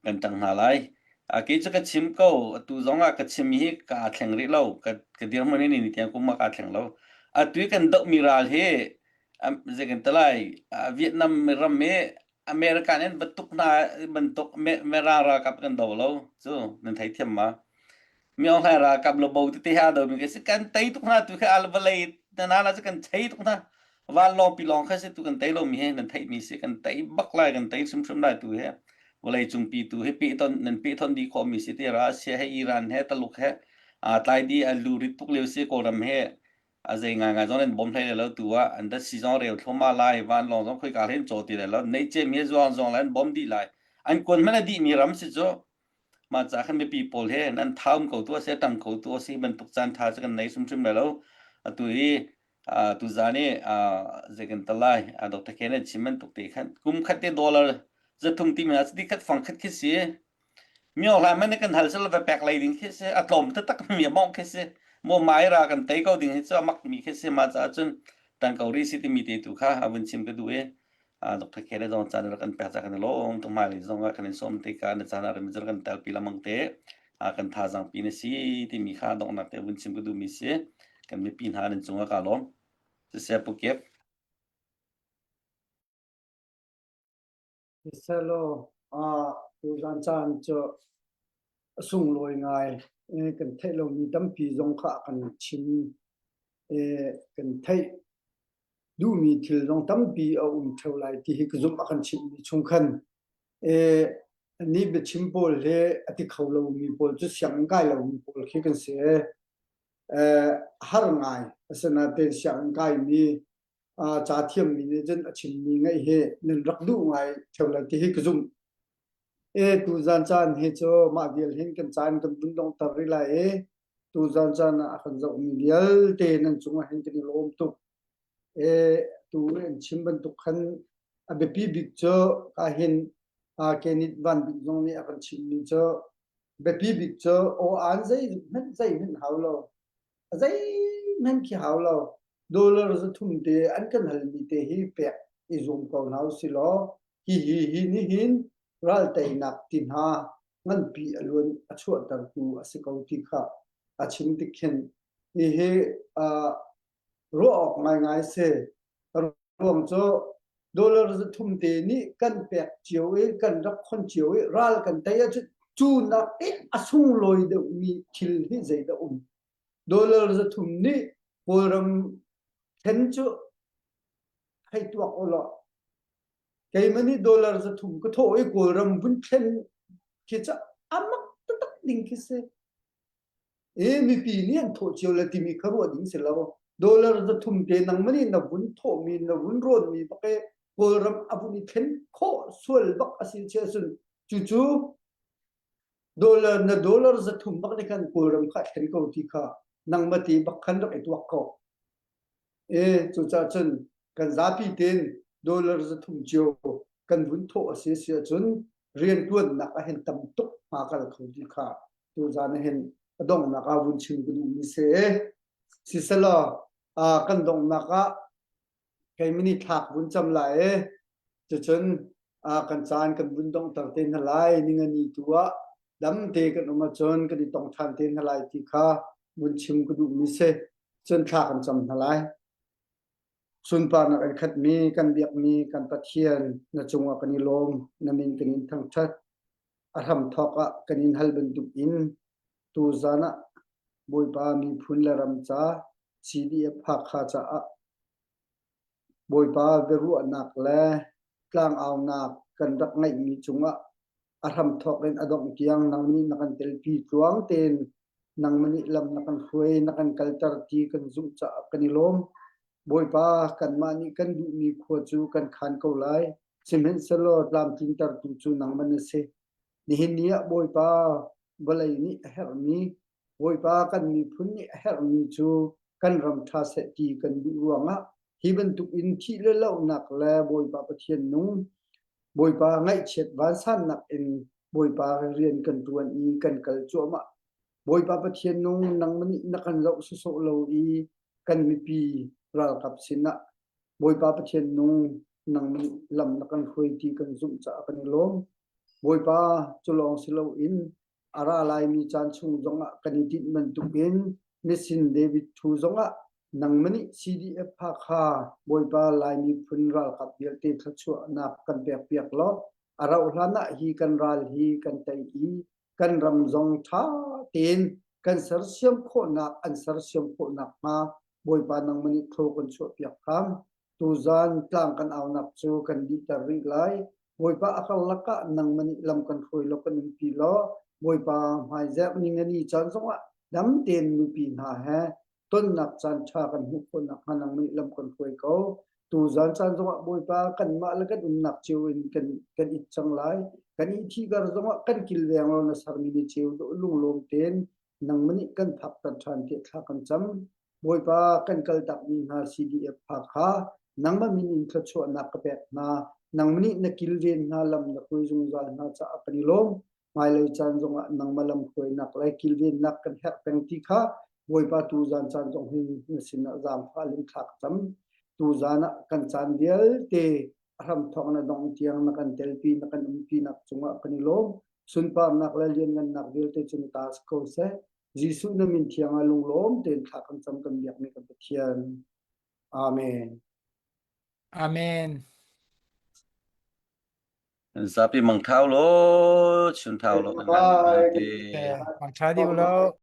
kan ṭang hna lai. Kei cu ka chim ko atu zong ah ka chim hi kaa thleng rih lo ka ka dirhmun hi ni tiang kum ah kaa thleng lo. Atu i kan dohmi ral hi zei kan ti lai Vietnam ram i American in bantuk hna bantuk Mirang ralkap kan do lo cu nan theithiam ma? Myo Hlaing ralkap lobo tete he aa domi khi si kan tei tuk hna tu khi al vawlei na la cu kan chei tuk hna vanlawng pilawng kha si tu kan tei lomi hi nan theihmi si kan tei bak lai kan tei hrimhrim lai tu hi vawlei cungpi tu hi peh ton nan peh thon dih khawhmi si ti Russia he Iran he Taluk he aa tlai dih a lu rit tuk lio si Kawlram he a zei ngaingai zong nan bawm hlei lo tu ah an dat si zong reu thluahmah lai vanlawng zong khoika hlen caw ti lai lo nei cem hi zuang zong lai an bawm dih lai an kuan hmanh a dih mi ram si cu mah ca khan mipi pawl he nan thaum ko tu a si tang ko tu a si bantuk caan tha cu kan nei hrimhrim lai lo atu hi tu zan i zei kan tal lai Dr. Ken an chim bantuk te khan kum khat te dollar zathum ti mi ti khat fang khat khi si Myo hlan man kan hal sel va pek lei ding khi si a tlawm taktak mi a mong khi si mo mai ra kan tei ko ding hi cu a mak mi khi si ma ca cun tan ko ri si timi te tu kha a vun chim ka duh i Dr. Kele zong caan rak kan pek ca kan lawm tuk hmailei zong ah kan in sawm te ka na caan ah rim kan tel pi lamang te kan thazaang pi na si timi kha donghnak te vun chim ka duh mi si kan mipi hna nan cungah ka lawm siseh pu kep Siselaw tuzan caan cu a sunglawi ngai. Kan theih lomi tampi zong kha a kan chim. Kan theih duhmi thil zong tampi a um ṭheo lai ti hi ka zumh a kan chimhmi chung khan. Anih biachim pawl he a ti kho lomi pawl cu sianginn kai lomi pawl khi kan si. Har ngai. Asinain sianginn kaimi ca thiammi nih cun a chimmi ngaih hi nan rak duh ngai ṭheo lai ti hi ka zumh. E tuzan caan hi cu mah vial hin kan caan kan vun donghter rih lai i tuzan caan ah a kan zohmi vialte nan cungah hin kan i lawm tuk. E tu an chim bantuk khan a biapi bik cu ka hin Kenit Van Bik zong nih a kan chimmi cu biapi bik cu aw aan zeihmanh zeihmanh hau lo. Zeihmanh khi hau lo. Dollar 300 te an kan halmi te hi pek i zuam ko hna usih law hihi hi nihin ral teinak ti hna nganpi a luan a chuahtertu a si ko ti kha a chim tik khin hihi uh, ruah awk ngaingai si. Ruang cu dollar 300 te nih kan pek cio i kan rak khon cio i ral kan tei ahcun cu nak i a sunglawi deuhmi thil hi zeidah um Dollar 300 nih Kawlram thlen cu hei tuak u law keimah nih dollar 300 ka thawh i Kawlram vun thlen khi cu a mak taktak ding khi si. E mipi nih an thawh cio le timi kha ruah ding si lo. Dollar 300 te nangmah nih na vun thawhmi na vun rawnmi bak i Kawlram a vun i thlen khawh sual bak a si chia cun cucu Dollar na dollar 300 bak nih khan Kawlram kha a thlen ko ti kha nangmah te bak khan rak i tuak ko. E cucaah cun kan zapi tein dollar 300 cio kan vun thawh a si si ahcun riantuannak ah hin tam tuk hma kal kho ti kha tuzan ah hin a donghnak ah vun chim ka duhmi si. Siselaw kan donghnak ah keimah thlak vun cam lai i cucun kan caan kan vun donghter te hna lai ningani tu ah damte kan um ahcun kan i tong ṭhan te hna lai ti kha vun chim ka duhmi si cun thla kan cam hna lai sunparnak in khatmi kan biakmi kan Pathian na cungah kan i lawm na min kan in thangṭhat a hramthawk ah kan in hal bantuk in tuzan ah Bawipa miphun le ram ca CDF Hakha caah Bawipa biaruahnak le tlangaunak kan rak ngeihmi cungah a hramthawk in a dongh tiang nang nih na kan telpi tluang tein nangmah nih lam na kan hruai na kan kalter ti kan zumh caah kan i lawm. Bawipa kanmah nih kan duhmi khua cu kan khan ko lai. Sihmanhsehlaw tlamtlintertu cu nangmah na si. Nihin ni ah Bawipa vawlei nih a herhmi Bawipa kan miphun nih a herhmi cu kan ram ṭha seh ti kan duh ruangah hi bantuk in thih le lohnak le Bawipa Pathian nung Bawipa ngaihchiat vansannak in Bawipa rian kan ṭuan i kan kal cuahmah. Bawipa Pathian nung nangmah nih na kan zoh sawsawh lo i kan mipi ralkap sinah Bawipa Pathian nung nangmah nih lam na kan hruai ti kan zumh caah kan i lawm. Bawipa cu lawng si loin a ra laimi caan chung zongah kan i tinh bantukin misin David thu zongah nangmah nih CDF Hakha Bawipa Lai miphun ralkap vialte thluachuahnak kan pekpiak law a rauh hlan ah hi kan ral hi kan tei i kan ram zong ṭha tein kan sersiam khawhnak an sersiam khawhnak hnga Bawipa nangmah nih thaw kan chuahpiak hram. Tuzan tlang kan aunak cu kan dihter rih lai. Bawipa a karlak ah nangmah nih lam kan hruai law kan umpi law Bawipa hmaizerh ni ngani caan zongah dam tein nupi hna he tonnak caan ṭha kan hmuh khawh nakhnga nangmah nih lam kan hruai ko. Tuzan caan zongah Bawipa kanmah le kan umnak cio in kan kan it cang lai. Kan i thihkar zongah kan kilveng law na sermi ni ceu dawh lunglawm tein nangmah nih kan phakter ṭhan tiah thla kan cam. Bawipa kan kaltakmi hna CDF Hakha nangmah min in thluachuahnak ka pek hna. Nangmah nih na kilven hna lam na hruai zungzal hna caah kan i lawm. Hmailei caan zongah nangmah lam hruainak le kilvennak kan herh peng ti kha Bawipa tuzan caan zong hin na sinah zaangfah in thla ka cam. Tuzan ah kan caan vialte a hramthawk na dongh tiang na kan telpi na kan umpinak cungah kan i lawm. Sunparnak le lianngannak vialte cu na ta si ko seh. Jesuh na min thiang ah lunglawm tein thla kan cam kan biakmi kan Pathian. Amen. Amen. Zapi mang thau lo, chun thau lo kan Bye. vialte. Mang tha dih u lo.